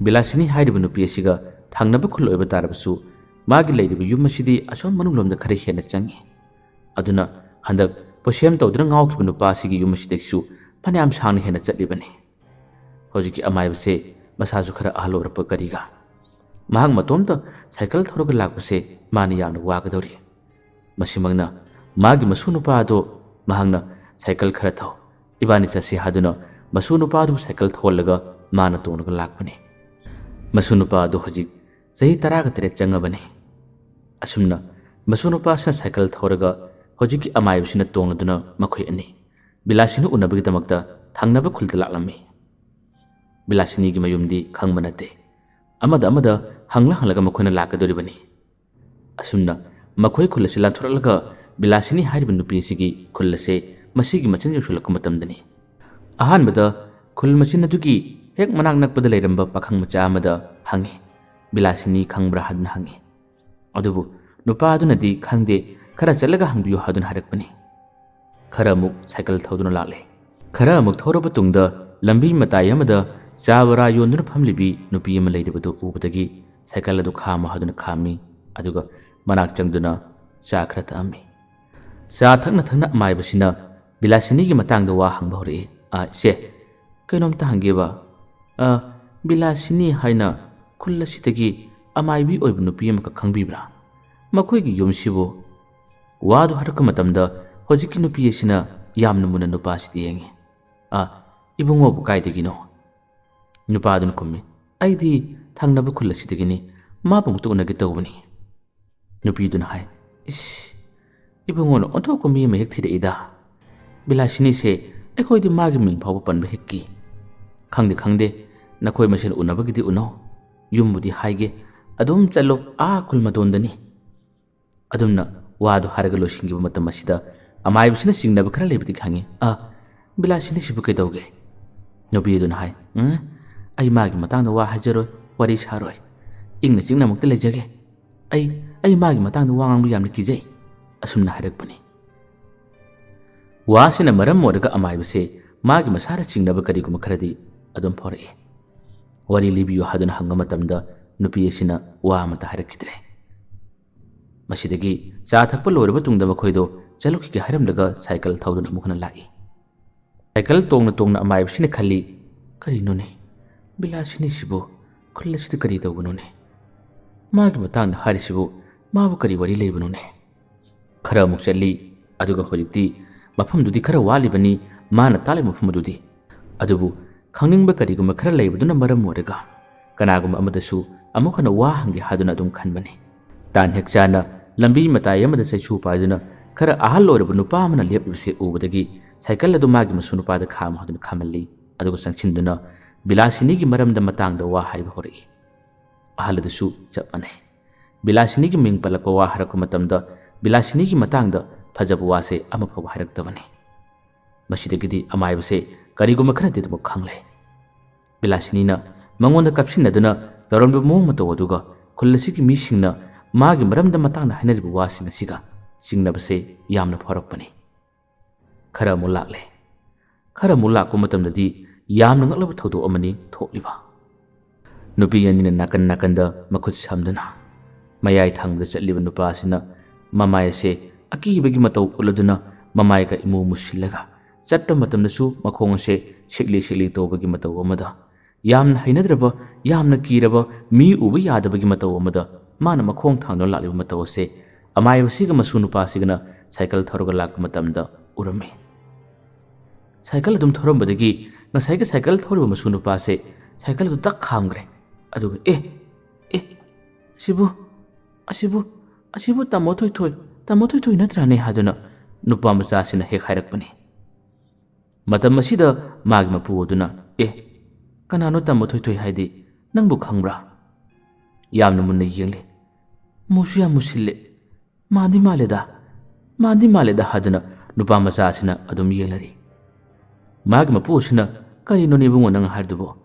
ꯕꯤꯂꯥꯁꯤꯅꯤ ꯍꯥꯏꯔꯤꯕ ꯅꯨꯄꯤ ꯑꯁꯤꯒ ꯊꯪꯅꯕ ꯈꯨꯜ ꯑꯣꯏꯕ ꯇꯥꯔꯕꯁꯨ, ꯃꯥꯒꯤ ꯂꯩꯔꯤꯕ ꯌꯨꯝ ꯑꯁꯤꯗꯤ ꯑꯁꯣꯝ ꯃꯅꯨꯡꯂꯣꯝꯗ ꯈꯔ ꯍꯦꯟꯅ ꯆꯪꯏ꯫ ꯑꯗꯨꯅ ꯍꯟꯗꯛ ꯄꯣꯠꯁꯦꯝ ꯇꯧꯗꯨꯅ ꯉꯥꯎꯈꯤꯕ ꯅꯨꯄꯥ ꯑꯁꯤꯒꯤ ꯌꯨꯝ ꯑꯁꯤꯗꯒꯤꯁꯨ ꯐꯅꯌꯥꯝ ꯁꯥꯡꯅ ꯍꯦꯟꯅ ꯆꯠꯂꯤꯕꯅꯤ꯫ ꯍꯧꯖꯤꯛꯀꯤ ꯑꯃꯥꯏꯕꯁꯦ ꯃꯁꯥꯁꯨ ꯈꯔ ꯑꯍꯜ ꯑꯣꯏꯔꯛꯄ ꯀꯔꯤꯒ, ꯃꯍꯥꯛ ꯃꯇꯣꯝꯇ ꯁꯥꯏꯀꯜ ꯊꯧꯔꯒ ꯂꯥꯛꯄꯁꯦ ꯃꯥꯅ ꯌꯥꯝꯅ ꯋꯥꯒꯗꯧꯔꯤ꯫ ꯃꯁꯤꯃꯛꯅ ꯃꯥꯒꯤ ꯃꯁꯨ ꯅꯨꯄꯥ ꯑꯗꯣ ꯃꯍꯥꯛꯅ ꯁꯥꯏꯀꯜ ꯈꯔ ꯊꯧ, ꯏꯕꯥꯅꯤ ꯆꯠꯁꯤ ꯍꯥꯏꯗꯨꯅ ꯃꯁꯨ ꯅꯨꯄꯥ ꯑꯗꯨ ꯁꯥꯏꯀꯜ ꯊꯧꯍꯜꯂꯒ ꯃꯥꯅ ꯇꯣꯡꯂꯒ ꯂꯥꯛꯄꯅꯤ꯫ ꯃꯁꯨ ꯅꯨꯄꯥ ꯑꯗꯨ ꯍꯧꯖꯤꯛ ꯆꯍꯤ ꯇꯔꯥꯒ ꯇꯔꯦꯠ ꯆꯪꯉꯕꯅꯤ꯫ ꯑꯁꯨꯝꯅ ꯃꯁꯨ ꯅꯨꯄꯥꯁꯤꯅ ꯁꯥꯏꯀꯜ ꯊꯧꯔꯒ ꯍꯧꯖꯤꯛꯀꯤ ꯑꯃꯥꯏꯕꯁꯤꯅ ꯇꯣꯡꯂꯗꯨꯅ ꯃꯈꯣꯏ ꯑꯅꯤ ꯕꯤꯂꯥꯁꯤꯅꯤ ꯎꯅꯕꯒꯤꯗꯃꯛꯇ ꯊꯪꯅꯕ ꯈꯨꯜꯗ ꯂꯥꯛꯂꯝꯃꯤ꯫ ꯕꯤꯂꯥꯁꯤꯅꯤꯒꯤ ꯃꯌꯨꯝꯗꯤ ꯈꯪꯕ ꯅꯠꯇꯦ꯫ ꯑꯃꯗ ꯑꯃꯗ ꯍꯪꯂ ꯍꯪꯂꯒ ꯃꯈꯣꯏꯅ ꯂꯥꯛꯀꯗꯧꯔꯤꯕꯅꯤ꯫ ꯑꯁꯨꯝꯅ ꯃꯈꯣꯏ ꯈꯨꯜ ꯑꯁꯤ ꯂꯥꯟꯊꯣꯔꯛꯂꯒ ꯕꯤꯂꯥꯁꯤꯅꯤ ꯍꯥꯏꯔꯤꯕ ꯅꯨꯄꯤ ꯑꯁꯤꯒꯤ ꯈꯨꯜ ꯑꯁꯦ ꯃꯁꯤꯒꯤ ꯃꯆꯤꯟ ꯌꯧꯁꯤꯜꯂꯛꯄ ꯃꯇꯝꯗꯅꯤ꯫ ꯑꯍꯥꯟꯕꯗ ꯈꯨꯜ ꯃꯆꯤꯟ ꯑꯗꯨꯒꯤ ꯍꯦꯛ ꯃꯅꯥꯛ ꯅꯛꯄꯗ ꯂꯩꯔꯝꯕ ꯄꯥꯈꯪ ꯃꯆꯥ ꯑꯃꯗ ꯍꯪꯉꯤ꯫ "ꯕꯤꯂꯥꯁꯤꯅꯤ ꯈꯪꯕ꯭ꯔꯥ?" ꯍꯥꯏꯗꯨꯅ ꯍꯪꯉꯤ꯫ ꯑꯗꯨꯕꯨ ꯅꯨꯄꯥ ꯑꯗꯨꯅꯗꯤ "ꯈꯪꯗꯦ, ꯈꯔ ꯆꯠꯂꯒ ꯍꯪꯕꯤꯌꯨ" ꯍꯥꯏꯗꯨꯅ ꯍꯥꯏꯔꯛꯄꯅꯤ꯫ ꯈꯔ ꯑꯃꯨꯛ ꯁꯥꯏꯀꯜ ꯊꯧꯗꯨꯅ ꯂꯥꯛꯂꯦ꯫ ꯈꯔ ꯑꯃꯨꯛ ꯊꯧꯔꯕ ꯇꯨꯡꯗ ꯂꯝꯕꯤ ꯃꯇꯥꯏ ꯑꯃꯗ ꯆꯥ ꯕꯣꯔꯥ ꯌꯣꯟꯗꯨꯅ ꯐꯝꯂꯤꯕꯤ ꯅꯨꯄꯤ ꯑꯃ ꯂꯩꯔꯤꯕꯗꯨ ꯎꯕꯗꯒꯤ ꯁꯥꯏꯀꯜ ꯑꯗꯨ ꯈꯥꯝꯃꯨ ꯍꯥꯏꯗꯨꯅ ꯈꯥꯝꯃꯤ꯫ ꯑꯗꯨꯒ ꯃꯅꯥꯛ ꯆꯪꯗꯨꯅ ꯆꯥ ꯈꯔ ꯊꯛꯑꯝꯃꯤ꯫ ꯆꯥ ꯊꯛꯅ ꯊꯛꯅ ꯑꯃꯥꯏꯕꯁꯤꯅ ꯕꯤꯂꯥꯁꯤꯅꯤꯒꯤ ꯃꯇꯥꯡꯗ ꯋꯥ ꯍꯪꯕ ꯍꯧꯔꯛꯏ꯫ "ꯑ, ꯏꯆꯦ, ꯀꯩꯅꯣꯝꯇ ꯍꯪꯒꯦꯕ꯫ ꯑ, ꯕꯤꯂꯥꯁꯤꯅꯤ ꯍꯥꯏꯅ ꯈꯨꯜ ꯑꯁꯤꯗꯒꯤ ꯑꯃꯥꯏꯕꯤ ꯑꯣꯏꯕ ꯅꯨꯄꯤ ꯑꯃꯈꯛ ꯈꯪꯕꯤꯕ꯭ꯔꯥ? ꯃꯈꯣꯏꯒꯤ ꯌꯨꯝꯁꯤꯕꯨ?" ꯋꯥꯗꯨ ꯍꯥꯏꯔꯛꯄ ꯃꯇꯝꯗ ꯍꯧꯖꯤꯛꯀꯤ ꯅꯨꯄꯤ ꯑꯁꯤꯅ ꯌꯥꯝꯅ ꯃꯨꯟꯅ ꯅꯨꯄꯥꯁꯤꯗ ꯌꯦꯡꯉꯤ꯫ "ꯑ, ꯏꯕꯨꯡꯉꯣꯕꯨ ꯀꯥꯏꯗꯒꯤꯅꯣ?" ꯅꯨꯄꯥꯗꯨꯅ ꯈꯨꯝꯃꯤ, "ꯑꯩꯗꯤ ꯊꯪꯅꯕ ꯈꯨꯜ ꯑꯁꯤꯗꯒꯤꯅꯤ, ꯃꯥꯕꯨ ꯑꯃꯨꯛꯇ ꯎꯅꯒꯦ ꯇꯧꯕꯅꯤ꯫" ꯅꯨꯄꯤꯗꯨꯅ ꯍꯥꯏ, "ꯏꯁ, ꯏꯕꯨꯡꯉꯣꯅ ꯑꯣꯟꯊꯣꯛꯄ ꯃꯤ ꯑꯃ ꯍꯦꯛ ꯊꯤꯔꯛꯏꯗ꯫ ꯕꯤꯂꯥꯁꯤꯅꯤꯁꯦ ꯑꯩꯈꯣꯏꯗꯤ ꯃꯥꯒꯤ ꯃꯤꯡ ꯐꯥꯎꯕ ꯄꯟꯕ ꯍꯦꯛ ꯀꯤ꯫ ꯈꯪꯗꯦ, ꯈꯪꯗꯦ, ꯅꯈꯣꯏ ꯃꯁꯦꯟ ꯎꯅꯕꯒꯤꯗꯤ ꯎꯅꯧ, ꯌꯨꯝꯕꯨꯗꯤ ꯍꯥꯏꯒꯦ, ꯑꯗꯨꯝ ꯆꯠꯂꯣ, ꯑꯥ ꯈꯨꯜ ꯃꯇꯣꯟꯗꯅꯤ꯫" ꯑꯗꯨꯝꯅ ꯋꯥꯗꯨ ꯍꯥꯏꯔꯒ ꯂꯣꯏꯁꯤꯟꯈꯤꯕ ꯃꯇꯝ ꯑꯁꯤꯗ ꯑꯃꯥꯏꯕꯁꯤꯅ ꯆꯤꯡꯅꯕ ꯈꯔ ꯂꯩꯕꯗꯤ ꯈꯪꯉꯤ꯫ "ꯑ, ꯕꯤꯂꯥꯁꯤꯅꯤꯁꯤꯕꯨ ꯀꯩꯗꯧꯒꯦ?" ꯅꯨꯄꯤ ꯑꯗꯨꯅ ꯍꯥꯏ, "ꯎꯝ, ꯑꯩ ꯃꯥꯒꯤ ꯃꯇꯥꯡꯗ ꯋꯥ ꯍꯥꯏꯖꯔꯣꯏ, ꯋꯥꯔꯤ ꯁꯥꯔꯣꯏ꯫ ꯏꯪꯅ ꯆꯤꯛꯅ ꯑꯃꯨꯛꯇ ꯂꯩꯖꯒꯦ꯫ ꯑꯩ, ꯑꯩ ꯃꯥꯒꯤ ꯃꯇꯥꯡꯗ ꯋꯥ ꯉꯥꯡꯕ ꯌꯥꯝꯅ ꯀꯤꯖꯩ꯫" ꯑꯁꯨꯝꯅ ꯍꯥꯏꯔꯛꯄꯅꯤ꯫ ꯋꯥꯁꯤꯅ ꯃꯔꯝ ꯑꯣꯏꯔꯒ ꯑꯃꯥꯏꯕꯁꯦ ꯃꯥꯒꯤ ꯃꯁꯥꯗ ꯆꯤꯡꯅꯕ ꯀꯔꯤꯒꯨꯝꯕ ꯈꯔꯗꯤ ꯑꯗꯨꯝ ꯐꯥꯎꯔꯛꯏ꯫ ꯋꯥꯔꯤ ꯂꯤꯕꯤꯌꯨ ꯍꯥꯏꯗꯨꯅ ꯍꯪꯕ ꯃꯇꯝꯗ ꯅꯨꯄꯤ ꯑꯁꯤꯅ ꯋꯥ ꯑꯃꯠꯇ ꯍꯥꯏꯔꯛꯈꯤꯗ꯭ꯔꯦ꯫ ꯃꯁꯤꯗꯒꯤ ꯆꯥ ꯊꯛꯄ ꯂꯣꯏꯔꯕ ꯇꯨꯡꯗ ꯃꯈꯣꯏꯗꯣ ꯆꯠꯂꯨꯈꯤꯒꯦ ꯍꯥꯏꯔꯝꯂꯒ ꯁꯥꯏꯀꯜ ꯊꯧꯗꯨꯅ ꯑꯃꯨꯛ ꯍꯟꯅ ꯂꯥꯛꯏ꯫ ꯁꯥꯏꯀꯜ ꯇꯣꯡꯅ ꯇꯣꯡꯅ ꯑꯃꯥꯏꯕꯁꯤꯅ ꯈꯜꯂꯤ, "ꯀꯔꯤꯅꯣꯅꯦ? ꯕꯤꯂꯥꯁꯤꯅꯤꯁꯤꯕꯨ ꯈꯨꯜ ꯑꯁꯤꯗ ꯀꯔꯤ ꯇꯧꯕꯅꯣꯅꯦ? ꯃꯥꯒꯤ ꯃꯇꯥꯡꯗ ꯍꯥꯏꯔꯤꯁꯤꯕꯨ ꯃꯥꯕꯨ ꯀꯔꯤ ꯋꯥꯔꯤ ꯂꯩꯕꯅꯣꯅꯦ?" ꯈꯔ ꯑꯃꯨꯛ ꯆꯠꯂꯤ, ꯑꯗꯨꯒ ꯍꯧꯖꯤꯛꯇꯤ ꯃꯐꯝꯗꯨꯗꯤ ꯈꯔ ꯋꯥꯠꯂꯤꯕꯅꯤ, ꯃꯥꯅ ꯇꯥꯛꯂꯤꯕ ꯃꯐꯝ ꯑꯗꯨꯗꯤ꯫ ꯑꯗꯨꯕꯨ ꯈꯪꯅꯤꯡꯕ ꯀꯔꯤꯒꯨꯝꯕ ꯈꯔ ꯂꯩꯕꯗꯨꯅ ꯃꯔꯝ ꯑꯣꯏꯔꯒ ꯀꯅꯥꯒꯨꯝꯕ ꯑꯃꯗꯁꯨ ꯑꯃꯨꯛ ꯍꯟꯅ ꯋꯥ ꯍꯪꯒꯦ ꯍꯥꯏꯗꯨꯅ ꯑꯗꯨꯝ ꯈꯟꯕꯅꯤ꯫ ꯇꯥꯟ ꯍꯦꯛ ꯆꯥꯅ ꯂꯝꯕꯤ ꯃꯇꯥꯏ ꯑꯃꯗ ꯆꯩꯁꯨ ꯄꯥꯏꯗꯨꯅ ꯈꯔ ꯑꯍꯜ ꯑꯣꯏꯔꯕ ꯅꯨꯄꯥ ꯑꯃꯅ ꯂꯦꯞꯂꯤꯕꯁꯦ ꯎꯕꯗꯒꯤ ꯁꯥꯏꯀꯜ ꯑꯗꯨ ꯃꯥꯒꯤ ꯃꯁꯨ ꯅꯨꯄꯥꯗ ꯈꯥꯝꯃꯨ ꯍꯥꯏꯗꯨꯅ ꯈꯥꯝꯍꯜꯂꯤ꯫ ꯑꯗꯨꯒ ꯆꯪꯁꯤꯟꯗꯨꯅ ꯕꯤꯂꯥꯁꯤꯅꯤꯒꯤ ꯃꯔꯝꯗ ꯃꯇꯥꯡꯗ ꯋꯥ ꯍꯥꯏꯕ ꯍꯧꯔꯛꯏ꯫ ꯑꯍꯜ ꯑꯗꯨꯁꯨ ꯆꯞ ꯃꯥꯟꯅꯩ꯫ ꯕꯤꯂꯥꯁꯤꯅꯤꯒꯤ ꯃꯤꯡ ꯄꯜꯂꯛꯄ ꯋꯥ ꯍꯥꯏꯔꯛꯄ ꯃꯇꯝꯗ ꯕꯤꯂꯥꯁꯤꯅꯤꯒꯤ ꯃꯇꯥꯡꯗ ꯐꯖꯕ ꯋꯥꯁꯦ ꯑꯃꯐꯥꯎꯕ ꯍꯥꯏꯔꯛꯇꯕꯅꯤ꯫ ꯃꯁꯤꯗꯒꯤꯗꯤ ꯑꯃꯥꯏꯕꯁꯦ ꯀꯔꯤꯒꯨꯝꯕ ꯈꯔꯗꯤ ꯑꯗꯨꯃꯛ ꯈꯪꯂꯦ꯫ ꯕꯤꯂꯥꯁꯤꯅꯤꯅ ꯃꯉꯣꯟꯗ ꯀꯥꯞꯁꯤꯟꯅꯗꯨꯅ ꯇꯧꯔꯝꯕ ꯃꯑꯣꯡ ꯃꯇꯧ ꯑꯗꯨꯒ ꯈꯨꯜ ꯑꯁꯤꯒꯤ ꯃꯤꯁꯤꯡꯅ ꯃꯥꯒꯤ ꯃꯔꯝꯗ ꯃꯇꯥꯡꯗ ꯍꯥꯏꯅꯔꯤꯕ ꯋꯥꯁꯤꯡ ꯑꯁꯤꯒ ꯆꯤꯡꯅꯕꯁꯦ ꯌꯥꯝꯅ ꯐꯥꯎꯔꯛꯄꯅꯤ꯫ ꯈꯔ ꯑꯃꯨꯛ ꯂꯥꯛꯂꯦ꯫ ꯈꯔ ꯑꯃꯨꯛ ꯂꯥꯛꯄ ꯃꯇꯝꯗꯗꯤ ꯌꯥꯝꯅ ꯉꯛꯂꯕ ꯊꯧꯗꯣꯛ ꯑꯃꯅꯤ ꯊꯣꯛꯂꯤꯕ꯫ ꯅꯨꯄꯤ ꯑꯅꯤꯅ ꯅꯥꯀꯟ ꯅꯥꯀꯟꯗ ꯃꯈꯨꯠ ꯁꯝꯗꯨꯅ ꯃꯌꯥꯏ ꯊꯪꯕꯗ ꯆꯠꯂꯤꯕ ꯅꯨꯄꯥ ꯑꯁꯤꯅ ꯃꯃꯥꯏ ꯑꯁꯦ ꯑꯀꯤꯕꯒꯤ ꯃꯇꯧ ꯎꯠꯂꯗꯨꯅ ꯃꯃꯥꯏꯒ ꯏꯃꯨ ꯃꯨꯁꯤꯜꯂꯒ ꯆꯠꯄ ꯃꯇꯝꯗꯁꯨ ꯃꯈꯣꯡ ꯑꯁꯦ ꯁꯤꯛꯂꯤ ꯁꯤꯛꯂꯤ ꯇꯧꯕꯒꯤ ꯃꯇꯧ ꯑꯃꯗ, ꯌꯥꯝꯅ ꯍꯩꯅꯗ꯭ꯔꯕ, ꯌꯥꯝꯅ ꯀꯤꯔꯕ, ꯃꯤ ꯎꯕ ꯌꯥꯗꯕꯒꯤ ꯃꯇꯧ ꯑꯃꯗ ꯃꯥꯅ ꯃꯈꯣꯡ ꯊꯥꯡꯗꯨꯅ ꯂꯥꯛꯂꯤꯕ ꯃꯇꯧ ꯑꯁꯦ ꯑꯃꯥꯏꯕꯁꯤꯒ ꯃꯁꯨ ꯅꯨꯄꯥꯁꯤꯒꯅ ꯁꯥꯏꯀꯜ ꯊꯧꯔꯒ ꯂꯥꯛꯄ ꯃꯇꯝꯗ ꯎꯔꯝꯃꯤ꯫ ꯁꯥꯏꯀꯜ ꯑꯗꯨꯝ ꯊꯧꯔꯝꯕꯗꯒꯤ ꯉꯁꯥꯏꯒꯤ ꯁꯥꯏꯀꯜ ꯊꯧꯔꯤꯕ ꯃꯁꯨ ꯅꯨꯄꯥꯁꯦ ꯁꯥꯏꯀꯜ ꯑꯗꯨ ꯇꯛ ꯈꯥꯝꯈ꯭ꯔꯦ꯫ ꯑꯗꯨꯒ, "ꯑꯦ, ꯑꯦ, ꯑꯁꯤꯕꯨ, ꯑꯁꯤꯕꯨ, ꯑꯁꯤꯕꯨ ꯇꯥꯃꯣ ꯊꯣꯏꯊꯣꯏ, ꯇꯥꯃꯣ ꯊꯣꯏꯊꯣꯏ ꯅꯠꯇ꯭ꯔꯥꯅꯦ?" ꯍꯥꯏꯗꯨꯅ ꯅꯨꯄꯥ ꯃꯆꯥꯁꯤꯅ ꯍꯦꯛ ꯍꯥꯏꯔꯛꯄꯅꯤ꯫ ꯃꯇꯝ ꯑꯁꯤꯗ ꯃꯥꯒꯤ ꯃꯄꯨ ꯑꯗꯨꯅ, "ꯑꯦ, ꯀꯅꯥꯅꯣ ꯇꯥꯃꯣ ꯊꯣꯏꯊꯣꯏ ꯍꯥꯏꯗꯤ? ꯅꯪꯕꯨ ꯈꯪꯕ꯭ꯔꯥ?" ꯌꯥꯝꯅ ꯃꯨꯟꯅ ꯌꯦꯡꯂꯦ꯫ "ꯃꯨꯁꯨ ꯌꯥꯝ ꯃꯨꯁꯤꯜꯂꯦ꯫ ꯃꯥꯟꯗꯤ ꯃꯥꯜꯂꯦꯗ, ꯃꯥꯟꯗꯤ ꯃꯥꯜꯂꯦꯗ" ꯍꯥꯏꯗꯨꯅ ꯅꯨꯄꯥ ꯃꯆꯥ ꯑꯁꯤꯅ ꯑꯗꯨꯝ ꯌꯦꯡꯂꯔꯤ꯫ ꯃꯥꯒꯤ ꯃꯄꯨ ꯑꯁꯤꯅ, "ꯀꯔꯤꯅꯣꯅꯦ ꯏꯕꯨꯡꯉꯣ ꯅꯪ ꯍꯥꯏꯔꯤꯗꯨꯕꯣ?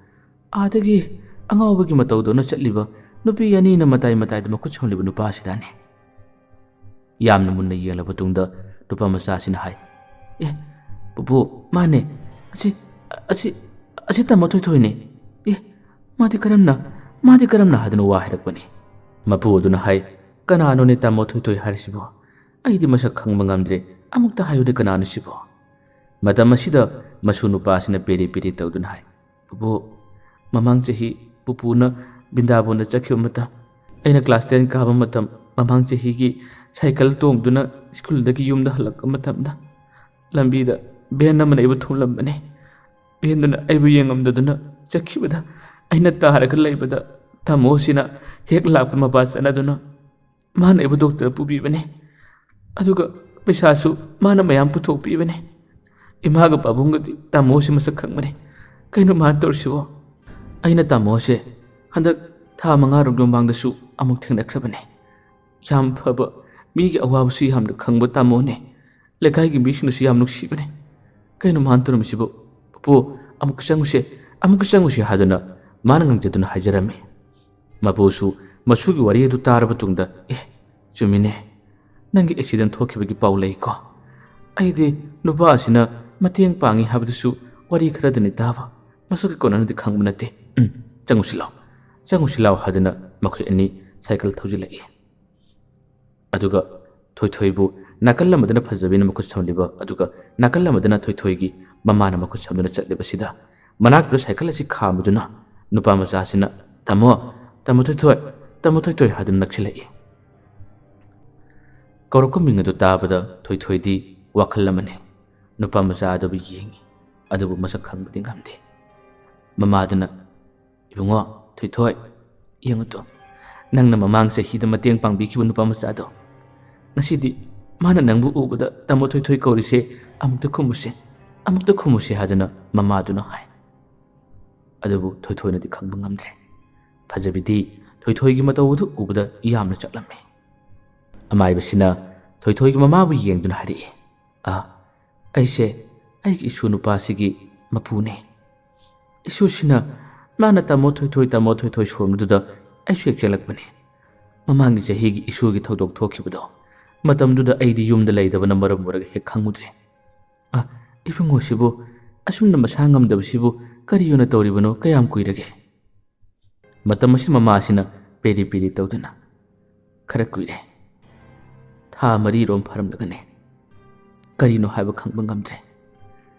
ꯑꯥꯗꯒꯤ ꯑꯉꯥꯎꯕꯒꯤ ꯃꯇꯧꯗꯧꯅ ꯆꯠꯂꯤꯕ ꯅꯨꯄꯤ ꯑꯅꯤꯅ ꯃꯇꯥꯏ ꯃꯇꯥꯏꯗ ꯃꯈꯨꯠ ꯁꯝꯂꯤꯕ ꯅꯨꯄꯥ ꯑꯁꯤꯔꯥꯅꯦ?" ꯌꯥꯝꯅ ꯃꯨꯟꯅ ꯌꯦꯡꯂꯕ ꯇꯨꯡꯗ ꯅꯨꯄꯥ ꯃꯆꯥ ꯑꯁꯤꯅ ꯍꯥꯏ, "ꯑꯦ, ꯄꯨꯄꯨ, ꯃꯥꯅꯦ꯫ ꯑꯁꯤ, ꯑꯁꯤ, ꯑꯁꯤ ꯇꯥꯃꯣ ꯊꯣꯏꯊꯣꯏꯅꯦ꯫ ꯑꯦ, ꯃꯥꯗꯤ ꯀꯔꯝꯅ, ꯃꯥꯗꯤ ꯀꯔꯝꯅ?" ꯍꯥꯏꯗꯨꯅ ꯋꯥ ꯍꯥꯏꯔꯛꯄꯅꯤ꯫ ꯃꯄꯨ ꯑꯗꯨꯅ ꯍꯥꯏ, "ꯀꯅꯥꯅꯣꯅꯦ ꯇꯥꯃꯣ ꯊꯣꯏꯊꯣꯏ ꯍꯥꯏꯔꯤꯁꯤꯕꯣ? ꯑꯩꯗꯤ ꯃꯁꯛ ꯈꯪꯕ ꯉꯝꯗ꯭ꯔꯦ꯫ ꯑꯃꯨꯛꯇ ꯍꯥꯏꯌꯨꯅꯦ, ꯀꯅꯥꯅꯣ ꯁꯤꯕꯣ?" ꯃꯇꯝ ꯑꯁꯤꯗ ꯃꯁꯨ ꯅꯨꯄꯥꯁꯤꯅ ꯄꯦꯔꯤ ꯄꯦꯔꯤ ꯇꯧꯗꯨꯅ ꯍꯥꯏ, "ꯄꯨꯄꯨ, ꯃꯃꯥꯡ ꯆꯍꯤ ꯄꯨꯄꯨꯅ ꯕ꯭ꯔꯤꯟꯗꯥꯕꯣꯟꯗ ꯆꯠꯈꯤꯕ ꯃꯇꯝ, ꯑꯩꯅ ꯀ꯭ꯂꯥꯁ ꯇꯦꯟ ꯀꯥꯕ ꯃꯇꯝ, ꯃꯃꯥꯡ ꯆꯍꯤꯒꯤ ꯁꯥꯏꯀꯜ ꯇꯣꯡꯗꯨꯅ ꯁ꯭ꯀꯨꯜꯗꯒꯤ ꯌꯨꯝꯗ ꯍꯜꯂꯛꯄ ꯃꯇꯝꯗ ꯂꯝꯕꯤꯗ ꯚꯦꯟ ꯑꯃꯅ ꯑꯩꯕꯨ ꯊꯣꯝꯂꯝꯕꯅꯤ꯫ ꯚꯦꯟꯗꯨꯅ ꯑꯩꯕꯨ ꯌꯦꯡꯉꯝꯗꯗꯨꯅ ꯆꯠꯈꯤꯕꯗ ꯑꯩꯅ ꯇꯥꯔꯒ ꯂꯩꯕꯗ ꯇꯥꯃꯣꯁꯤꯅ ꯍꯦꯛ ꯂꯥꯛꯄ ꯃꯄꯥ ꯆꯠꯅꯗꯨꯅ ꯃꯥꯅ ꯑꯩꯕꯨ ꯗꯣꯛꯇꯔ ꯄꯨꯕꯤꯕꯅꯤ꯫ ꯑꯗꯨꯒ ꯄꯩꯁꯥꯁꯨ ꯃꯥꯅ ꯃꯌꯥꯝ ꯄꯨꯊꯣꯛꯄꯤꯕꯅꯤ꯫ ꯏꯃꯥꯒ ꯄꯥꯕꯨꯡꯒꯗꯤ ꯇꯥꯃꯣꯁꯤ ꯃꯁꯛ ꯈꯪꯕꯅꯤ꯫ ꯀꯩꯅꯣ ꯃꯥꯅ ꯇꯧꯔꯤꯁꯤꯕꯣ?" ꯑꯩꯅ ꯇꯥꯃꯣꯁꯦ ꯍꯟꯗꯛ ꯊꯥ ꯃꯉꯥꯔꯣꯝꯒꯤ ꯃꯃꯥꯡꯗꯁꯨ ꯑꯃꯨꯛ ꯊꯦꯡꯅꯈ꯭ꯔꯕꯅꯤ꯫ ꯌꯥꯝ ꯐꯕ, ꯃꯤꯒꯤ ꯑꯋꯥꯕꯁꯨ ꯌꯥꯝꯅ ꯈꯪꯕ ꯇꯥꯃꯣꯅꯦ꯫ ꯂꯩꯀꯥꯏꯒꯤ ꯃꯤꯁꯤꯡꯅꯁꯨ ꯌꯥꯝ ꯅꯨꯡꯁꯤꯕꯅꯦ꯫ "ꯀꯩꯅꯣ ꯃꯥꯅ ꯇꯧꯔꯝꯃꯤꯁꯤꯕꯨ? ꯄꯨꯄꯨ, ꯑꯃꯨꯛꯀ ꯆꯪꯉꯨꯁꯦ, ꯑꯃꯨꯛꯀ ꯆꯪꯉꯨꯁꯦ" ꯍꯥꯏꯗꯨꯅ ꯃꯥꯅ ꯉꯥꯡꯖꯗꯨꯅ ꯍꯥꯏꯖꯔꯝꯃꯤ꯫ ꯃꯄꯨꯁꯨ ꯃꯁꯨꯒꯤ ꯋꯥꯔꯤ ꯑꯗꯨ ꯇꯥꯔꯕ ꯇꯨꯡꯗ, "ꯑꯦ, ꯆꯨꯝꯃꯤꯅꯦ, ꯅꯪꯒꯤ ꯑꯦꯛꯁꯤꯗꯦꯟ ꯊꯣꯛꯈꯤꯕꯒꯤ ꯄꯥꯎ ꯂꯩꯀꯣ꯫ ꯑꯩꯗꯤ ꯅꯨꯄꯥ ꯑꯁꯤꯅ ꯃꯇꯦꯡ ꯄꯥꯡꯉꯤ ꯍꯥꯏꯕꯗꯨꯁꯨ ꯋꯥꯔꯤ ꯈꯔꯗꯅꯤ ꯇꯥꯕ, ꯃꯁꯛꯀ ꯀꯣꯟꯅꯅꯗꯤ ꯈꯪꯕ ꯅꯠꯇꯦ꯫ ꯎꯝ, ꯆꯪꯉꯨꯁꯤ ꯂꯥꯎ, ꯆꯪꯉꯨꯁꯤ ꯂꯥꯎ" ꯍꯥꯏꯗꯨꯅ ꯃꯈꯣꯏ ꯑꯅꯤ ꯁꯥꯏꯀꯜ ꯊꯧꯖꯤꯜꯂꯛꯏ꯫ ꯑꯗꯨꯒ ꯊꯣꯏꯊꯣꯏꯕꯨ ꯅꯥꯀꯜ ꯑꯃꯗꯅ ꯐꯖꯕꯤꯅ ꯃꯈꯨꯠ ꯁꯝꯂꯤꯕ, ꯑꯗꯨꯒ ꯅꯥꯀꯜ ꯑꯃꯗꯅ ꯊꯣꯏꯊꯣꯏꯒꯤ ꯃꯃꯥꯅ ꯃꯈꯨꯠ ꯁꯝꯗꯨꯅ ꯆꯠꯂꯤꯕꯁꯤꯗ, ꯃꯅꯥꯛꯇꯨꯗ ꯁꯥꯏꯀꯜ ꯑꯁꯤ ꯈꯥꯝꯃꯗꯨꯅ ꯅꯨꯄꯥ ꯃꯆꯥꯁꯤꯅ, "ꯇꯥꯃꯣ, ꯇꯥꯃꯣ ꯊꯣꯏꯊꯣꯏ, ꯇꯥꯃꯣ ꯊꯣꯏꯊꯣꯏ" ꯍꯥꯏꯗꯨꯅ ꯅꯛꯁꯤꯜꯂꯛꯏ꯫ ꯀꯧꯔꯛꯄ ꯃꯤꯡ ꯑꯗꯨ ꯇꯥꯕꯗ ꯊꯣꯏꯊꯣꯏꯗꯤ ꯋꯥꯈꯜ ꯑꯃꯅꯤ꯫ ꯅꯨꯄꯥ ꯃꯆꯥ ꯑꯗꯨꯕꯨ ꯌꯦꯡꯉꯤ, ꯑꯗꯨꯕꯨ ꯃꯁꯛ ꯈꯪꯕꯗꯤ ꯉꯝꯗꯦ꯫ ꯃꯃꯥꯗꯨꯅ, "ꯏꯕꯨꯡꯉꯣ ꯊꯣꯏꯊꯣꯏ, ꯌꯦꯡꯉꯨ ꯇꯨ, ꯅꯪꯅ ꯃꯃꯥꯡ ꯆꯍꯤꯗ ꯃꯇꯦꯡ ꯄꯥꯡꯕꯤꯈꯤꯕ ꯅꯨꯄꯥ ꯃꯆꯥꯗꯣ, ꯉꯁꯤꯗꯤ ꯃꯥꯅ ꯅꯪꯕꯨ ꯎꯕꯗ ꯇꯥꯃꯣ ꯊꯣꯏꯊꯣꯏ ꯀꯧꯔꯤꯁꯦ ꯑꯃꯨꯛꯇ ꯈꯨꯝꯃꯨꯁꯦ, ꯑꯃꯨꯛꯇ ꯈꯨꯝꯃꯨꯁꯦ" ꯍꯥꯏꯗꯨꯅ ꯃꯃꯥꯗꯨꯅ ꯍꯥꯏ꯫ ꯑꯗꯨꯕꯨ ꯊꯣꯏꯊꯣꯏꯅꯗꯤ ꯈꯪꯕ ꯉꯝꯗ꯭ꯔꯦ꯫ ꯐꯖꯕꯤꯗꯤ ꯊꯣꯏꯊꯣꯏꯒꯤ ꯃꯇꯧ ꯑꯗꯨ ꯎꯕꯗ ꯌꯥꯝꯅ ꯆꯠꯂꯝꯃꯤ꯫ ꯑꯃꯥꯏꯕꯁꯤꯅ ꯊꯣꯏꯊꯣꯏꯒꯤ ꯃꯃꯥꯕꯨ ꯌꯦꯡꯗꯨꯅ ꯍꯥꯏꯔꯛꯏ, "ꯑ, ꯑꯩꯁꯦ ꯑꯩꯒꯤ ꯏꯁꯨ ꯅꯨꯄꯥꯁꯤꯒꯤ ꯃꯄꯨꯅꯦ꯫ ꯏꯁꯨꯁꯤꯅ ꯃꯥꯅ ꯇꯥꯃꯣ ꯊꯣꯏꯊꯣꯏ, ꯇꯥꯃꯣ ꯊꯣꯏꯊꯣꯏ ꯁꯣꯟꯕꯗꯨꯗ ꯑꯩꯁꯨ ꯍꯦꯛ ꯆꯦꯜꯂꯛꯄꯅꯦ꯫ ꯃꯃꯥꯡꯒꯤ ꯆꯍꯤꯒꯤ ꯏꯁꯨꯒꯤ ꯊꯧꯗꯣꯛ ꯊꯣꯛꯈꯤꯕꯗꯣ, ꯃꯇꯝꯗꯨꯗ ꯑꯩꯗꯤ ꯌꯨꯝꯗ ꯂꯩꯇꯕꯅ ꯃꯔꯝ ꯑꯣꯏꯔꯒ ꯍꯦꯛ ꯈꯪꯉꯨꯗ꯭ꯔꯦ꯫ ꯑ, ꯏꯕꯨꯡꯉꯣꯁꯤꯕꯨ ꯑꯁꯨꯝꯅ ꯃꯁꯥ ꯉꯝꯗꯕꯁꯤꯕꯨ ꯀꯔꯤ ꯑꯣꯏꯅ ꯇꯧꯔꯤꯕꯅꯣ? ꯀꯌꯥꯝ ꯀꯨꯏꯔꯒꯦ?" ꯃꯇꯝ ꯑꯁꯤ ꯃꯃꯥꯁꯤꯅ ꯄꯦꯔꯤ ꯄꯦꯔꯤ ꯇꯧꯗꯨꯅ, "ꯈꯔ ꯀꯨꯏꯔꯦ꯫ ꯊꯥ ꯃꯔꯤꯔꯣꯝ ꯐꯥꯔꯝꯂꯒꯅꯤ꯫ ꯀꯔꯤꯅꯣ ꯍꯥꯏꯕ ꯈꯪꯕ ꯉꯝꯗ꯭ꯔꯦ꯫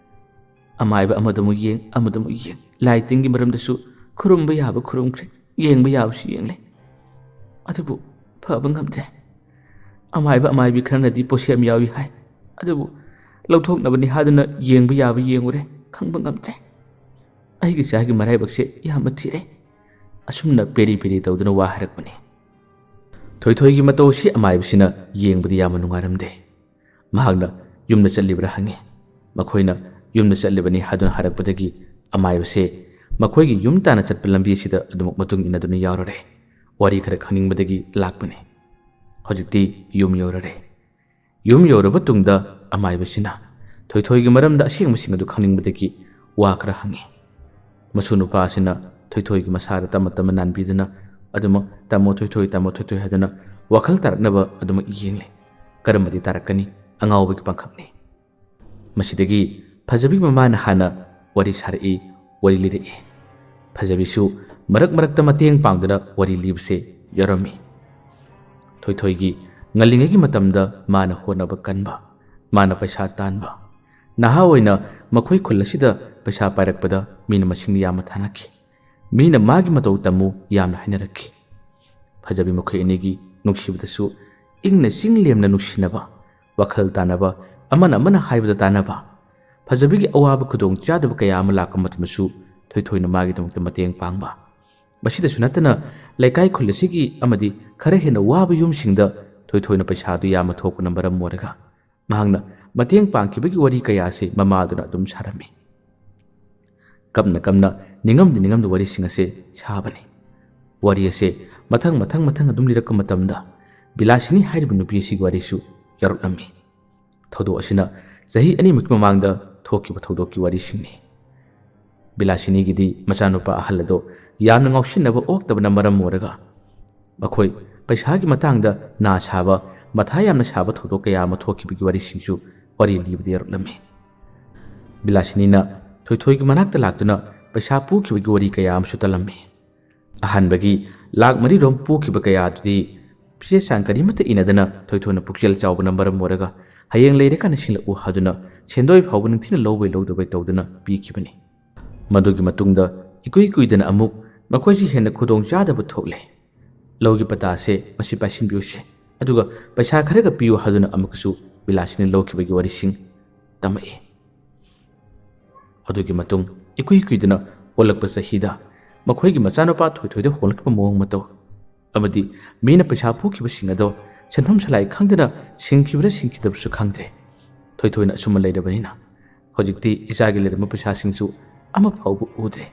ꯑꯃꯥꯏꯕ ꯑꯃꯗꯃꯨꯛ ꯌꯦꯡ, ꯑꯃꯗꯃꯨꯛ ꯌꯦꯡ, ꯂꯥꯏ ꯇꯤꯟꯒꯤ ꯃꯔꯝꯗꯁꯨ ꯈꯨꯔꯨꯝꯕ ꯌꯥꯕ ꯈꯨꯔꯨꯝꯈ꯭ꯔꯦ, ꯌꯦꯡꯕ ꯌꯥꯕꯁꯨ ꯌꯦꯡꯂꯦ꯫ ꯑꯗꯨꯕꯨ ꯐꯕ ꯉꯝꯗ꯭ꯔꯦ꯫ ꯑꯃꯥꯏꯕ ꯑꯃꯥꯏꯕꯤ ꯈꯔꯅꯗꯤ ꯄꯣꯠꯁꯦꯝ ꯌꯥꯎꯏ ꯍꯥꯏ, ꯑꯗꯨꯕꯨ ꯂꯧꯊꯣꯛꯅꯕꯅꯤ ꯍꯥꯏꯗꯨꯅ ꯌꯦꯡꯕ ꯌꯥꯕ ꯌꯦꯡꯉꯨꯔꯦ, ꯈꯪꯕ ꯉꯝꯗ꯭ꯔꯦ꯫ ꯑꯩꯒꯤ ꯏꯆꯥꯒꯤ ꯃꯔꯥꯏꯕꯛꯁꯦ ꯌꯥꯝꯅ ꯊꯤꯔꯦ꯫ ꯑꯁꯨꯝꯅ ꯄꯦꯔꯤ ꯄꯦꯔꯤ ꯇꯧꯗꯨꯅ ꯋꯥ ꯍꯥꯏꯔꯛꯄꯅꯤ꯫ ꯊꯣꯏꯊꯣꯏꯒꯤ ꯃꯇꯧ ꯑꯁꯤ ꯑꯃꯥꯏꯕꯁꯤꯅ ꯌꯦꯡꯕꯗ ꯌꯥꯝꯅ ꯅꯨꯡꯉꯥꯏꯔꯝꯗꯦ꯫ ꯃꯍꯥꯛꯅ ꯌꯨꯝꯗ ꯆꯠꯂꯤꯕ꯭ꯔꯥ ꯍꯪꯉꯤ꯫ ꯃꯈꯣꯏꯅ ꯌꯨꯝꯗ ꯆꯠꯂꯤꯕꯅꯤ ꯍꯥꯏꯗꯨꯅ ꯍꯥꯏꯔꯛꯄꯗꯒꯤ ꯑꯃꯥꯏꯕꯁꯦ ꯃꯈꯣꯏꯒꯤ ꯌꯨꯝ ꯇꯥꯟꯅ ꯆꯠꯄ ꯂꯝꯕꯤ ꯑꯁꯤꯗ ꯑꯗꯨꯃꯛ ꯃꯇꯨꯡ ꯏꯟꯅꯗꯨꯅ ꯌꯥꯎꯔꯔꯦ꯫ ꯋꯥꯔꯤ ꯈꯔ ꯈꯪꯅꯤꯡꯕꯗꯒꯤ ꯂꯥꯛꯄꯅꯤ꯫ ꯍꯧꯖꯤꯛꯇꯤ ꯌꯨꯝ ꯌꯧꯔꯔꯦ꯫ ꯌꯨꯝ ꯌꯧꯔꯕ ꯇꯨꯡꯗ ꯑꯃꯥꯏꯕꯁꯤꯅ ꯊꯣꯏꯊꯣꯏꯒꯤ ꯃꯔꯝꯗ ꯑꯁꯦꯡꯕꯁꯤꯡ ꯑꯗꯨ ꯈꯪꯅꯤꯡꯕꯗꯒꯤ ꯋꯥ ꯈꯔ ꯍꯪꯉꯤ꯫ ꯃꯁꯨ ꯅꯨꯄꯥ ꯑꯁꯤꯅ ꯊꯣꯏꯊꯣꯏꯒꯤ ꯃꯁꯥꯗ ꯇꯞꯅ ꯇꯞꯅ ꯅꯥꯟꯕꯤꯗꯨꯅ ꯑꯗꯨꯃꯛ "ꯇꯥꯃꯣ ꯊꯣꯏꯊꯣꯏ, ꯇꯥꯃꯣ ꯊꯣꯏꯊꯣꯏ" ꯍꯥꯏꯗꯨꯅ ꯋꯥꯈꯜ ꯇꯥꯔꯛꯅꯕ ꯑꯗꯨꯃꯛ ꯌꯦꯡꯂꯤ꯫ ꯀꯔꯝꯕꯗꯤ ꯇꯥꯔꯛꯀꯅꯤ? ꯑꯉꯥꯎꯕꯒꯤ ꯄꯥꯡꯈꯛꯅꯤ꯫ ꯃꯁꯤꯗꯒꯤ ꯐꯖꯕꯤ ꯃꯃꯥꯅ ꯍꯥꯟꯅ ꯋꯥꯔꯤ ꯁꯥꯔꯛꯏ, ꯋꯥꯔꯤ ꯂꯤꯔꯛꯏ꯫ ꯐꯖꯕꯤꯁꯨ ꯃꯔꯛ ꯃꯔꯛꯇ ꯃꯇꯦꯡ ꯄꯥꯡꯗꯨꯅ ꯋꯥꯔꯤ ꯂꯤꯕꯁꯦ ꯌꯥꯎꯔꯝꯃꯤ꯫ ꯊꯣꯏꯊꯣꯏꯒꯤ ꯉꯜꯂꯤꯉꯩꯒꯤ ꯃꯇꯝꯗ ꯃꯥꯅ ꯍꯣꯠꯅꯕ ꯀꯟꯕ, ꯃꯥꯅ ꯄꯩꯁꯥ ꯇꯥꯟꯕ꯫ ꯅꯍꯥ ꯑꯣꯏꯅ ꯃꯈꯣꯏ ꯈꯨꯜ ꯑꯁꯤꯗ ꯄꯩꯁꯥ ꯄꯥꯏꯔꯛꯄꯗ ꯃꯤꯅ ꯃꯁꯤꯡꯗ ꯌꯥꯝꯅ ꯊꯥꯅꯈꯤ꯫ ꯃꯤꯅ ꯃꯥꯒꯤ ꯃꯇꯧ ꯇꯝꯃꯨ ꯌꯥꯝꯅ ꯍꯥꯏꯅꯔꯛꯈꯤ꯫ ꯐꯖꯕꯤ ꯃꯈꯣꯏ ꯑꯅꯤꯒꯤ ꯅꯨꯡꯁꯤꯕꯗꯁꯨ ꯏꯪꯅ ꯆꯤꯡ ꯂꯦꯝꯅ ꯅꯨꯡꯁꯤꯅꯕ, ꯋꯥꯈꯜ ꯇꯥꯅꯕ, ꯑꯃꯅ ꯑꯃꯅ ꯍꯥꯏꯕꯗ ꯇꯥꯅꯕ꯫ ꯐꯖꯕꯤꯒꯤ ꯑꯋꯥꯕ ꯈꯨꯗꯣꯡ ꯆꯥꯗꯕ ꯀꯌꯥ ꯑꯃ ꯂꯥꯛꯄ ꯃꯇꯝꯗꯁꯨ ꯊꯣꯏꯊꯣꯏꯅ ꯃꯥꯒꯤꯗꯃꯛꯇ ꯃꯇꯦꯡ ꯄꯥꯡꯕ꯫ ꯃꯁꯤꯗꯁꯨ ꯅꯠꯇꯅ ꯂꯩꯀꯥꯏ ꯈꯨꯜ ꯑꯁꯤꯒꯤ ꯑꯃꯗꯤ ꯈꯔ ꯍꯦꯟꯅ ꯋꯥꯕ ꯌꯨꯝꯁꯤꯡꯗ ꯊꯣꯏꯊꯣꯏꯅ ꯄꯩꯁꯥꯗꯨ ꯌꯥꯝꯅ ꯊꯣꯛꯄꯅ ꯃꯔꯝ ꯑꯣꯏꯔꯒ ꯃꯍꯥꯛꯅ ꯃꯇꯦꯡ ꯄꯥꯡꯈꯤꯕꯒꯤ ꯋꯥꯔꯤ ꯀꯌꯥ ꯑꯁꯤ ꯃꯃꯥꯗꯨꯅ ꯑꯗꯨꯝ ꯁꯥꯔꯝꯃꯤ꯫ ꯀꯞꯅ ꯀꯞꯅ ꯅꯤꯡꯉꯝꯗ ꯅꯤꯡꯉꯝꯗ ꯋꯥꯔꯤꯁꯤꯡ ꯑꯁꯦ ꯁꯥꯕꯅꯤ꯫ ꯋꯥꯔꯤ ꯑꯁꯦ ꯃꯊꯪ ꯃꯊꯪ ꯃꯊꯪ ꯑꯗꯨꯝ ꯂꯤꯔꯛꯄ ꯃꯇꯝꯗ ꯕꯤꯂꯥꯁꯤꯅꯤ ꯍꯥꯏꯔꯤꯕ ꯅꯨꯄꯤ ꯑꯁꯤꯒꯤ ꯋꯥꯔꯤꯁꯨ ꯌꯥꯎꯔꯛꯂꯝꯃꯤ꯫ ꯊꯧꯗꯣꯛ ꯑꯁꯤꯅ ꯆꯍꯤ ꯑꯅꯤꯃꯨꯛꯀꯤ ꯃꯃꯥꯡꯗ ꯊꯣꯛꯈꯤꯕ ꯊꯧꯗꯣꯛꯀꯤ ꯋꯥꯔꯤꯁꯤꯡꯅꯤ꯫ ꯕꯤꯂꯥꯁꯤꯅꯤꯒꯤꯗꯤ ꯃꯆꯥꯅꯨꯄꯥ ꯑꯍꯜ ꯑꯗꯣ ꯌꯥꯝꯅ ꯉꯥꯎꯁꯤꯟꯅꯕ ꯑꯣꯛꯇꯕꯅ ꯃꯔꯝ ꯑꯣꯏꯔꯒ ꯃꯈꯣꯏ ꯄꯩꯁꯥꯒꯤ ꯃꯇꯥꯡꯗ ꯅꯥ ꯁꯥꯕ, ꯃꯊꯥ ꯌꯥꯝꯅ ꯁꯥꯕ ꯊꯧꯗꯣꯛ ꯀꯌꯥ ꯑꯃ ꯊꯣꯛꯈꯤꯕꯒꯤ ꯋꯥꯔꯤꯁꯤꯡꯁꯨ ꯋꯥꯔꯤ ꯂꯤꯕꯗ ꯌꯥꯎꯔꯛꯂꯝꯃꯤ꯫ ꯕꯤꯂꯥꯁꯤꯅꯤꯅ ꯊꯣꯏꯊꯣꯏꯒꯤ ꯃꯅꯥꯛꯇ ꯂꯥꯛꯇꯨꯅ ꯄꯩꯁꯥ ꯄꯨꯈꯤꯕꯒꯤ ꯋꯥꯔꯤ ꯀꯌꯥ ꯑꯃꯁꯨ ꯇꯜꯂꯝꯃꯤ꯫ ꯑꯍꯥꯟꯕꯒꯤ ꯂꯥꯛ ꯃꯔꯤ ꯔꯣꯝ ꯄꯨꯈꯤꯕ ꯀꯌꯥ ꯑꯗꯨꯗꯤ ꯆꯦ ꯆꯥꯡ ꯀꯔꯤꯃꯠꯇ ꯏꯅꯗꯅ ꯊꯣꯏꯊꯣꯏꯅ ꯄꯨꯛꯆꯦꯜ ꯆꯥꯎꯕꯅ ꯃꯔꯝ ꯑꯣꯏꯔꯒ ꯍꯌꯦꯡ ꯂꯩꯔꯀꯥꯟꯗ ꯁꯤꯡꯂꯛꯎ ꯍꯥꯏꯗꯨꯅ ꯁꯦꯟꯗꯣꯏ ꯐꯥꯎꯕ ꯅꯤꯡꯊꯤꯅ ꯂꯧꯕꯩ ꯂꯧꯗꯕꯩ ꯇꯧꯗꯨꯅ ꯄꯤꯈꯤꯕꯅꯤ꯫ ꯃꯗꯨꯒꯤ ꯃꯇꯨꯡꯗ ꯏꯀꯨꯏ ꯀꯨꯏꯗꯅ ꯑꯃꯨꯛ ꯃꯈꯣꯏꯁꯤ ꯍꯦꯟꯅ ꯈꯨꯗꯣꯡ ꯆꯥꯗꯕ ꯊꯣꯛꯂꯦ꯫ "ꯂꯧꯒꯤ ꯄꯇꯥꯁꯦ ꯃꯁꯤ ꯄꯥꯏꯁꯤꯟꯕꯤꯌꯨꯁꯦ, ꯑꯗꯨꯒ ꯄꯩꯁꯥ ꯈꯔꯒ ꯄꯤꯌꯨ" ꯍꯥꯏꯗꯨꯅ ꯑꯃꯨꯛꯀꯁꯨ ꯕꯤꯂꯥꯁꯤꯅ ꯂꯧꯈꯤꯕꯒꯤ ꯋꯥꯔꯤꯁꯤꯡ ꯇꯝꯃꯛꯏ꯫ ꯑꯗꯨꯒꯤ ꯃꯇꯨꯡ ꯏꯀꯨꯏ ꯀꯨꯏꯗꯅ ꯑꯣꯜꯂꯛꯄ ꯆꯍꯤꯗ ꯃꯈꯣꯏꯒꯤ ꯃꯆꯥꯅꯨꯄꯥ ꯊꯣꯏꯊꯣꯏꯗ ꯍꯣꯡꯂꯛꯄ ꯃꯑꯣꯡ ꯃꯇꯧ ꯑꯃꯗꯤ ꯃꯤꯅ ꯄꯩꯁꯥ ꯄꯨꯈꯤꯕꯁꯤꯡ ꯑꯗꯣ ꯁꯦꯟꯐꯝ ꯁꯂꯥꯏ ꯈꯪꯗꯅ ꯁꯤꯡꯈꯤꯕ꯭ꯔꯥ ꯁꯤꯡꯈꯤꯗꯕꯁꯨ ꯈꯪꯗ꯭ꯔꯦ꯫ ꯊꯣꯏꯊꯣꯏꯅ ꯑꯁꯨꯝꯅ ꯂꯩꯔꯕꯅꯤꯅ ꯍꯧꯖꯤꯛꯇꯤ ꯏꯆꯥꯒꯤ ꯂꯩꯔꯝꯕ ꯄꯩꯁꯥꯁꯤꯡꯁꯨ ꯑꯃ ꯐꯥꯎꯕ ꯎꯗ꯭ꯔꯦ꯫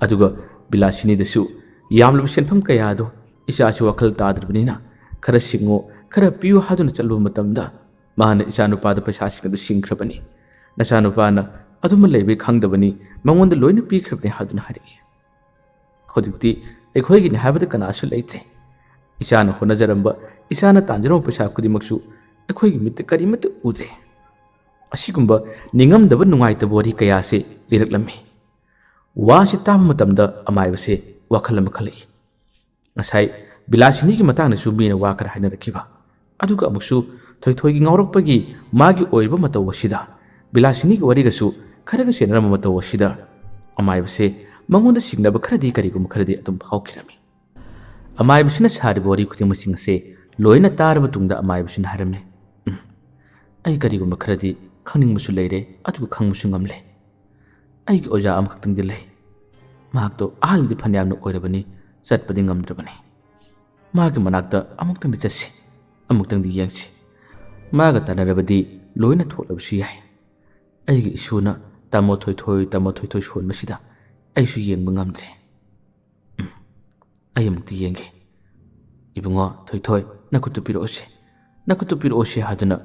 ꯑꯗꯨꯒ ꯕꯤꯂꯥꯁꯤꯅꯤꯗꯁꯨ ꯌꯥꯝꯂꯕ ꯁꯦꯟꯐꯝ ꯀꯌꯥꯗꯣ ꯏꯆꯥꯁꯤ ꯋꯥꯈꯜ ꯇꯥꯗ꯭ꯔꯕꯅꯤꯅ ꯈꯔ ꯁꯤꯡꯉꯣ, ꯈꯔ ꯄꯤꯌꯨ ꯍꯥꯏꯗꯨꯅ ꯆꯠꯂꯨꯕ ꯃꯇꯝꯗ ꯃꯥꯅ ꯏꯆꯥꯅꯨꯄꯥꯗ ꯄꯩꯁꯥꯁꯤꯡ ꯑꯗꯨ ꯁꯤꯡꯈ꯭ꯔꯕꯅꯤ꯫ "ꯅꯆꯥꯅꯨꯄꯥꯅ ꯑꯗꯨꯃ ꯂꯩꯕꯩ ꯈꯪꯗꯕꯅꯤ, ꯃꯉꯣꯟꯗ ꯂꯣꯏꯅ ꯄꯤꯈ꯭ꯔꯕꯅꯤ" ꯍꯥꯏꯗꯨꯅ ꯍꯥꯏꯔꯛꯏ꯫ ꯍꯧꯖꯤꯛꯇꯤ ꯑꯩꯈꯣꯏꯒꯤꯅꯤ ꯍꯥꯏꯕꯗ ꯀꯅꯥꯁꯨ ꯂꯩꯇ꯭ꯔꯦ꯫ ꯏꯆꯥꯅ ꯍꯣꯠꯅꯖꯔꯝꯕ, ꯏꯆꯥꯅ ꯇꯥꯟꯖꯔꯝꯕ ꯄꯩꯁꯥ ꯈꯨꯗꯤꯡꯃꯛꯁꯨ ꯑꯩꯈꯣꯏꯒꯤ ꯃꯤꯠꯇ ꯀꯔꯤꯃꯠꯇ ꯎꯗ꯭ꯔꯦ꯫ ꯑꯁꯤꯒꯨꯝꯕ ꯅꯤꯡꯉꯝꯗꯕ ꯅꯨꯡꯉꯥꯏꯇꯕ ꯋꯥꯔꯤ ꯀꯌꯥꯁꯦ ꯂꯤꯔꯛꯂꯝꯃꯤ꯫ ꯋꯥꯁꯤ ꯇꯥꯕ ꯃꯇꯝꯗ ꯑꯃꯥꯏꯕꯁꯦ ꯋꯥꯈꯜ ꯑꯃ ꯈꯜꯂꯛꯏ꯫ ꯉꯁꯥꯏ ꯕꯤꯂꯥꯁꯤꯅꯤꯒꯤ ꯃꯇꯥꯡꯗꯁꯨ ꯃꯤꯅ ꯋꯥ ꯈꯔ ꯍꯥꯏꯅꯔꯛꯈꯤꯕ, ꯑꯗꯨꯒ ꯑꯃꯨꯛꯁꯨ ꯊꯣꯏꯊꯣꯏꯒꯤ ꯉꯥꯎꯔꯛꯄꯒꯤ ꯃꯥꯒꯤ ꯑꯣꯏꯕ ꯃꯇꯧ ꯑꯁꯤꯗ, ꯕꯤꯂꯥꯁꯤꯅꯤꯒꯤ ꯋꯥꯔꯤꯒꯁꯨ ꯈꯔꯒ ꯆꯦꯟꯅꯔꯝꯕ ꯃꯇꯧ ꯑꯁꯤꯗ, ꯑꯃꯥꯏꯕꯁꯦ ꯃꯉꯣꯟꯗ ꯁꯤꯡꯅꯕ ꯈꯔꯗꯤ, ꯀꯔꯤꯒꯨꯝꯕ ꯈꯔꯗꯤ ꯑꯗꯨꯝ ꯐꯥꯎꯈꯤꯔꯝꯃꯤ꯫ ꯑꯃꯥꯏꯕꯁꯤꯅ ꯁꯥꯔꯤꯕ ꯋꯥꯔꯤ ꯈꯨꯗꯤꯡꯃꯛꯁꯤꯡ ꯑꯁꯦ ꯂꯣꯏꯅ ꯇꯥꯔꯕ ꯇꯨꯡꯗ ꯑꯃꯥꯏꯕꯁꯤꯅ ꯍꯥꯏꯔꯝꯃꯤ, "ꯎꯝ, ꯑꯩ ꯀꯔꯤꯒꯨꯝꯕ ꯈꯔꯗꯤ ꯈꯪꯅꯤꯡꯕꯁꯨ ꯂꯩꯔꯦ, ꯑꯗꯨꯒ ꯈꯪꯕꯁꯨ ꯉꯝꯂꯦ꯫ ꯑꯩꯒꯤ ꯑꯣꯖꯥ ꯑꯃꯈꯛꯇꯪꯗꯤ ꯂꯩ꯫ ꯃꯍꯥꯛꯇꯣ ꯑꯍꯜꯗꯤ ꯐꯅꯌꯥꯝꯅ ꯑꯣꯏꯔꯕꯅꯤ, ꯆꯠꯄꯗꯤ ꯉꯝꯗ꯭ꯔꯕꯅꯤ꯫ ꯃꯥꯒꯤ ꯃꯅꯥꯛꯇ ꯑꯃꯨꯛꯇꯪꯗꯤ ꯆꯠꯁꯤ, ꯑꯃꯨꯛꯇꯪꯗꯤ ꯌꯦꯡꯁꯤ꯫ ꯃꯥꯒ ꯇꯥꯟꯅꯔꯕꯗꯤ ꯂꯣꯏꯅ ꯊꯣꯛꯂꯕꯁꯨ ꯌꯥꯏ꯫ ꯑꯩꯒꯤ ꯏꯁꯨꯅ ꯇꯥꯃꯣ ꯊꯣꯏꯊꯣꯏ, ꯇꯥꯃꯣ ꯊꯣꯏꯊꯣꯏ ꯁꯣꯟꯕꯁꯤꯗ ꯑꯩꯁꯨ ꯌꯦꯡꯕ ꯉꯝꯗ꯭ꯔꯦ꯫ ꯎꯝ, ꯑꯩ ꯑꯃꯨꯛꯇ ꯌꯦꯡꯒꯦ꯫ ꯏꯕꯨꯡꯉꯣ ꯊꯣꯏꯊꯣꯏ, ꯅꯈꯨꯠꯇꯨ ꯄꯤꯔꯛꯑꯣꯁꯦ, ꯅꯈꯨꯠꯇꯨ ꯄꯤꯔꯛꯑꯣꯁꯦ" ꯍꯥꯏꯗꯨꯅ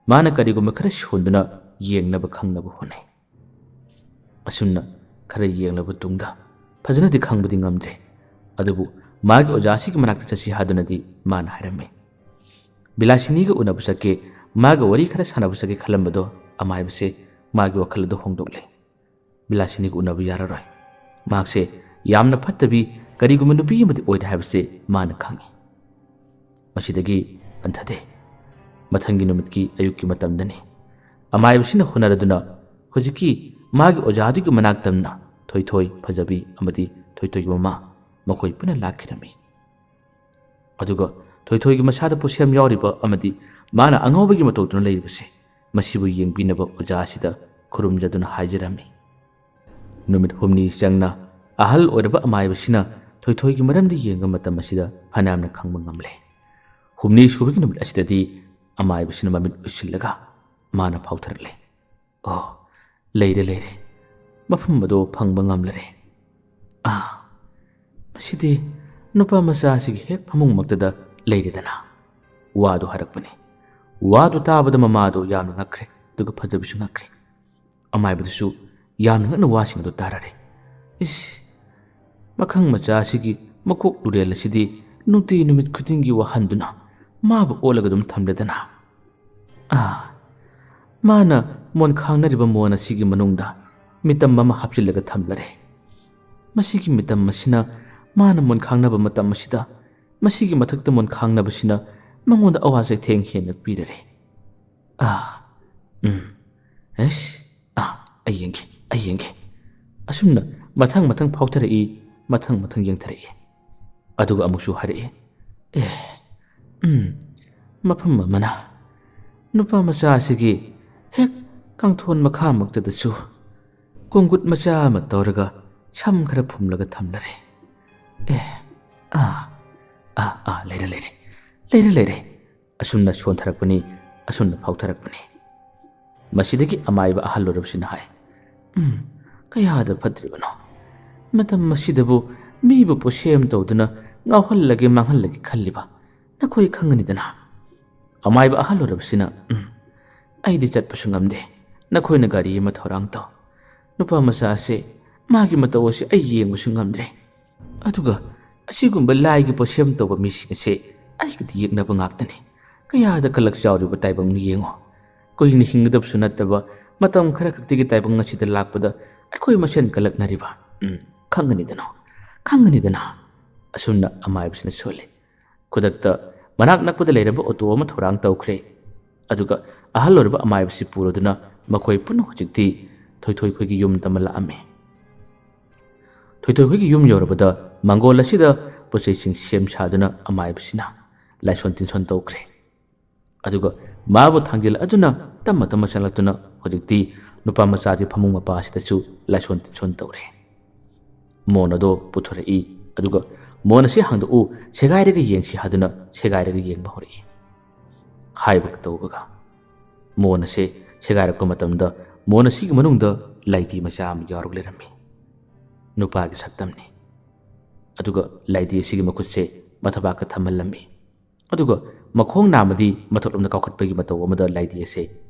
ꯃꯥꯅ ꯀꯔꯤꯒꯨꯝꯕ ꯈꯔ ꯁꯣꯟꯗꯨꯅ ꯌꯦꯡꯅꯕ ꯈꯪꯅꯕ ꯍꯣꯠꯅꯩ꯫ ꯑꯁꯨꯝꯅ ꯈꯔ ꯌꯦꯡꯂꯕ ꯇꯨꯡꯗ ꯐꯖꯅꯗꯤ ꯈꯪꯕꯗꯤ ꯉꯝꯗ꯭ꯔꯦ, ꯑꯗꯨꯕꯨ ꯃꯥꯒꯤ ꯑꯣꯖꯥꯁꯤꯒꯤ ꯃꯅꯥꯛꯇ ꯆꯠꯁꯤ ꯍꯥꯏꯗꯨꯅꯗꯤ ꯃꯥꯅ ꯍꯥꯏꯔꯝꯃꯤ꯫ ꯕꯤꯂꯥꯁꯤꯅꯤꯒ ꯎꯅꯕ ꯆꯠꯀꯦ, ꯃꯥꯒ ꯋꯥꯔꯤ ꯈꯔ ꯁꯥꯟꯅꯕ ꯆꯠꯀꯦ ꯈꯜꯂꯝꯕꯗꯣ ꯑꯃꯥꯏꯕꯁꯦ ꯃꯥꯒꯤ ꯋꯥꯈꯜ ꯑꯗꯨ ꯍꯣꯡꯗꯣꯛꯂꯦ꯫ ꯕꯤꯂꯥꯁꯤꯅꯤꯒ ꯎꯅꯕ ꯌꯥꯔꯔꯣꯏ꯫ ꯃꯍꯥꯛꯁꯦ ꯌꯥꯝꯅ ꯐꯠꯇꯕꯤ ꯀꯔꯤꯒꯨꯝꯕ ꯅꯨꯄꯤ ꯑꯃꯗꯤ ꯑꯣꯏꯔꯦ ꯍꯥꯏꯕꯁꯦ ꯃꯥꯅ ꯈꯪꯏ꯫ ꯃꯁꯤꯗꯒꯤ ꯄꯟꯊꯗꯦ꯫ ꯃꯊꯪꯒꯤ ꯅꯨꯃꯤꯠꯀꯤ ꯑꯌꯨꯛꯀꯤ ꯃꯇꯝꯗꯅꯤ꯫ ꯑꯃꯥꯏꯕꯁꯤꯅ ꯍꯣꯠꯅꯔꯗꯨꯅ ꯍꯧꯖꯤꯛꯀꯤ ꯃꯥꯒꯤ ꯑꯣꯖꯥꯗꯨꯒꯤ ꯃꯅꯥꯛ ꯇꯝꯅ ꯊꯣꯏꯊꯣꯏ, ꯐꯖꯕꯤ ꯑꯃꯗꯤ ꯊꯣꯏꯊꯣꯏꯒꯤ ꯃꯃꯥ ꯃꯈꯣꯏ ꯄꯨꯟꯅ ꯂꯥꯛꯈꯤꯔꯝꯃꯤ꯫ ꯑꯗꯨꯒ ꯊꯣꯏꯊꯣꯏꯒꯤ ꯃꯁꯥꯗ ꯄꯣꯠꯁꯦꯝ ꯌꯥꯎꯔꯤꯕ ꯑꯃꯗꯤ ꯃꯥꯅ ꯑꯉꯥꯎꯕꯒꯤ ꯃꯇꯧꯗꯨꯅ ꯂꯩꯔꯤꯕꯁꯦ, ꯃꯁꯤꯕꯨ ꯌꯦꯡꯕꯤꯅꯕ ꯑꯣꯖꯥ ꯑꯁꯤꯗ ꯈꯨꯔꯨꯝꯖꯗꯨꯅ ꯍꯥꯏꯖꯔꯝꯃꯤ꯫ ꯅꯨꯃꯤꯠ ꯍꯨꯝꯅꯤ ꯆꯪꯅ ꯑꯍꯜ ꯑꯣꯏꯔꯕ ꯑꯃꯥꯏꯕꯁꯤꯅ ꯊꯣꯏꯊꯣꯏꯒꯤ ꯃꯔꯝꯗ ꯌꯦꯡꯕ ꯃꯇꯝ ꯑꯁꯤꯗ ꯐꯅꯌꯥꯝꯅ ꯈꯪꯕ ꯉꯝꯂꯦ꯫ ꯍꯨꯝꯅꯤ ꯁꯨꯕꯒꯤ ꯅꯨꯃꯤꯠ ꯑꯁꯤꯗꯗꯤ ꯑꯃꯥꯏꯕꯁꯤꯅ ꯃꯃꯤꯠ ꯎꯏꯁꯤꯜꯂꯒ ꯃꯥꯅ ꯐꯥꯎꯊꯔꯛꯂꯦ, "ꯑꯣ, ꯂꯩꯔꯦ, ꯂꯩꯔꯦ꯫ ꯃꯐꯝ ꯑꯗꯣ ꯐꯪꯕ ꯉꯝꯂꯔꯦ꯫ ꯑꯥ, ꯃꯁꯤꯗꯤ ꯅꯨꯄꯥ ꯃꯆꯥ ꯑꯁꯤꯒꯤ ꯍꯦꯛ ꯐꯃꯨꯡꯃꯛꯇꯗ ꯂꯩꯔꯦꯗꯅ꯫" ꯋꯥꯗꯨ ꯍꯥꯏꯔꯛꯄꯅꯤ꯫ ꯋꯥꯗꯨ ꯇꯥꯕꯗ ꯃꯃꯥꯗꯨ ꯌꯥꯝꯅ ꯉꯛꯈ꯭ꯔꯦ, ꯑꯗꯨꯒ ꯐꯖꯕꯤꯁꯨ ꯉꯛꯈ꯭ꯔꯦ꯫ ꯑꯃꯥꯏꯕꯗꯨꯁꯨ ꯌꯥꯝꯅ ꯉꯛꯅ ꯋꯥꯁꯤꯡ ꯑꯗꯨ ꯇꯥꯔꯔꯦ꯫ "ꯏꯁ, ꯄꯥꯈꯪ ꯃꯆꯥ ꯑꯁꯤꯒꯤ ꯃꯀꯣꯛ ꯂꯨꯔꯦꯜ ꯑꯁꯤꯗꯤ ꯅꯨꯡꯇꯤ ꯅꯨꯃꯤꯠ ꯈꯨꯗꯤꯡꯒꯤ ꯋꯥꯍꯟꯗꯨꯅ ꯃꯥꯕꯨ ꯑꯣꯠꯂꯒ ꯑꯗꯨꯝ ꯊꯝꯂꯦꯗꯅ꯫ ꯑꯥ, ꯃꯥꯅ ꯃꯣꯟ ꯈꯥꯡꯅꯔꯤꯕ ꯃꯣꯟ ꯑꯁꯤꯒꯤ ꯃꯅꯨꯡꯗ ꯃꯤꯇꯝ ꯑꯃ ꯍꯥꯞꯆꯤꯜꯂꯒ ꯊꯝꯂꯔꯦ꯫ ꯃꯁꯤꯒꯤ ꯃꯤꯇꯝ ꯑꯁꯤꯅ, ꯃꯥꯅ ꯃꯣꯟ ꯈꯥꯡꯅꯕ ꯃꯇꯝ ꯑꯁꯤꯗ, ꯃꯁꯤꯒꯤ ꯃꯊꯛꯇ ꯃꯣꯟ ꯈꯥꯡꯅꯕꯁꯤꯅ ꯃꯉꯣꯟꯗ ꯑꯋꯥ ꯆꯩꯊꯦꯡ ꯍꯦꯟꯅ ꯄꯤꯔꯔꯦ꯫ ꯑꯥ, ꯎꯝ, ꯑꯦꯁ, ꯑꯥ, ꯑꯩ ꯌꯦꯡꯒꯦ, ꯑꯩ ꯌꯦꯡꯒꯦ꯫" ꯑꯁꯨꯝꯅ ꯃꯊꯪ ꯃꯊꯪ ꯐꯥꯎꯊꯔꯛꯏ, ꯃꯊꯪ ꯃꯊꯪ ꯌꯦꯡꯊꯔꯛꯏ꯫ ꯑꯗꯨꯒ ꯑꯃꯨꯛꯁꯨ ꯍꯥꯏꯔꯛꯏ, "ꯑꯦ, ꯎꯝ, ꯃꯐꯝ ꯑꯃꯅ ꯅꯨꯄꯥ ꯃꯆꯥ ꯑꯁꯤꯒꯤ ꯍꯦꯛ ꯀꯥꯡꯊꯣꯟ ꯃꯈꯥꯃꯛꯇꯗꯁꯨ ꯀꯣꯡꯒꯨꯠ ꯃꯆꯥ ꯑꯃ ꯇꯧꯔꯒ ꯁꯝ ꯈꯔ ꯐꯨꯝꯂꯒ ꯊꯝꯂꯔꯦ꯫ ꯑꯦ, ꯑꯥ, ꯑꯥ, ꯑꯥ, ꯂꯩꯔꯦ, ꯂꯩꯔꯦ, ꯂꯩꯔꯦ, ꯂꯩꯔꯦ꯫" ꯑꯁꯨꯝꯅ ꯁꯣꯟꯊꯔꯛꯄꯅꯤ, ꯑꯁꯨꯝꯅ ꯐꯥꯎꯊꯔꯛꯄꯅꯤ꯫ ꯃꯁꯤꯗꯒꯤ ꯑꯃꯥꯏꯕ ꯑꯍꯜ ꯑꯣꯏꯔꯕꯁꯤꯅ ꯍꯥꯏ, "ꯎꯝ, ꯀꯌꯥꯗ ꯐꯠꯇ꯭ꯔꯤꯕꯅꯣ꯫ ꯃꯇꯝ ꯑꯁꯤꯗꯕꯨ ꯃꯤꯕꯨ ꯄꯣꯠꯁꯦꯝ ꯇꯧꯗꯨꯅ ꯉꯥꯎꯍꯜꯂꯒꯦ ꯃꯥꯡꯍꯜꯂꯒꯦ ꯈꯜꯂꯤꯕ ꯅꯈꯣꯏ ꯈꯪꯒꯅꯤꯗꯅ꯫" ꯑꯃꯥꯏꯕ ꯑꯍꯜ ꯑꯣꯏꯔꯕꯁꯤꯅ, "ꯎꯝ, ꯑꯩꯗꯤ ꯆꯠꯄꯁꯨ ꯉꯝꯗꯦ꯫ ꯅꯈꯣꯏꯅ ꯒꯥꯔꯤ ꯑꯃ ꯊꯧꯔꯥꯡ ꯇꯧ꯫ ꯅꯨꯄꯥ ꯃꯆꯥ ꯑꯁꯦ, ꯃꯥꯒꯤ ꯃꯇꯧ ꯑꯁꯤ ꯑꯩ ꯌꯦꯡꯕꯁꯨ ꯉꯝꯗ꯭ꯔꯦ꯫ ꯑꯗꯨꯒ ꯑꯁꯤꯒꯨꯝꯕ ꯂꯥꯏꯒꯤ ꯄꯣꯠꯁꯦꯝ ꯇꯧꯕ ꯃꯤꯁꯤꯡ ꯑꯁꯦ ꯑꯩꯒꯗꯤ ꯌꯦꯛꯅꯕ ꯉꯥꯛꯇꯅꯤ꯫ ꯀꯌꯥꯗ ꯀꯂꯛ ꯆꯥꯎꯔꯤꯕ ꯇꯥꯏꯕꯪꯅꯣ ꯌꯦꯡꯉꯣ꯫ ꯀꯨꯏꯅ ꯍꯤꯡꯒꯗꯕꯁꯨ ꯅꯠꯇꯕ, ꯃꯇꯝ ꯈꯔ ꯈꯛꯇꯒꯤ ꯇꯥꯏꯕꯪ ꯑꯁꯤꯗ ꯂꯥꯛꯄꯗ ꯑꯩꯈꯣꯏ ꯃꯁꯦꯟ ꯀꯂꯛꯅꯔꯤꯕ꯫ ꯎꯝ, ꯈꯪꯒꯅꯤꯗꯅꯣ, ꯈꯪꯒꯅꯤꯗꯅ꯫" ꯑꯁꯨꯝꯅ ꯑꯃꯥꯏꯕꯁꯤꯅ ꯁꯣꯜꯂꯤ꯫ ꯈꯨꯗꯛꯇ ꯃꯅꯥꯛ ꯅꯛꯄꯗ ꯂꯩꯔꯝꯕ ꯑꯣꯇꯣ ꯑꯃ ꯊꯧꯔꯥꯡ ꯇꯧꯈ꯭ꯔꯦ꯫ ꯑꯗꯨꯒ ꯑꯍꯜ ꯑꯣꯏꯔꯕ ꯑꯃꯥꯏꯕꯁꯤ ꯄꯨꯔꯗꯨꯅ ꯃꯈꯣꯏ ꯄꯨꯟꯅ ꯍꯧꯖꯤꯛꯇꯤ ꯊꯣꯏꯊꯣꯏ ꯈꯣꯏꯒꯤ ꯌꯨꯝꯗ ꯑꯃ ꯂꯥꯛꯑꯝꯃꯤ꯫ ꯊꯣꯏꯊꯣꯏ ꯈꯣꯏꯒꯤ ꯌꯨꯝ ꯌꯧꯔꯕꯗ ꯃꯪꯒꯣꯜ ꯑꯁꯤꯗ ꯄꯣꯠ ꯆꯩꯁꯤꯡ ꯁꯦꯝ ꯁꯥꯗꯨꯅ ꯑꯃꯥꯏꯕꯁꯤꯅ ꯂꯥꯏꯁꯣꯟ ꯇꯤꯟꯁꯣꯟ ꯇꯧꯈ꯭ꯔꯦ꯫ ꯑꯗꯨꯒ ꯃꯥꯕꯨ ꯊꯥꯡꯖꯤꯜꯂꯛꯑꯗꯨꯅ ꯇꯞꯅ ꯇꯞꯅ ꯆꯪꯂꯛꯇꯨꯅ ꯍꯧꯖꯤꯛꯇꯤ ꯅꯨꯄꯥ ꯃꯆꯥꯁꯤ ꯐꯃꯨꯡ ꯃꯄꯥ ꯑꯁꯤꯗꯁꯨ ꯂꯥꯏꯁꯣꯟ ꯇꯤꯟꯁꯣꯟ ꯇꯧꯔꯦ꯫ ꯃꯣꯟ ꯑꯗꯣ ꯄꯨꯊꯣꯔꯛꯏ꯫ ꯑꯗꯨꯒ "ꯃꯣꯟ ꯑꯁꯤ ꯍꯥꯡꯗꯣꯛꯎ, ꯁꯦꯒꯥꯏꯔꯒ ꯌꯦꯡꯁꯤ" ꯍꯥꯏꯗꯨꯅ ꯁꯦꯒꯥꯏꯔꯒ ꯌꯦꯡꯕ ꯍꯧꯔꯛꯏ꯫ ꯍꯥꯏꯕꯒ ꯇꯧꯕꯒ ꯃꯣꯟ ꯑꯁꯦ ꯁꯦꯒꯥꯏꯔꯛꯄ ꯃꯇꯝꯗ ꯃꯣꯟ ꯑꯁꯤꯒꯤ ꯃꯅꯨꯡꯗ ꯂꯥꯏꯙꯤ ꯃꯆꯥ ꯑꯃ ꯌꯥꯎꯔꯒ ꯂꯩꯔꯝꯃꯤ꯫ ꯅꯨꯄꯥꯒꯤ ꯁꯛꯇꯝꯅꯤ꯫ ꯑꯗꯨꯒ ꯂꯥꯏꯙꯤ ꯑꯁꯤꯒꯤ ꯃꯈꯨꯠꯁꯦ ꯃꯊꯕꯥꯛꯇ ꯊꯝꯍꯜꯂꯝꯃꯤ꯫ ꯑꯗꯨꯒ ꯃꯈꯣꯡ ꯅꯥꯝꯃꯗꯤ ꯃꯊꯛꯂꯣꯝꯗ ꯀꯥꯎꯈꯠꯄꯒꯤ ꯃꯇꯧ ꯑꯃꯗ ꯂꯥꯏꯙꯤ ꯑꯁꯦ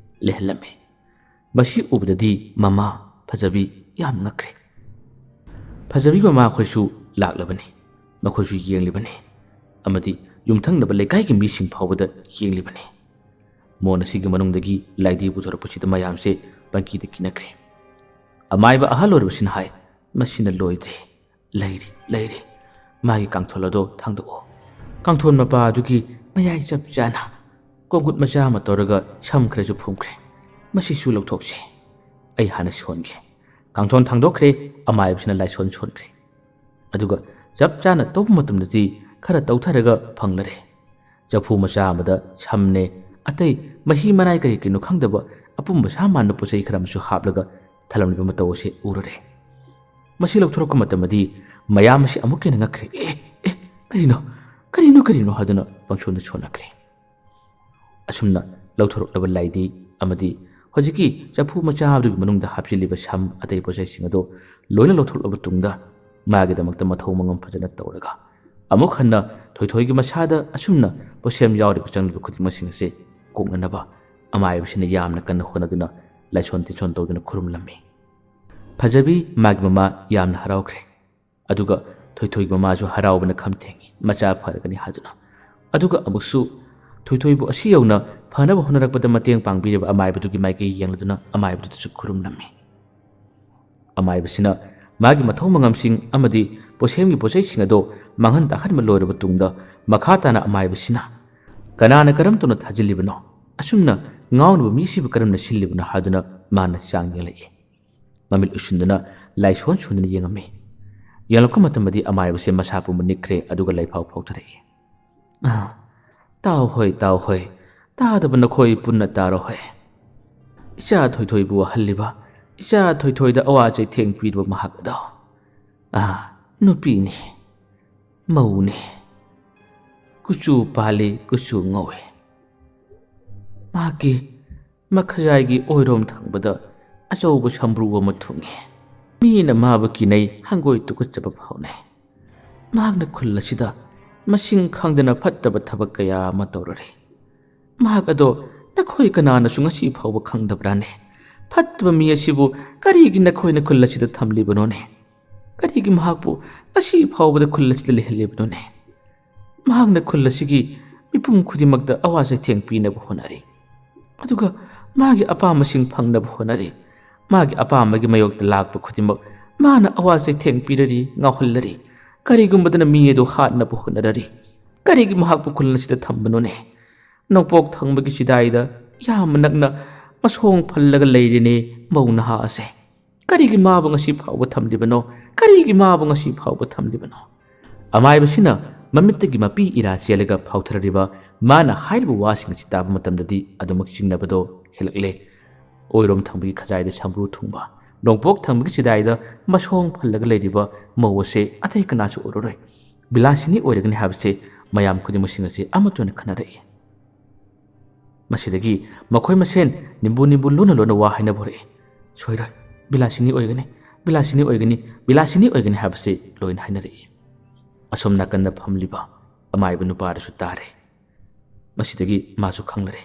ꯂꯩꯍꯜꯂꯝꯃꯤ꯫ ꯃꯁꯤ ꯎꯕꯗꯗꯤ ꯃꯃꯥ ꯐꯖꯕꯤ ꯌꯥꯝ ꯉꯛꯈ꯭ꯔꯦ꯫ ꯐꯖꯕꯤ ꯃꯃꯥ ꯑꯩꯈꯣꯏꯁꯨ ꯂꯥꯛꯂꯕꯅꯤ꯫ ꯃꯈꯣꯏꯁꯨ ꯌꯦꯡꯂꯤꯕꯅꯤ꯫ ꯑꯃꯗꯤ ꯌꯨꯝꯊꯪꯅꯕ ꯂꯩꯀꯥꯏꯒꯤ ꯃꯤꯁꯤꯡ ꯐꯥꯎꯕꯗ ꯌꯦꯡꯂꯤꯕꯅꯤ꯫ ꯃꯣꯟ ꯑꯁꯤꯒꯤ ꯃꯅꯨꯡꯗꯒꯤ ꯂꯥꯏꯙꯤ ꯄꯨꯊꯣꯔꯛꯄꯁꯤꯗ ꯃꯌꯥꯝꯁꯦ ꯄꯪꯀꯤꯗ ꯀꯤꯅꯈ꯭ꯔꯦ꯫ ꯑꯃꯥꯏꯕ ꯑꯍꯜ ꯑꯣꯏꯔꯕꯁꯤꯅ ꯍꯥꯏ, "ꯃꯁꯤꯅ ꯂꯣꯏꯗ꯭ꯔꯤ꯫ ꯂꯩꯔꯤ, ꯂꯩꯔꯤ꯫ ꯃꯥꯒꯤ ꯀꯥꯡꯊꯣꯜ ꯑꯗꯣ ꯊꯥꯡꯗꯣꯛꯑꯣ꯫ ꯀꯥꯡꯊꯣꯜ ꯃꯄꯥ ꯑꯗꯨꯒꯤ ꯃꯌꯥꯏ ꯆꯞ ꯆꯥꯅ ꯀꯣꯡꯒꯨꯠ ꯃꯆꯥ ꯑꯃ ꯇꯧꯔꯒ ꯁꯝ ꯈꯔꯁꯨ ꯐꯨꯝꯈ꯭ꯔꯦ꯫ ꯃꯁꯤꯁꯨ ꯂꯧꯊꯣꯛꯁꯤ꯫ ꯑꯩ ꯍꯥꯟꯅ ꯁꯣꯟꯒꯦ꯫ ꯀꯥꯡꯊꯣꯜ ꯊꯥꯡꯗꯣꯛꯈ꯭ꯔꯦ꯫ ꯑꯃꯥꯏꯕꯁꯤꯅ ꯂꯥꯏꯁꯣꯟ ꯁꯣꯟꯈ꯭ꯔꯦ꯫ ꯑꯗꯨꯒ ꯆꯞ ꯆꯥꯅ ꯇꯧꯕ ꯃꯇꯝꯗꯗꯤ ꯈꯔ ꯇꯧꯊꯔꯒ ꯐꯪꯂꯔꯦ꯫ ꯆꯐꯨ ꯃꯆꯥ ꯑꯃꯗ ꯁꯝꯅꯦ, ꯑꯇꯩ ꯃꯍꯤ ꯃꯅꯥꯏ ꯀꯔꯤ ꯀꯔꯤꯅꯣ ꯈꯪꯗꯕ ꯑꯄꯨꯝꯕ ꯁꯥ ꯃꯥꯟꯕ ꯄꯣꯠ ꯆꯩ ꯈꯔ ꯑꯃꯁꯨ ꯍꯥꯞꯂꯒ ꯊꯝꯂꯝꯂꯤꯕ ꯃꯇꯧ ꯑꯁꯤ ꯎꯔꯨꯔꯦ꯫ ꯃꯁꯤ ꯂꯧꯊꯣꯔꯛꯄ ꯃꯇꯝꯗꯗꯤ ꯃꯌꯥꯝ ꯑꯁꯤ ꯑꯃꯨꯛꯀ ꯍꯦꯟꯅ ꯉꯛꯈ꯭ꯔꯦ꯫ "ꯑꯦ, ꯑꯦ, ꯀꯔꯤꯅꯣ? ꯀꯔꯤꯅꯣ, ꯀꯔꯤꯅꯣ?" ꯍꯥꯏꯗꯨꯅ ꯄꯪꯁꯣꯟꯗ ꯁꯣꯟꯅꯈ꯭ꯔꯦ꯫ ꯑꯁꯨꯝꯅ ꯂꯧꯊꯣꯔꯛꯂꯕ ꯂꯥꯏꯙꯤ ꯑꯃꯗꯤ ꯍꯧꯖꯤꯛꯀꯤ ꯆꯐꯨ ꯃꯆꯥ ꯑꯗꯨꯒꯤ ꯃꯅꯨꯡꯗ ꯍꯥꯞꯆꯤꯜꯂꯤꯕ ꯁꯝ ꯑꯇꯩ ꯄꯣꯠ ꯆꯩꯁꯤꯡ ꯑꯗꯨ ꯂꯣꯏꯅ ꯂꯧꯊꯣꯛꯂꯕ ꯇꯨꯡꯗ ꯃꯥꯒꯤꯗꯃꯛꯇ ꯃꯊꯧ ꯃꯉꯝ ꯐꯖꯅ ꯇꯧꯔꯒ ꯑꯃꯨꯛ ꯍꯟꯅ ꯊꯣꯏꯊꯣꯏꯒꯤ ꯃꯁꯥꯗ ꯑꯁꯨꯝꯅ ꯄꯣꯠꯁꯦꯝ ꯌꯥꯎꯔꯤꯕ ꯆꯪꯂꯤꯕ ꯈꯨꯗꯤꯡꯃꯛꯁꯤꯡ ꯑꯁꯤ ꯀꯣꯛꯅꯅꯕ ꯑꯃꯥꯏꯕꯁꯤꯅ ꯌꯥꯝꯅ ꯀꯟꯅ ꯍꯣꯠꯅꯗꯨꯅ ꯂꯥꯏꯁꯣꯟ ꯇꯤꯟꯁꯣꯟ ꯇꯧꯗꯨꯅ ꯈꯨꯔꯨꯝꯂꯝꯃꯤ꯫ ꯐꯖꯕꯤ ꯃꯥꯒꯤ ꯃꯃꯥ ꯌꯥꯝꯅ ꯍꯔꯥꯎꯈ꯭ꯔꯦ꯫ ꯑꯗꯨꯒ ꯊꯣꯏꯊꯣꯏ ꯃꯃꯥꯁꯨ ꯍꯔꯥꯎꯕꯅ ꯈꯝ ꯊꯦꯡꯉꯤ, ꯃꯆꯥ ꯐꯔꯒꯅꯤ ꯍꯥꯏꯗꯨꯅ꯫ ꯑꯗꯨꯒ ꯑꯃꯨꯛꯁꯨ ꯊꯣꯏꯊꯣꯏꯕꯨ ꯑꯁꯤ ꯌꯧꯅ ꯐꯅꯕ ꯍꯣꯠꯅꯔꯛꯄꯗ ꯃꯇꯦꯡ ꯄꯥꯡꯕꯤꯔꯤꯕ ꯑꯃꯥꯏꯕꯗꯨꯒꯤ ꯃꯥꯏꯀꯩ ꯌꯦꯡꯂꯗꯨꯅ ꯑꯃꯥꯏꯕꯗꯨꯗꯁꯨ ꯈꯨꯔꯨꯝꯂꯝꯃꯤ꯫ ꯑꯃꯥꯏꯕꯁꯤꯅ ꯃꯥꯒꯤ ꯃꯊꯧ ꯃꯉꯝꯁꯤꯡ ꯑꯃꯗꯤ ꯄꯣꯠꯁꯦꯝꯒꯤ ꯄꯣꯠꯆꯩꯁꯤꯡ ꯑꯗꯣ ꯃꯥꯡꯍꯟ ꯇꯥꯛꯍꯟꯕ ꯂꯣꯏꯔꯕ ꯇꯨꯡꯗ, ꯃꯈꯥ ꯇꯥꯅ ꯑꯃꯥꯏꯕꯁꯤꯅ "ꯀꯅꯥꯅ ꯀꯔꯝ ꯇꯧꯅ ꯊꯥꯖꯤꯜꯂꯤꯕꯅꯣ? ꯑꯁꯨꯝꯅ ꯉꯥꯎꯅꯕ ꯃꯤꯁꯤꯕꯨ ꯀꯔꯝꯅ ꯁꯤꯜꯂꯤꯕꯅꯣ ꯍꯥꯏꯗꯨꯅ ꯃꯥꯅ ꯆꯥꯡ ꯌꯦꯡꯂꯛꯏ꯫ ꯃꯃꯤꯠ ꯎꯏꯁꯤꯟꯗꯨꯅ ꯂꯥꯏꯁꯣꯟ ꯁꯣꯟꯗꯨꯅ ꯌꯦꯡꯉꯝꯃꯤ꯫ ꯌꯦꯡꯂꯛꯄ ꯃꯇꯝꯗꯗꯤ ꯑꯃꯥꯏꯕꯁꯦ ꯃꯁꯥ ꯄꯨꯝꯕ ꯅꯤꯛꯈ꯭ꯔꯦ, ꯑꯗꯨꯒ ꯂꯩꯐꯥꯎ ꯐꯥꯎꯊꯔꯛꯏ꯫ "ꯑꯥ, ꯇꯥꯎ ꯍꯣꯏ, ꯇꯥꯎ ꯍꯣꯏ, ꯇꯥꯗꯕ ꯅꯈꯣꯏ ꯄꯨꯟꯅ ꯇꯥꯔꯣ ꯍꯣꯏ꯫ ꯏꯆꯥ ꯊꯣꯏꯊꯣꯏꯕꯨ ꯋꯥꯍꯜꯂꯤꯕ, ꯏꯆꯥ ꯊꯣꯏꯊꯣꯏꯗ ꯑꯋꯥ ꯆꯩꯊꯦꯡ ꯄꯤꯔꯤꯕ ꯃꯍꯥꯛ ꯑꯗꯣ, ꯑꯥ, ꯅꯨꯄꯤꯅꯤ, ꯃꯧꯅꯤ, ꯀꯨꯆꯨ ꯄꯥꯜꯂꯤ, ꯀꯨꯆꯨ ꯉꯧꯏ꯫ ꯃꯍꯥꯛꯀꯤ ꯃꯈꯖꯥꯏꯒꯤ ꯑꯣꯏꯔꯣꯝ ꯊꯪꯕꯗ ꯑꯆꯧꯕ ꯁꯝꯕ꯭ꯔꯨ ꯑꯃ ꯊꯨꯡꯉꯤ꯫ ꯃꯤꯅ ꯃꯥꯕꯨ ꯀꯤꯅꯩ, ꯍꯪꯒꯣꯏ ꯇꯨꯀꯠꯆꯕ ꯐꯥꯎꯅꯩ꯫ ꯃꯍꯥꯛꯅ ꯈꯨꯜ ꯑꯁꯤꯗ ꯃꯁꯤꯡ ꯈꯪꯗꯅ ꯐꯠꯇꯕ ꯊꯕꯛ ꯀꯌꯥ ꯑꯃ ꯇꯧꯔꯔꯤ꯫ ꯃꯍꯥꯛ ꯑꯗꯣ ꯅꯈꯣꯏ ꯀꯅꯥꯅꯁꯨ ꯉꯁꯤ ꯐꯥꯎꯕ ꯈꯪꯗꯕ꯭ꯔꯥꯅꯦ? ꯐꯠꯇꯕ ꯃꯤ ꯑꯁꯤꯕꯨ ꯀꯔꯤꯒꯤ ꯅꯈꯣꯏꯅ ꯈꯨꯜ ꯑꯁꯤꯗ ꯊꯝꯂꯤꯕꯅꯣꯅꯦ? ꯀꯔꯤꯒꯤ ꯃꯍꯥꯛꯄꯨ ꯉꯁꯤ ꯐꯥꯎꯕꯗ ꯈꯨꯜ ꯑꯁꯤꯗ ꯂꯩꯍꯜꯂꯤꯕꯅꯣꯅꯦ?" ꯃꯍꯥꯛꯅ ꯈꯨꯜ ꯑꯁꯤꯒꯤ ꯃꯤꯄꯨꯝ ꯈꯨꯗꯤꯡꯃꯛꯇ ꯑꯋꯥ ꯆꯩꯊꯦꯡ ꯄꯤꯅꯕ ꯍꯣꯠꯅꯔꯤ꯫ ꯑꯗꯨꯒ ꯃꯥꯒꯤ ꯑꯄꯥꯝꯕꯁꯤꯡ ꯐꯪꯅꯕ ꯍꯣꯠꯅꯔꯤ꯫ ꯃꯥꯒꯤ ꯑꯄꯥꯝꯕꯒꯤ ꯃꯥꯌꯣꯛꯇ ꯂꯥꯛꯄ ꯈꯨꯗꯤꯡꯃꯛ ꯃꯥꯅ ꯑꯋꯥ ꯆꯩꯊꯦꯡ ꯄꯤꯔꯔꯤ, ꯉꯥꯎꯍꯜꯂꯔꯤ꯫ ꯀꯔꯤꯒꯨꯝꯕꯗꯅ ꯃꯤ ꯑꯗꯨ ꯍꯥꯠꯅꯕ ꯍꯣꯠꯅꯔꯔꯤ꯫ ꯀꯔꯤꯒꯤ ꯃꯍꯥꯛꯄꯨ ꯈꯨꯜ ꯑꯁꯤꯗ ꯊꯝꯕꯅꯣꯅꯦ? ꯅꯣꯡꯄꯣꯛ ꯊꯪꯕꯒꯤ ꯆꯤꯗꯥꯏꯗ ꯌꯥꯝꯅ ꯅꯛꯅ ꯃꯁꯣꯡ ꯐꯜꯂꯒ ꯂꯩꯔꯤꯅꯦ ꯃꯧ ꯅꯍꯥ ꯑꯁꯦ꯫ ꯀꯔꯤꯒꯤ ꯃꯥꯕꯨ ꯉꯁꯤ ꯐꯥꯎꯕ ꯊꯝꯂꯤꯕꯅꯣ? ꯀꯔꯤꯒꯤ ꯃꯥꯕꯨ ꯉꯁꯤ ꯐꯥꯎꯕ ꯊꯝꯂꯤꯕꯅꯣ? ꯑꯃꯥꯏꯕꯁꯤꯅ ꯃꯃꯤꯠꯇꯒꯤ ꯃꯄꯤ ꯏꯔꯥ ꯆꯦꯜꯂꯒ ꯐꯥꯎꯊꯔꯛꯂꯤꯕ ꯃꯥꯅ ꯍꯥꯏꯔꯤꯕ ꯋꯥꯁꯤꯡ ꯑꯁꯤ ꯇꯥꯕ ꯃꯇꯝꯗꯗꯤ ꯑꯗꯨꯃꯛ ꯆꯤꯡꯅꯕꯗꯣ ꯍꯦꯜꯂꯛꯂꯦ꯫ ꯑꯣꯏꯔꯣꯝ ꯊꯪꯕꯒꯤ ꯈꯖꯥꯏꯗ ꯁꯝꯕ꯭ꯔꯨ ꯊꯨꯡꯕ, ꯅꯣꯡꯄꯣꯛ ꯊꯪꯕꯒꯤ ꯆꯤꯗꯥꯏꯗ ꯃꯁꯣꯡ ꯐꯜꯂꯒ ꯂꯩꯔꯤꯕ ꯃꯧ ꯑꯁꯦ ꯑꯇꯩ ꯀꯅꯥꯁꯨ ꯑꯣꯏꯔꯔꯣꯏ꯫ ꯕꯤꯂꯥꯁꯤꯅꯤ ꯑꯣꯏꯔꯒꯅꯤ ꯍꯥꯏꯕꯁꯦ ꯃꯌꯥꯝ ꯈꯨꯗꯤꯡꯃꯛꯁꯤꯡ ꯑꯁꯦ ꯑꯃꯠꯇ ꯑꯣꯏꯅ ꯈꯟꯅꯔꯛꯏ꯫ ꯃꯁꯤꯗꯒꯤ ꯃꯈꯣꯏ ꯃꯁꯦꯟ ꯅꯤꯝꯕꯨ ꯅꯤꯝꯕꯨ ꯂꯣꯟꯅ ꯂꯣꯟꯅ ꯋꯥ ꯍꯥꯏꯅꯕ ꯍꯧꯔꯛꯏ꯫ "ꯁꯣꯏꯔꯣꯏ, ꯕꯤꯂꯥꯁꯤꯅꯤ ꯑꯣꯏꯒꯅꯤ, ꯕꯤꯂꯥꯁꯤꯅꯤ ꯑꯣꯏꯒꯅꯤ, ꯕꯤꯂꯥꯁꯤꯅꯤ ꯑꯣꯏꯒꯅꯤ" ꯍꯥꯏꯕꯁꯤ ꯂꯣꯏꯅ ꯍꯥꯏꯅꯔꯛꯏ꯫ ꯑꯁꯣꯝ ꯅꯥꯀꯟꯗ ꯐꯝꯂꯤꯕ ꯑꯃꯥꯏꯕ ꯅꯨꯄꯥꯗꯨꯁꯨ ꯇꯥꯔꯦ꯫ ꯃꯁꯤꯗꯒꯤ ꯃꯥꯁꯨ ꯈꯪꯂꯔꯦ꯫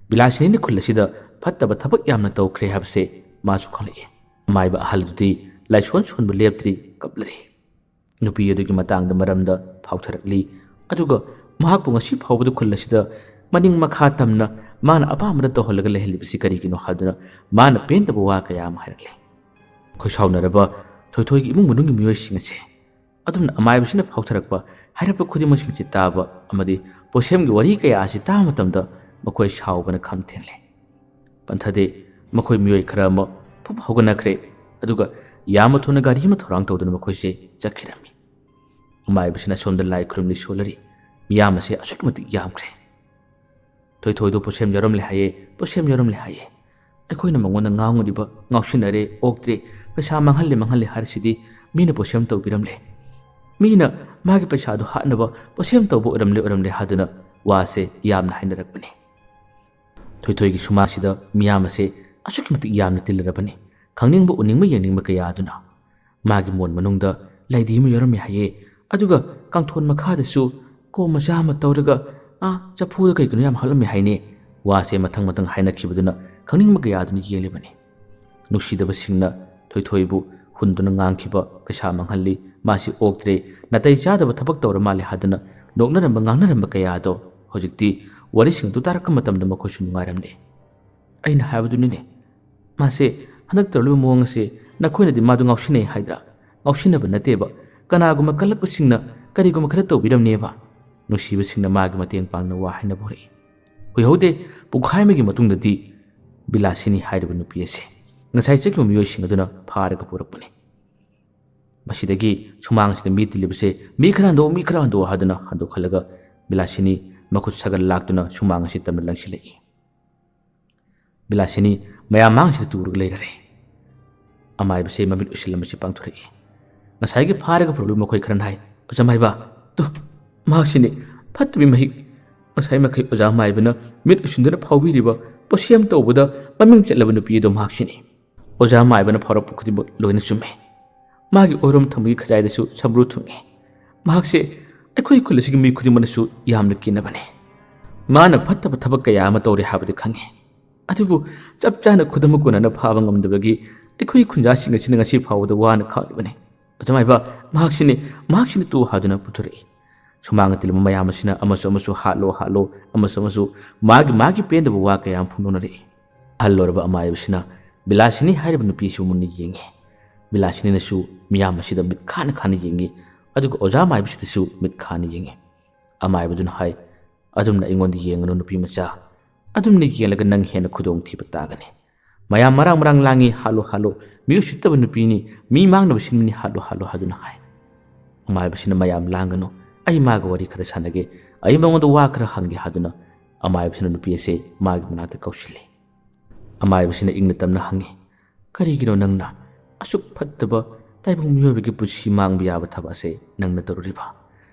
ꯕꯤꯂꯥꯁꯤꯅꯤꯅ ꯈꯨꯜ ꯑꯁꯤꯗ ꯐꯠꯇꯕ ꯊꯕꯛ ꯌꯥꯝꯅ ꯇꯧꯈ꯭ꯔꯦ ꯍꯥꯏꯕꯁꯦ ꯃꯥꯁꯨ ꯈꯪꯂꯛꯏ꯫ ꯑꯃꯥꯏꯕ ꯑꯍꯜꯗꯨꯗꯤ ꯂꯥꯏꯁꯣꯟ ꯁꯣꯟꯕ ꯂꯦꯞꯇ꯭ꯔꯤ, ꯀꯞꯂꯔꯦ꯫ ꯅꯨꯄꯤ ꯑꯗꯨꯒꯤ ꯃꯇꯥꯡꯗ ꯃꯔꯝꯗ ꯐꯥꯎꯊꯔꯛꯂꯤ꯫ ꯑꯗꯨꯒ ꯃꯍꯥꯛꯄꯨ ꯉꯁꯤ ꯐꯥꯎꯕꯗ ꯈꯨꯜ ꯑꯁꯤꯗ ꯃꯅꯤꯡ ꯃꯈꯥ ꯇꯝꯅ ꯃꯥꯅ ꯑꯄꯥꯝꯕꯗ ꯇꯧꯍꯜꯂꯒ ꯂꯩꯍꯜꯂꯤꯕꯁꯤ ꯀꯔꯤꯒꯤꯅꯣ ꯍꯥꯏꯗꯨꯅ ꯃꯥꯅ ꯄꯦꯟꯗꯕ ꯋꯥ ꯀꯌꯥ ꯑꯃ ꯍꯥꯏꯔꯛꯂꯤ꯫ ꯈꯣꯏꯁꯥꯎꯅꯔꯕ ꯊꯣꯏꯊꯣꯏꯒꯤ ꯏꯃꯨꯡ ꯃꯅꯨꯡꯒꯤ ꯃꯤꯑꯣꯏꯁꯤꯡ ꯑꯁꯦ ꯑꯗꯨꯝꯅ ꯑꯃꯥꯏꯕꯁꯤꯅ ꯐꯥꯎꯊꯔꯛꯄ ꯍꯥꯏꯔꯛꯄ ꯈꯨꯗꯤꯡꯃꯛꯁꯤꯡꯁꯤ ꯇꯥꯕ ꯑꯃꯗꯤ ꯄꯣꯠꯁꯦꯝꯒꯤ ꯋꯥꯔꯤ ꯀꯌꯥ ꯑꯁꯤ ꯇꯥꯕ ꯃꯇꯝꯗ ꯃꯈꯣꯏ ꯁꯥꯎꯕꯅ ꯈꯝ ꯊꯦꯡꯂꯦ꯫ ꯄꯟꯊꯗꯦ꯫ ꯃꯈꯣꯏ ꯃꯤꯑꯣꯏ ꯈꯔ ꯑꯃ ꯐꯨꯞ ꯍꯧꯒꯠꯅꯈ꯭ꯔꯦ꯫ ꯑꯗꯨꯒ ꯌꯥꯝꯅ ꯊꯨꯅ ꯒꯥꯔꯤ ꯑꯃ ꯊꯧꯔꯥꯡ ꯇꯧꯗꯨꯅ ꯃꯈꯣꯏꯁꯦ ꯆꯠꯈꯤꯔꯝꯃꯤ꯫ ꯑꯃꯥꯏꯕꯁꯤꯅ ꯑꯁꯣꯝꯗ ꯂꯥꯏ ꯈꯨꯔꯨꯝꯂꯤ ꯁꯣꯜꯂꯔꯤ꯫ ꯃꯤꯌꯥꯝ ꯑꯁꯦ ꯑꯁꯨꯛꯀꯤ ꯃꯇꯤꯛ ꯌꯥꯝꯈ꯭ꯔꯦ꯫ "ꯊꯣꯏꯊꯣꯏꯗꯣ ꯄꯣꯠꯁꯦꯝ ꯌꯥꯎꯔꯝꯂꯦ ꯍꯥꯏꯌꯦ, ꯄꯣꯠꯁꯦꯝ ꯌꯥꯎꯔꯝꯂꯦ ꯍꯥꯏꯌꯦ꯫ ꯑꯩꯈꯣꯏꯅ ꯃꯉꯣꯟꯗ ꯉꯥꯡꯉꯨꯔꯤꯕ, ꯉꯥꯎꯁꯤꯟꯅꯔꯦ, ꯑꯣꯛꯇ꯭ꯔꯦ, ꯄꯩꯁꯥ ꯃꯥꯡꯍꯜꯂꯦ, ꯃꯥꯡꯍꯜꯂꯦ ꯍꯥꯏꯔꯤꯁꯤꯗꯤ ꯃꯤꯅ ꯄꯣꯠꯁꯦꯝ ꯇꯧꯕꯤꯔꯝꯂꯦ꯫ ꯃꯤꯅ ꯃꯥꯒꯤ ꯄꯩꯁꯥꯗꯣ ꯍꯥꯠꯅꯕ ꯄꯣꯠꯁꯦꯝ ꯇꯧꯕ ꯑꯣꯏꯔꯝꯂꯦ, ꯑꯣꯏꯔꯝꯂꯦ" ꯍꯥꯏꯗꯨꯅ ꯋꯥꯁꯦ ꯌꯥꯝꯅ ꯍꯥꯏꯅꯔꯛꯄꯅꯤ꯫ ꯊꯣꯏꯊꯣꯏꯒꯤ ꯁꯨꯃꯥꯡꯁꯤꯗ ꯃꯤꯌꯥꯝ ꯑꯁꯦ ꯑꯁꯨꯛꯀꯤ ꯃꯇꯤꯛ ꯌꯥꯝꯅ ꯇꯤꯜꯂꯔꯕꯅꯤ꯫ ꯈꯪꯅꯤꯡꯕ, ꯎꯅꯤꯡꯕ, ꯌꯦꯡꯅꯤꯡꯕ ꯀꯌꯥ ꯑꯗꯨꯅ꯫ ꯃꯥꯒꯤ ꯃꯣꯟ ꯃꯅꯨꯡꯗ ꯂꯩꯗꯤ ꯑꯃ ꯌꯥꯎꯔꯝꯃꯤ ꯍꯥꯏꯌꯦ꯫ ꯑꯗꯨꯒ ꯀꯥꯡꯊꯣꯟ ꯃꯈꯥꯗꯁꯨ ꯀꯣꯝ ꯃꯆꯥ ꯑꯃ ꯇꯧꯔꯒ, ꯑꯥ, ꯆꯐꯨꯗ ꯀꯩꯒꯤꯅꯣ ꯌꯥꯝ ꯍꯥꯞꯂꯝꯃꯤ ꯍꯥꯏꯅꯦ꯫ ꯋꯥꯁꯦ ꯃꯊꯪ ꯃꯊꯪ ꯍꯥꯏꯅꯈꯤꯕꯗꯨꯅ ꯈꯪꯅꯤꯡꯕ ꯀꯌꯥ ꯑꯗꯨꯅ ꯌꯦꯡꯂꯤꯕꯅꯤ꯫ ꯅꯨꯡꯁꯤꯗꯕꯁꯤꯡꯅ ꯊꯣꯏꯊꯣꯏꯕꯨ ꯍꯨꯟꯗꯨꯅ ꯉꯥꯡꯈꯤꯕ, "ꯄꯩꯁꯥ ꯃꯥꯡꯍꯜꯂꯤ, ꯃꯥꯁꯤ ꯑꯣꯛꯇ꯭ꯔꯦ, ꯅꯥꯇꯩ ꯆꯥꯗꯕ ꯊꯕꯛ ꯇꯧꯔ ꯃꯥꯜꯂꯦ" ꯍꯥꯏꯗꯨꯅ ꯅꯣꯛꯅꯔꯝꯕ, ꯉꯥꯡꯅꯔꯝꯕ ꯀꯌꯥ ꯑꯗꯣ ꯍꯧꯖꯤꯛꯇꯤ ꯋꯥꯔꯤꯁꯤꯡ ꯑꯗꯨ ꯇꯥꯔꯛꯄ ꯃꯇꯝꯗ ꯃꯈꯣꯏꯁꯨ ꯅꯨꯡꯉꯥꯏꯔꯝꯗꯦ꯫ "ꯑꯩꯅ ꯍꯥꯏꯕꯗꯨꯅꯤꯅꯦ, ꯃꯥꯁꯦ ꯍꯟꯗꯛ ꯇꯧꯔꯤꯕ ꯃꯑꯣꯡ ꯑꯁꯦ ꯅꯈꯣꯏꯅꯗꯤ ꯃꯥꯗꯨ ꯉꯥꯎꯁꯤꯟꯅꯩ ꯍꯥꯏꯗ꯭ꯔꯥ? ꯉꯥꯎꯁꯤꯟꯅꯕ ꯅꯠꯇꯦꯕ, ꯀꯅꯥꯒꯨꯝꯕ ꯀꯜꯂꯛꯄꯁꯤꯡꯅ ꯀꯔꯤꯒꯨꯝꯕ ꯈꯔ ꯇꯧꯕꯤꯔꯝꯅꯦꯕ"꯫ ꯅꯨꯡꯁꯤꯕꯁꯤꯡꯅ ꯃꯥꯒꯤ ꯃꯇꯦꯡ ꯄꯥꯡꯅꯕ ꯋꯥ ꯍꯥꯏꯅꯕ ꯍꯧꯔꯛꯏ꯫ ꯀꯨꯏꯍꯧꯗꯦ, ꯄꯨꯡꯈꯥꯏ ꯑꯃꯒꯤ ꯃꯇꯨꯡꯗꯗꯤ ꯕꯤꯂꯥꯁꯤꯅꯤ ꯍꯥꯏꯔꯤꯕ ꯅꯨꯄꯤ ꯑꯁꯦ ꯉꯁꯥꯏ ꯆꯠꯈꯤꯕ ꯃꯤꯑꯣꯏꯁꯤꯡ ꯑꯗꯨꯅ ꯐꯥꯔꯒ ꯄꯨꯔꯛꯄꯅꯤ꯫ ꯃꯁꯤꯗꯒꯤ ꯁꯨꯃꯥꯡ ꯑꯁꯤꯗ ꯃꯤ ꯇꯤꯜꯂꯤꯕꯁꯦ, "ꯃꯤ ꯈꯔ ꯍꯟꯗꯣꯛꯑꯣ, ꯃꯤ ꯈꯔ ꯍꯟꯗꯣꯛꯑꯣ" ꯍꯥꯏꯗꯨꯅ ꯍꯟꯗꯣꯛꯍꯜꯂꯒ ꯕꯤꯂꯥꯁꯤꯅꯤ ꯃꯈꯨꯠ ꯁꯥꯒꯠ ꯂꯥꯛꯇꯨꯅ ꯁꯨꯃꯥꯡ ꯑꯁꯤ ꯇꯝꯅ ꯂꯪꯁꯤꯜꯂꯛꯏ꯫ ꯕꯤꯂꯥꯁꯤꯅꯤ ꯃꯌꯥꯝ ꯃꯥꯡꯁꯤꯗ ꯇꯨꯔꯒ ꯂꯩꯔꯔꯦ꯫ ꯑꯃꯥꯏꯕꯁꯦ ꯃꯃꯤꯠ ꯎꯏꯁꯤꯜꯂ ꯃꯁꯤ ꯄꯥꯡꯊꯣꯔꯛꯏ꯫ ꯉꯁꯥꯏꯒꯤ ꯐꯥꯔꯒ ꯄꯨꯔꯛꯂꯤꯕ ꯃꯈꯣꯏ ꯈꯔꯅ ꯍꯥꯏ, "ꯑꯣꯖꯥ ꯃꯥꯏꯕ, ꯇꯨ, ꯃꯍꯥꯛꯁꯤꯅꯤ, ꯐꯠꯇꯕꯤ ꯃꯍꯤꯛ꯫ ꯉꯁꯥꯏ ꯃꯈꯩ ꯑꯣꯖꯥ ꯃꯥꯏꯕꯅ ꯃꯤꯠ ꯎꯏꯁꯤꯟꯗꯨꯅ ꯐꯥꯎꯕꯤꯔꯤꯕ ꯄꯣꯠꯁꯦꯝ ꯇꯧꯕꯗ ꯃꯃꯤꯡ ꯆꯠꯂꯕ ꯅꯨꯄꯤ ꯑꯗꯣ ꯃꯍꯥꯛꯁꯤꯅꯤ꯫ ꯑꯣꯖꯥ ꯃꯥꯏꯕꯅ ꯐꯥꯎꯔꯛꯄ ꯈꯨꯗꯤꯡꯃꯛ ꯂꯣꯏꯅ ꯆꯨꯝꯃꯤ꯫ ꯃꯥꯒꯤ ꯑꯣꯏꯔꯣꯝ ꯊꯪꯕꯒꯤ ꯈꯖꯥꯏꯗꯁꯨ ꯁꯝꯕ꯭ꯔꯨ ꯊꯨꯡꯉꯤ꯫ ꯃꯍꯥꯛꯁꯦ ꯑꯩꯈꯣꯏ ꯈꯨꯜ ꯑꯁꯤꯒꯤ ꯃꯤ ꯈꯨꯗꯤꯡꯃꯛꯅꯁꯨ ꯌꯥꯝꯅ ꯀꯤꯅꯕꯅꯤ꯫ ꯃꯥꯅ ꯐꯠꯇꯕ ꯊꯕꯛ ꯀꯌꯥ ꯑꯃ ꯇꯧꯔꯦ ꯍꯥꯏꯕꯗꯤ ꯈꯪꯉꯤ, ꯑꯗꯨꯕꯨ ꯆꯞ ꯆꯥꯅ ꯈꯨꯗꯝ ꯀꯣꯟꯅꯅ ꯐꯥꯕ ꯉꯝꯗꯕꯒꯤ ꯑꯩꯈꯣꯏ ꯈꯨꯟꯖꯥꯁꯤꯡ ꯑꯁꯤꯅ ꯉꯁꯤ ꯐꯥꯎꯕꯗ ꯋꯥꯅ ꯈꯥꯡꯂꯤꯕꯅꯤ꯫ ꯑꯣꯖꯥ ꯃꯥꯏꯕ, ꯃꯍꯥꯛꯁꯤꯅꯤ, ꯃꯍꯥꯛꯁꯤꯅꯤ" ꯇꯨ ꯍꯥꯏꯗꯨꯅ ꯄꯨꯊꯣꯔꯛꯏ꯫ ꯁꯨꯃꯥꯡꯗ ꯇꯤꯜꯂꯝꯕ ꯃꯌꯥꯝ ꯑꯁꯤꯅ ꯑꯃꯁꯨ ꯑꯃꯁꯨ "ꯍꯥꯠꯂꯣ, ꯍꯥꯠꯂꯣ", ꯑꯃꯁꯨ ꯑꯃꯁꯨ ꯃꯥꯒꯤ ꯃꯥꯒꯤ ꯄꯦꯟꯗꯕ ꯋꯥ ꯀꯌꯥ ꯑꯃ ꯐꯣꯡꯗꯣꯛꯅꯔꯛꯏ꯫ ꯑꯍꯜ ꯑꯣꯏꯔꯕ ꯑꯃꯥꯏꯕꯁꯤꯅ ꯕꯤꯂꯥꯁꯤꯅꯤ ꯍꯥꯏꯔꯤꯕ ꯅꯨꯄꯤꯁꯤꯕꯨ ꯃꯨꯟꯅ ꯌꯦꯡꯉꯤ꯫ ꯕꯤꯂꯥꯁꯤꯅꯤꯅꯁꯨ ꯃꯤꯌꯥꯝ ꯑꯁꯤꯗ ꯃꯤꯠ ꯈꯥꯅ ꯈꯥꯅ ꯌꯦꯡꯉꯤ, ꯑꯗꯨꯒ ꯑꯣꯖꯥ ꯃꯥꯏꯕꯁꯤꯗꯁꯨ ꯃꯤꯠ ꯈꯥꯅ ꯌꯦꯡꯉꯤ꯫ ꯑꯃꯥꯏꯕꯗꯨꯅ ꯍꯥꯏ, "ꯑꯗꯨꯝꯅ ꯑꯩꯉꯣꯟꯗ ꯌꯦꯡꯒꯅꯨ, ꯅꯨꯄꯤ ꯃꯆꯥ꯫ ꯑꯗꯨꯝꯅ ꯌꯦꯡꯂꯒ ꯅꯪ ꯍꯦꯟꯅ ꯈꯨꯗꯣꯡꯊꯤꯕ ꯇꯥꯒꯅꯤ꯫ ꯃꯌꯥꯝ ꯃꯔꯥꯡ ꯃꯔꯥꯡ ꯂꯥꯡꯉꯤ, ꯍꯥꯠꯂꯨ ꯍꯥꯠꯂꯨ, ꯃꯤ ꯎꯁꯤꯠꯇꯕ ꯅꯨꯄꯤꯅꯤ, ꯃꯤ ꯃꯥꯡꯅꯕ ꯁꯤꯟꯃꯤꯅꯤ, ꯍꯥꯠꯂꯨ ꯍꯥꯠꯂꯨ" ꯍꯥꯏꯗꯨꯅ ꯍꯥꯏ꯫ ꯑꯃꯥꯏꯕꯁꯤꯅ "ꯃꯌꯥꯝ ꯂꯥꯡꯒꯅꯨ, ꯑꯩ ꯃꯥꯒ ꯋꯥꯔꯤ ꯈꯔ ꯁꯥꯟꯅꯒꯦ, ꯑꯩ ꯃꯉꯣꯟꯗ ꯋꯥ ꯈꯔ ꯍꯪꯒꯦ" ꯍꯥꯏꯗꯨꯅ ꯑꯃꯥꯏꯕꯁꯤꯅ ꯅꯨꯄꯤ ꯑꯁꯦ ꯃꯥꯒꯤ ꯃꯅꯥꯛꯇ ꯀꯧꯁꯤꯜꯂꯤ꯫ ꯑꯃꯥꯏꯕꯁꯤꯅ ꯏꯪꯅ ꯇꯞꯅ ꯍꯪꯉꯤ, "ꯀꯔꯤꯒꯤꯅꯣ ꯅꯪꯅ ꯑꯁꯨꯛ ꯐꯠꯇꯕ ꯇꯥꯏꯕꯪ ꯃꯤꯑꯣꯏꯕꯒꯤ ꯄꯨꯟꯁꯤ ꯃꯥꯡꯕ ꯌꯥꯕ ꯊꯕꯛ ꯑꯁꯦ ꯅꯪꯅ ꯇꯧꯔꯨꯔꯤꯕ?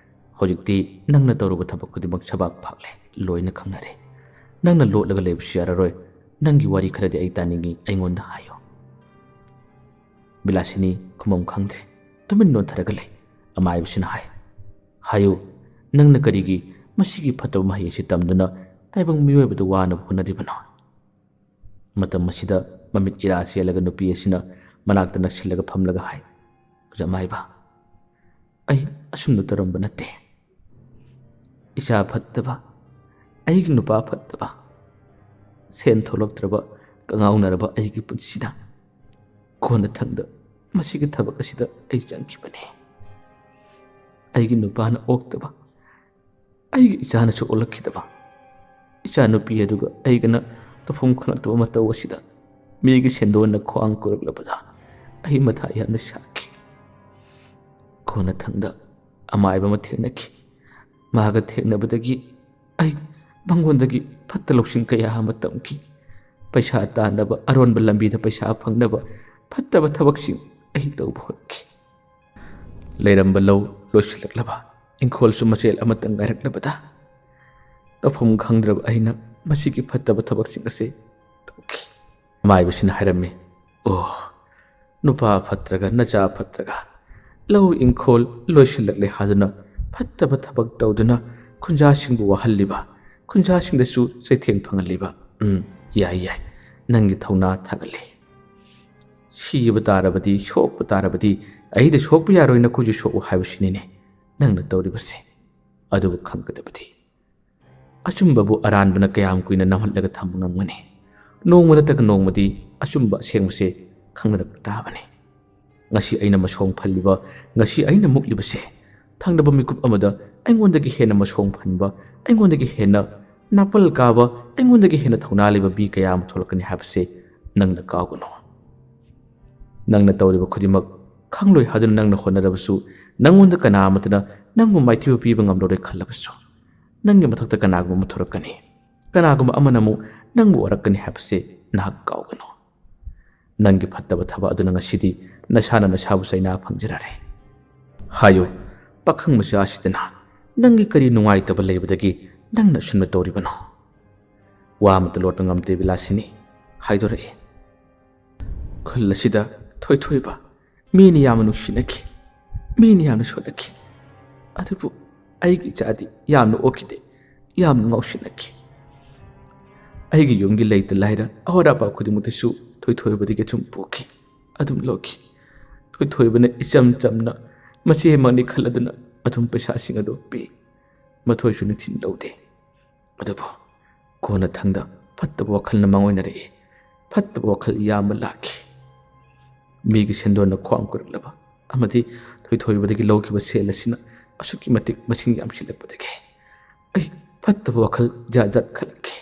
ꯍꯧꯖꯤꯛꯇꯤ ꯅꯪꯅ ꯇꯧꯔꯨꯕ ꯊꯕꯛ ꯈꯨꯗꯤꯡꯃꯛ ꯁꯕꯥꯛ ꯐꯥꯛꯂꯦ, ꯂꯣꯏꯅ ꯈꯪꯅꯔꯦ꯫ ꯅꯪꯅ ꯂꯣꯠꯂꯒ ꯂꯩꯕꯁꯨ ꯌꯥꯔꯔꯣꯏ꯫ ꯅꯪꯒꯤ ꯋꯥꯔꯤ ꯈꯔꯗꯤ ꯑꯩ ꯇꯥꯅꯤꯡꯉꯤ, ꯑꯩꯉꯣꯟꯗ ꯍꯥꯏꯌꯨ"꯫ ꯕꯤꯂꯥꯁꯤꯅꯤ ꯈꯨꯝꯐꯝ ꯈꯪꯗ꯭ꯔꯦ, ꯇꯨꯃꯤꯟ ꯅꯣꯟꯊꯔꯒ ꯂꯩ꯫ ꯑꯃꯥꯏꯕꯁꯤꯅ ꯍꯥꯏ, "ꯍꯥꯏꯌꯨ, ꯅꯪꯅ ꯀꯔꯤꯒꯤ ꯃꯁꯤꯒꯤ ꯐꯠꯇꯕ ꯃꯍꯩ ꯑꯁꯤ ꯇꯝꯗꯨꯅ ꯇꯥꯏꯕꯪ ꯃꯤꯑꯣꯏꯕꯗ ꯋꯥꯅꯕ ꯍꯣꯠꯅꯔꯤꯕꯅꯣ?" ꯃꯇꯝ ꯑꯁꯤꯗ ꯃꯃꯤꯠ ꯏꯔꯥ ꯆꯦꯜꯂꯒ ꯅꯨꯄꯤ ꯑꯁꯤꯅ ꯃꯅꯥꯛꯇ ꯅꯛꯁꯤꯜꯂꯒ ꯐꯝꯂꯒ ꯍꯥꯏ, "ꯑꯣꯖꯥ ꯃꯥꯏꯕ, ꯑꯩ ꯑꯁꯨꯝꯅ ꯇꯧꯔꯝꯕ ꯅꯠꯇꯦ꯫ ꯏꯆꯥ ꯐꯠꯇꯕ, ꯑꯩꯒꯤ ꯅꯨꯄꯥ ꯐꯠꯇꯕ, ꯁꯦꯟ ꯊꯣꯛꯂꯛꯇ꯭ꯔꯕ, ꯀꯉꯥꯎꯅꯔꯕ ꯑꯩꯒꯤ ꯄꯨꯟꯁꯤꯅ ꯀꯣꯟꯅꯊꯪꯗ ꯃꯁꯤꯒꯤ ꯊꯕꯛ ꯑꯁꯤꯗ ꯑꯩ ꯆꯪꯈꯤꯕꯅꯤ꯫ ꯑꯩꯒꯤ ꯅꯨꯄꯥꯅ ꯑꯣꯛꯇꯕ, ꯑꯩꯒꯤ ꯏꯆꯥꯅꯁꯨ ꯑꯣꯜꯂꯛꯈꯤꯗꯕ ꯏꯆꯥꯅꯨꯄꯤ ꯑꯗꯨꯒ ꯑꯩꯒꯅ ꯇꯧꯐꯝ ꯈꯪꯂꯛꯇꯕ ꯃꯇꯧ ꯑꯁꯤꯗ ꯃꯤꯒꯤ ꯁꯦꯟꯗꯣꯟꯅ ꯈ꯭ꯋꯥꯡ ꯀꯣꯏꯔꯛꯂꯕꯗ ꯑꯩ ꯃꯊꯥ ꯌꯥꯝꯅ ꯁꯥꯈꯤ꯫ ꯀꯣꯟꯅꯊꯪꯗ ꯑꯃꯥꯏꯕ ꯑꯃ ꯊꯦꯡꯅꯈꯤ꯫ ꯃꯥꯒ ꯊꯦꯡꯅꯕꯗꯒꯤ ꯑꯩ ꯃꯉꯣꯟꯗꯒꯤ ꯐꯠꯇ ꯂꯧꯁꯤꯡ ꯀꯌꯥ ꯑꯃ ꯇꯝꯈꯤ꯫ ꯄꯩꯁꯥ ꯇꯥꯟꯅꯕ, ꯑꯔꯣꯟꯕ ꯂꯝꯕꯤꯗ ꯄꯩꯁꯥ ꯐꯪꯅꯕ ꯐꯠꯇꯕ ꯊꯕꯛꯁꯤꯡ ꯑꯩ ꯇꯧꯕ ꯍꯧꯔꯛꯈꯤ꯫ ꯂꯩꯔꯝꯕ ꯂꯧ ꯂꯣꯏꯁꯤꯜꯂꯛꯂꯕ, ꯏꯪꯈꯣꯜꯁꯨ ꯃꯆꯦꯠ ꯑꯃꯠꯇ ꯉꯥꯏꯔꯛꯂꯕꯗ ꯇꯧꯐꯝ ꯈꯪꯗ꯭ꯔꯕ ꯑꯩꯅ ꯃꯁꯤꯒꯤ ꯐꯠꯇꯕ ꯊꯕꯛꯁꯤꯡ ꯑꯁꯤ ꯇꯧꯈꯤ"꯫ ꯃꯥꯏꯕꯁꯤꯅ ꯍꯥꯏꯔꯝꯃꯤ, "ꯑꯣ, ꯅꯨꯄꯥ ꯐꯠꯇ꯭ꯔꯒ ꯅꯆꯥ ꯐꯠꯇ꯭ꯔꯒ ꯂꯧ ꯏꯪꯈꯣꯜ ꯂꯣꯏꯁꯤꯜꯂꯛꯂꯦ ꯍꯥꯏꯗꯨꯅ ꯐꯠꯇꯕ ꯊꯕꯛ ꯇꯧꯗꯨꯅ ꯈꯨꯟꯖꯥꯁꯤꯡꯕꯨ ꯋꯥꯍꯜꯂꯤꯕ, ꯈꯨꯟꯖꯥꯁꯤꯡꯗꯁꯨ ꯆꯩꯊꯦꯡ ꯐꯪꯍꯜꯂꯤꯕ꯫ ꯎꯝ, ꯌꯥꯏ, ꯌꯥꯏ, ꯅꯪꯒꯤ ꯊꯧꯅꯥ ꯊꯥꯒꯠꯂꯤ꯫ ꯁꯤꯕ ꯇꯥꯔꯕꯗꯤ, ꯁꯣꯛꯄ ꯇꯥꯔꯕꯗꯤ, ꯑꯩꯗ ꯁꯣꯛꯄ ꯌꯥꯔꯣꯏ, ꯅꯈꯣꯏꯁꯨ ꯁꯣꯛꯎ ꯍꯥꯏꯕꯁꯤꯅꯤꯅꯦ ꯅꯪꯅ ꯇꯧꯔꯤꯕꯁꯦ꯫ ꯑꯗꯨꯕꯨ ꯈꯪꯒꯗꯕꯗꯤ, ꯑꯆꯨꯝꯕꯕꯨ ꯑꯔꯥꯟꯕꯅ ꯀꯌꯥꯝ ꯀꯨꯏꯅ ꯅꯝꯍꯠꯂꯒ ꯊꯝꯕ ꯉꯝꯒꯅꯤ? ꯅꯣꯡꯃ ꯅꯠꯇ꯭ꯔꯒ ꯅꯣꯡꯃꯗꯤ ꯑꯆꯨꯝꯕ ꯑꯁꯦꯡꯕꯁꯦ ꯈꯪꯅꯔꯛꯄ ꯇꯥꯕꯅꯤ꯫ ꯉꯁꯤ ꯑꯩꯅ ꯃꯁꯣꯡ ꯐꯜꯂꯤꯕ, ꯉꯁꯤ ꯑꯩꯅ ꯃꯨꯛꯂꯤꯕꯁꯦ, ꯊꯪꯅꯕ ꯃꯤꯀꯨꯞ ꯑꯃꯗ ꯑꯩꯉꯣꯟꯗꯒꯤ ꯍꯦꯟꯅ ꯃꯁꯣꯡ ꯐꯟꯕ, ꯑꯩꯉꯣꯟꯗꯒꯤ ꯍꯦꯟꯅ ꯅꯥꯄꯜ ꯀꯥꯕ, ꯑꯩꯉꯣꯟꯗꯒꯤ ꯍꯦꯟꯅ ꯊꯧꯅꯥ ꯂꯩꯕ ꯃꯤ ꯀꯌꯥ ꯑꯃ ꯊꯣꯛꯂꯛꯀꯅꯤ ꯍꯥꯏꯕꯁꯦ ꯅꯪꯅ ꯀꯥꯎꯒꯅꯨ꯫ ꯅꯪꯅ ꯇꯧꯔꯤꯕ ꯈꯨꯗꯤꯡꯃꯛ ꯈꯪꯂꯣꯏ ꯍꯥꯏꯗꯨꯅ ꯅꯪꯅ ꯍꯣꯠꯅꯔꯕꯁꯨ, ꯅꯪꯉꯣꯟꯗ ꯀꯅꯥ ꯑꯃꯠꯇꯅ ꯅꯪꯕꯨ ꯃꯥꯏꯊꯤꯕ ꯄꯤꯕ ꯉꯝꯂꯔꯣꯏ ꯈꯜꯂꯕꯁꯨ, ꯅꯪꯒꯤ ꯃꯊꯛꯇ ꯀꯅꯥꯒꯨꯝꯕ ꯑꯃ ꯊꯣꯔꯛꯀꯅꯤ꯫ ꯀꯅꯥꯒꯨꯝꯕ ꯑꯃꯅ ꯑꯃꯨꯛ ꯅꯪꯕꯨ ꯋꯥꯔꯛꯀꯅꯤ ꯍꯥꯏꯕꯁꯦ ꯅꯍꯥꯛ ꯀꯥꯎꯒꯅꯨ꯫ ꯅꯪꯒꯤ ꯐꯠꯇꯕ ꯊꯕꯛ ꯑꯗꯨꯅ ꯉꯁꯤꯗꯤ ꯅꯁꯥꯅ ꯅꯁꯥꯕꯨ ꯆꯩꯅꯥ ꯐꯪꯖꯔꯔꯦ꯫ ꯍꯥꯏꯌꯨ, ꯄꯥꯈꯪ ꯃꯆꯥ ꯑꯁꯤꯗꯅ ꯅꯪꯒꯤ ꯀꯔꯤ ꯅꯨꯡꯉꯥꯏꯇꯕ ꯂꯩꯕꯗꯒꯤ ꯅꯪꯅ ꯑꯁꯨꯝꯅ ꯇꯧꯔꯤꯕꯅꯣ? ꯋꯥ ꯑꯃꯠꯇ ꯂꯣꯠꯄ ꯉꯝꯗꯦ ꯕꯤꯂꯥꯁꯤꯅꯤ꯫ ꯍꯥꯏꯗꯣꯔꯛꯏ꯫ ꯈꯨꯜ ꯑꯁꯤꯗ ꯊꯣꯏꯊꯣꯏꯕ ꯃꯤꯅ ꯌꯥꯝꯅ ꯅꯨꯡꯁꯤꯅꯈꯤ, ꯃꯤꯅ ꯌꯥꯝꯅ ꯁꯣꯠꯅꯈꯤ꯫ ꯑꯗꯨꯕꯨ ꯑꯩꯒꯤ ꯏꯆꯥꯗꯤ ꯌꯥꯝꯅ ꯑꯣꯛꯈꯤꯗꯦ, ꯌꯥꯝꯅ ꯉꯥꯎꯁꯤꯟꯅꯈꯤ꯫ ꯑꯩꯒꯤ ꯌꯨꯝꯒꯤ ꯂꯩꯇ ꯂꯥꯏꯔ ꯑꯋꯥꯠ ꯑꯄꯥ ꯈꯨꯗꯤꯡꯃꯛꯇꯁꯨ ꯊꯣꯏꯊꯣꯏꯕꯗꯒꯤ ꯑꯗꯨꯝ ꯄꯨꯈꯤ, ꯑꯗꯨꯝ ꯂꯧꯈꯤ꯫ ꯊꯣꯏꯊꯣꯏꯕꯅ ꯏꯆꯝ ꯆꯝꯅ ꯃꯆꯦꯃꯛꯅꯤ ꯈꯜꯂꯗꯨꯅ ꯑꯗꯨꯝ ꯄꯩꯁꯥꯁꯤꯡ ꯑꯗꯨ ꯄꯤ꯫ ꯃꯊꯣꯏꯁꯨ ꯅꯤꯡꯊꯤꯅ ꯂꯧꯗꯦ꯫ ꯑꯗꯨꯕꯨ ꯀꯣꯟꯅꯊꯪꯗ ꯐꯠꯇꯕ ꯋꯥꯈꯜꯅ ꯃꯥꯡꯑꯣꯏꯅꯔꯛꯏ꯫ ꯐꯠꯇꯕ ꯋꯥꯈꯜ ꯌꯥꯝꯅ ꯂꯥꯛꯈꯤ꯫ ꯃꯤꯒꯤ ꯁꯦꯟꯗꯣꯟꯅ ꯈ꯭ꯋꯥꯡ ꯀꯣꯏꯔꯛꯂꯕ ꯑꯃꯗꯤ ꯊꯣꯏꯊꯣꯏꯕꯗꯒꯤ ꯂꯧꯈꯤꯕ ꯁꯦꯜ ꯑꯁꯤꯅ ꯑꯁꯨꯛꯀꯤ ꯃꯇꯤꯛ ꯃꯁꯤꯡ ꯌꯥꯝꯁꯤꯜꯂꯛꯄꯗꯒꯤ ꯑꯩ ꯐꯠꯇꯕ ꯋꯥꯈꯜ ꯖꯥꯠ ꯖꯥꯠ ꯈꯜꯂꯛꯈꯤ꯫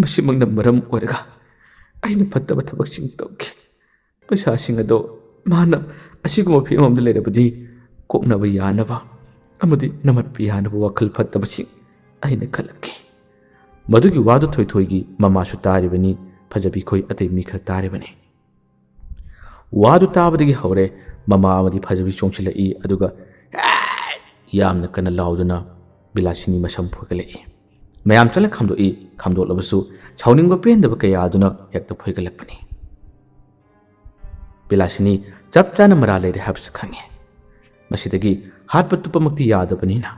ꯃꯁꯤꯃꯛꯅ ꯃꯔꯝ ꯑꯣꯏꯔꯒ ꯑꯩꯅ ꯐꯠꯇꯕ ꯊꯕꯛꯁꯤꯡ ꯇꯧꯈꯤ꯫ ꯄꯩꯁꯥꯁꯤꯡ ꯑꯗꯣ ꯃꯥꯅ ꯑꯁꯤꯒꯨꯝꯕ ꯐꯤꯕꯝ ꯑꯃꯗ ꯂꯩꯔꯕꯗꯤ ꯀꯣꯛꯅꯕ ꯌꯥꯅꯕ ꯑꯃꯗꯤ ꯅꯃꯠꯄ ꯌꯥꯅꯕ ꯋꯥꯈꯜ ꯐꯠꯇꯕꯁꯤꯡ ꯑꯩꯅ ꯈꯜꯂꯛꯈꯤ꯫ ꯃꯗꯨꯒꯤ ꯋꯥꯗꯨ ꯊꯣꯏꯊꯣꯏꯒꯤ ꯃꯃꯥꯁꯨ ꯇꯥꯔꯤꯕꯅꯤ, ꯐꯖꯕꯤ ꯈꯣꯏ ꯑꯇꯩ ꯃꯤ ꯈꯔ ꯇꯥꯔꯤꯕꯅꯤ꯫ ꯋꯥꯗꯨ ꯇꯥꯕꯗꯒꯤ ꯍꯧꯔꯦ ꯃꯃꯥ ꯑꯃꯗꯤ ꯐꯖꯕꯤ ꯆꯣꯡꯁꯤꯜꯂꯛꯏ, ꯑꯗꯨꯒ "ꯑꯦ!" ꯌꯥꯝꯅ ꯀꯟꯅ ꯂꯥꯎꯗꯨꯅ ꯕꯤꯂꯥꯁꯤꯅꯤ ꯃꯁꯝ ꯐꯣꯏꯒꯠꯂꯛꯏ꯫ ꯃꯌꯥꯝ ꯆꯠꯂ ꯈꯥꯝꯗꯣꯛꯏ, ꯈꯥꯝꯗꯣꯛꯂꯕꯁꯨ ꯁꯥꯎꯅꯤꯡꯕ ꯄꯦꯟꯗꯕ ꯀꯌꯥ ꯑꯗꯨꯅ ꯍꯦꯛꯇ ꯐꯣꯏꯒꯠꯂꯛꯄꯅꯤ꯫ ꯕꯤꯂꯥꯁꯤꯅꯤ ꯆꯞ ꯆꯥꯅ ꯃꯔꯥ ꯂꯩꯔꯦ ꯍꯥꯏꯕꯁꯨ ꯈꯪꯉꯤ꯫ ꯃꯁꯤꯗꯒꯤ ꯍꯥꯠꯄ ꯇꯨꯞꯄꯃꯛꯇꯤ ꯌꯥꯗꯕꯅꯤꯅ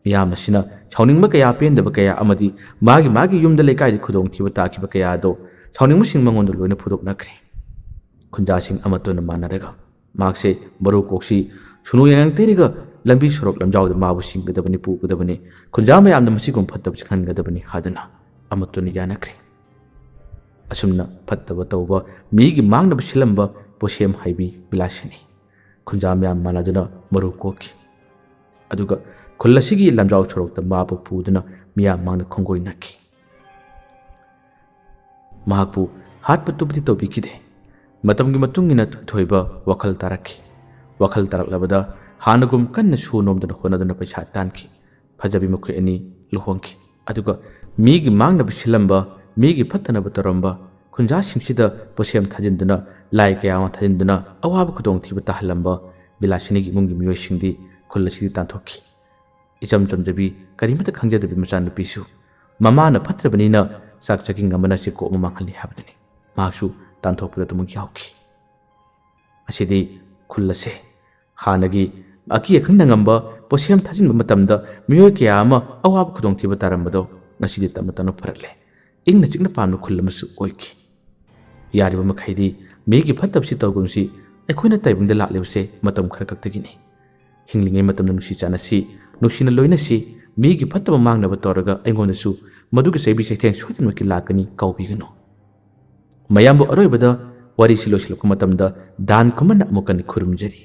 ꯃꯤꯌꯥꯝ ꯑꯁꯤꯅ ꯁꯥꯎꯅꯤꯡꯕ ꯀꯌꯥ, ꯄꯦꯟꯗꯕ ꯀꯌꯥ ꯑꯃꯗꯤ ꯃꯥꯒꯤ ꯃꯥꯒꯤ ꯌꯨꯝꯗ ꯂꯩꯀꯥꯏꯗ ꯈꯨꯗꯣꯡꯊꯤꯕ ꯇꯥꯈꯤꯕ ꯀꯌꯥ ꯑꯗꯣ ꯁꯥꯎꯅꯤꯡꯕꯁꯤꯡ ꯃꯉꯣꯟꯗ ꯂꯣꯏꯅ ꯐꯨꯗꯣꯛꯅꯈ꯭ꯔꯦ꯫ ꯈꯨꯟꯖꯥꯁꯤꯡ ꯑꯃꯠꯇꯅ ꯃꯥꯟꯅꯔꯒ ꯃꯍꯥꯛꯁꯦ ꯃꯔꯨ ꯀꯣꯛꯁꯤ ꯁꯨꯅꯨ ꯌꯥꯉꯪ ꯇꯩꯔꯒ ꯂꯝꯕꯤ ꯁꯣꯔꯣꯛ ꯂꯝꯖꯥꯎꯗ ꯃꯥꯕꯨ ꯁꯤꯡꯒꯗꯕꯅꯤ, ꯄꯨꯒꯗꯕꯅꯤ, ꯈꯨꯟꯖꯥ ꯃꯌꯥꯝꯅ ꯃꯁꯤꯒꯨꯝꯕ ꯐꯠꯇꯕꯁꯤ ꯈꯟꯒꯗꯕꯅꯤ ꯍꯥꯏꯗꯨꯅ ꯑꯃꯠꯇꯅ ꯌꯥꯅꯈ꯭ꯔꯦ꯫ ꯑꯁꯨꯝꯅ ꯐꯠꯇꯕ ꯇꯧꯕ, ꯃꯤꯒꯤ ꯃꯥꯡꯅꯕ ꯁꯤꯜꯂꯝꯕ ꯄꯣꯠꯁꯦꯝ ꯍꯥꯏꯕꯤ ꯕꯤꯂꯥꯁꯤꯅꯤ꯫ ꯈꯨꯟꯖꯥ ꯃꯌꯥꯝ ꯃꯥꯟꯅꯗꯨꯅ ꯃꯔꯨ ꯀꯣꯛꯈꯤ꯫ ꯑꯗꯨꯒ ꯈꯨꯜ ꯑꯁꯤꯒꯤ ꯂꯝꯖꯥꯎ ꯁꯣꯔꯣꯛꯇ ꯃꯥꯕꯨ ꯄꯨꯗꯨꯅ ꯃꯤꯌꯥꯝ ꯃꯥꯡꯗ ꯈꯣꯡꯒꯣꯏꯅꯈꯤ꯫ ꯃꯍꯥꯛꯄꯨ ꯍꯥꯠꯄ ꯇꯨꯞꯄꯗꯤ ꯇꯧꯕꯤꯈꯤꯗꯦ꯫ ꯃꯇꯝꯒꯤ ꯃꯇꯨꯡ ꯏꯟꯅ ꯊꯣꯏꯊꯣꯏꯕ ꯋꯥꯈꯜ ꯇꯥꯔꯛꯈꯤ꯫ ꯋꯥꯈꯜ ꯇꯥꯔꯛꯂꯕꯗ ꯍꯥꯟꯅꯒꯨꯝ ꯀꯟꯅ ꯁꯨ ꯅꯣꯝꯗꯨꯅ ꯍꯣꯠꯅꯗꯨꯅ ꯄꯩꯁꯥ ꯇꯥꯟꯈꯤ꯫ ꯐꯖꯕꯤ ꯃꯈꯣꯏ ꯑꯅꯤ ꯂꯨꯍꯣꯡꯈꯤ꯫ ꯑꯗꯨꯒ ꯃꯤꯒꯤ ꯃꯥꯡꯅꯕ ꯁꯤꯜꯂꯝꯕ, ꯃꯤꯒꯤ ꯐꯠꯇꯅꯕ ꯇꯧꯔꯝꯕ, ꯈꯨꯟꯖꯥꯁꯤꯡꯁꯤꯗ ꯄꯣꯠꯁꯦꯝ ꯊꯥꯖꯤꯟꯗꯨꯅ, ꯂꯥꯏ ꯀꯌꯥ ꯑꯃ ꯊꯥꯖꯤꯟꯗꯨꯅ ꯑꯋꯥꯕ ꯈꯨꯗꯣꯡꯊꯤꯕ ꯇꯥꯍꯜꯂꯝꯕ ꯕꯤꯂꯥꯁꯤꯅꯤꯒꯤ ꯏꯃꯨꯡꯒꯤ ꯃꯤꯑꯣꯏꯁꯤꯡꯗꯤ ꯈꯨꯜ ꯑꯁꯤꯗꯤ ꯇꯥꯟꯊꯣꯛꯈꯤ꯫ ꯏꯆꯝ ꯆꯝꯖꯕꯤ, ꯀꯔꯤꯃꯠꯇ ꯈꯪꯖꯗꯕꯤ ꯃꯆꯥꯅꯨꯄꯤꯁꯨ ꯃꯃꯥꯅ ꯐꯠꯇ꯭ꯔꯕꯅꯤꯅ ꯆꯥꯛ ꯆꯥꯛꯈꯤꯡ ꯑꯃꯅ ꯆꯦꯀꯣꯛ ꯑꯃ ꯃꯥꯡꯍꯜꯂꯤ ꯍꯥꯏꯕꯗꯨꯅꯤ꯫ ꯃꯍꯥꯛꯁꯨ ꯇꯥꯟꯊꯣꯛꯄꯗ ꯑꯗꯨꯃꯛ ꯌꯥꯎꯈꯤ꯫ ꯑꯁꯤꯗꯤ ꯈꯨꯜ ꯑꯁꯦ ꯍꯥꯟꯅꯒꯤ ꯑꯀꯤ ꯑꯈꯪ ꯅꯪꯉꯝꯕ ꯄꯣꯠꯁꯦꯝ ꯊꯥꯖꯤꯟꯕ ꯃꯇꯝꯗ ꯃꯤꯑꯣꯏ ꯀꯌꯥ ꯑꯃ ꯑꯋꯥꯕ ꯈꯨꯗꯣꯡꯊꯤꯕ ꯇꯥꯔꯝꯕꯗꯣ ꯉꯁꯤꯗꯤ ꯇꯞꯅ ꯇꯞꯅ ꯐꯔꯛꯂꯦ꯫ ꯏꯪꯅ ꯆꯤꯛꯅ ꯄꯥꯟꯕ ꯈꯨꯜ ꯑꯃꯁꯨ ꯑꯣꯏꯈꯤ꯫ ꯌꯥꯔꯤꯕ ꯃꯈꯩꯗꯤ ꯃꯤꯒꯤ ꯐꯠꯇꯕꯁꯤ ꯇꯧꯒꯨꯝꯁꯤ꯫ ꯑꯩꯈꯣꯏꯅ ꯇꯥꯏꯕꯪꯗ ꯂꯥꯛꯂꯤꯕꯁꯦ ꯃꯇꯝ ꯈꯔ ꯈꯛꯇꯒꯤꯅꯤ꯫ ꯍꯤꯡꯂꯤꯉꯩ ꯃꯇꯝꯗ ꯅꯨꯡꯁꯤ ꯆꯥꯟꯅꯁꯤ, ꯅꯨꯡꯁꯤꯅ ꯂꯣꯏꯅꯁꯤ꯫ ꯃꯤꯒꯤ ꯐꯠꯇꯕ ꯃꯥꯡꯅꯕ ꯇꯧꯔꯒ ꯑꯩꯉꯣꯟꯗꯁꯨ ꯃꯗꯨꯒꯤ ꯆꯩꯕꯤ ꯆꯩꯊꯦꯡ ꯁꯣꯏꯗꯅꯃꯛꯀꯤ ꯂꯥꯛꯀꯅꯤ, ꯀꯥꯎꯕꯤꯒꯅꯨ꯫ ꯃꯌꯥꯝꯕꯨ ꯑꯔꯣꯏꯕꯗ ꯋꯥꯔꯤꯁꯤ ꯂꯣꯏꯁꯤꯜꯂꯛꯄ ꯃꯇꯝꯗ ꯗꯥꯟ ꯈꯨꯃꯟꯅ ꯑꯃꯨꯛ ꯀꯟꯅ ꯈꯨꯔꯨꯝꯖꯔꯤ꯫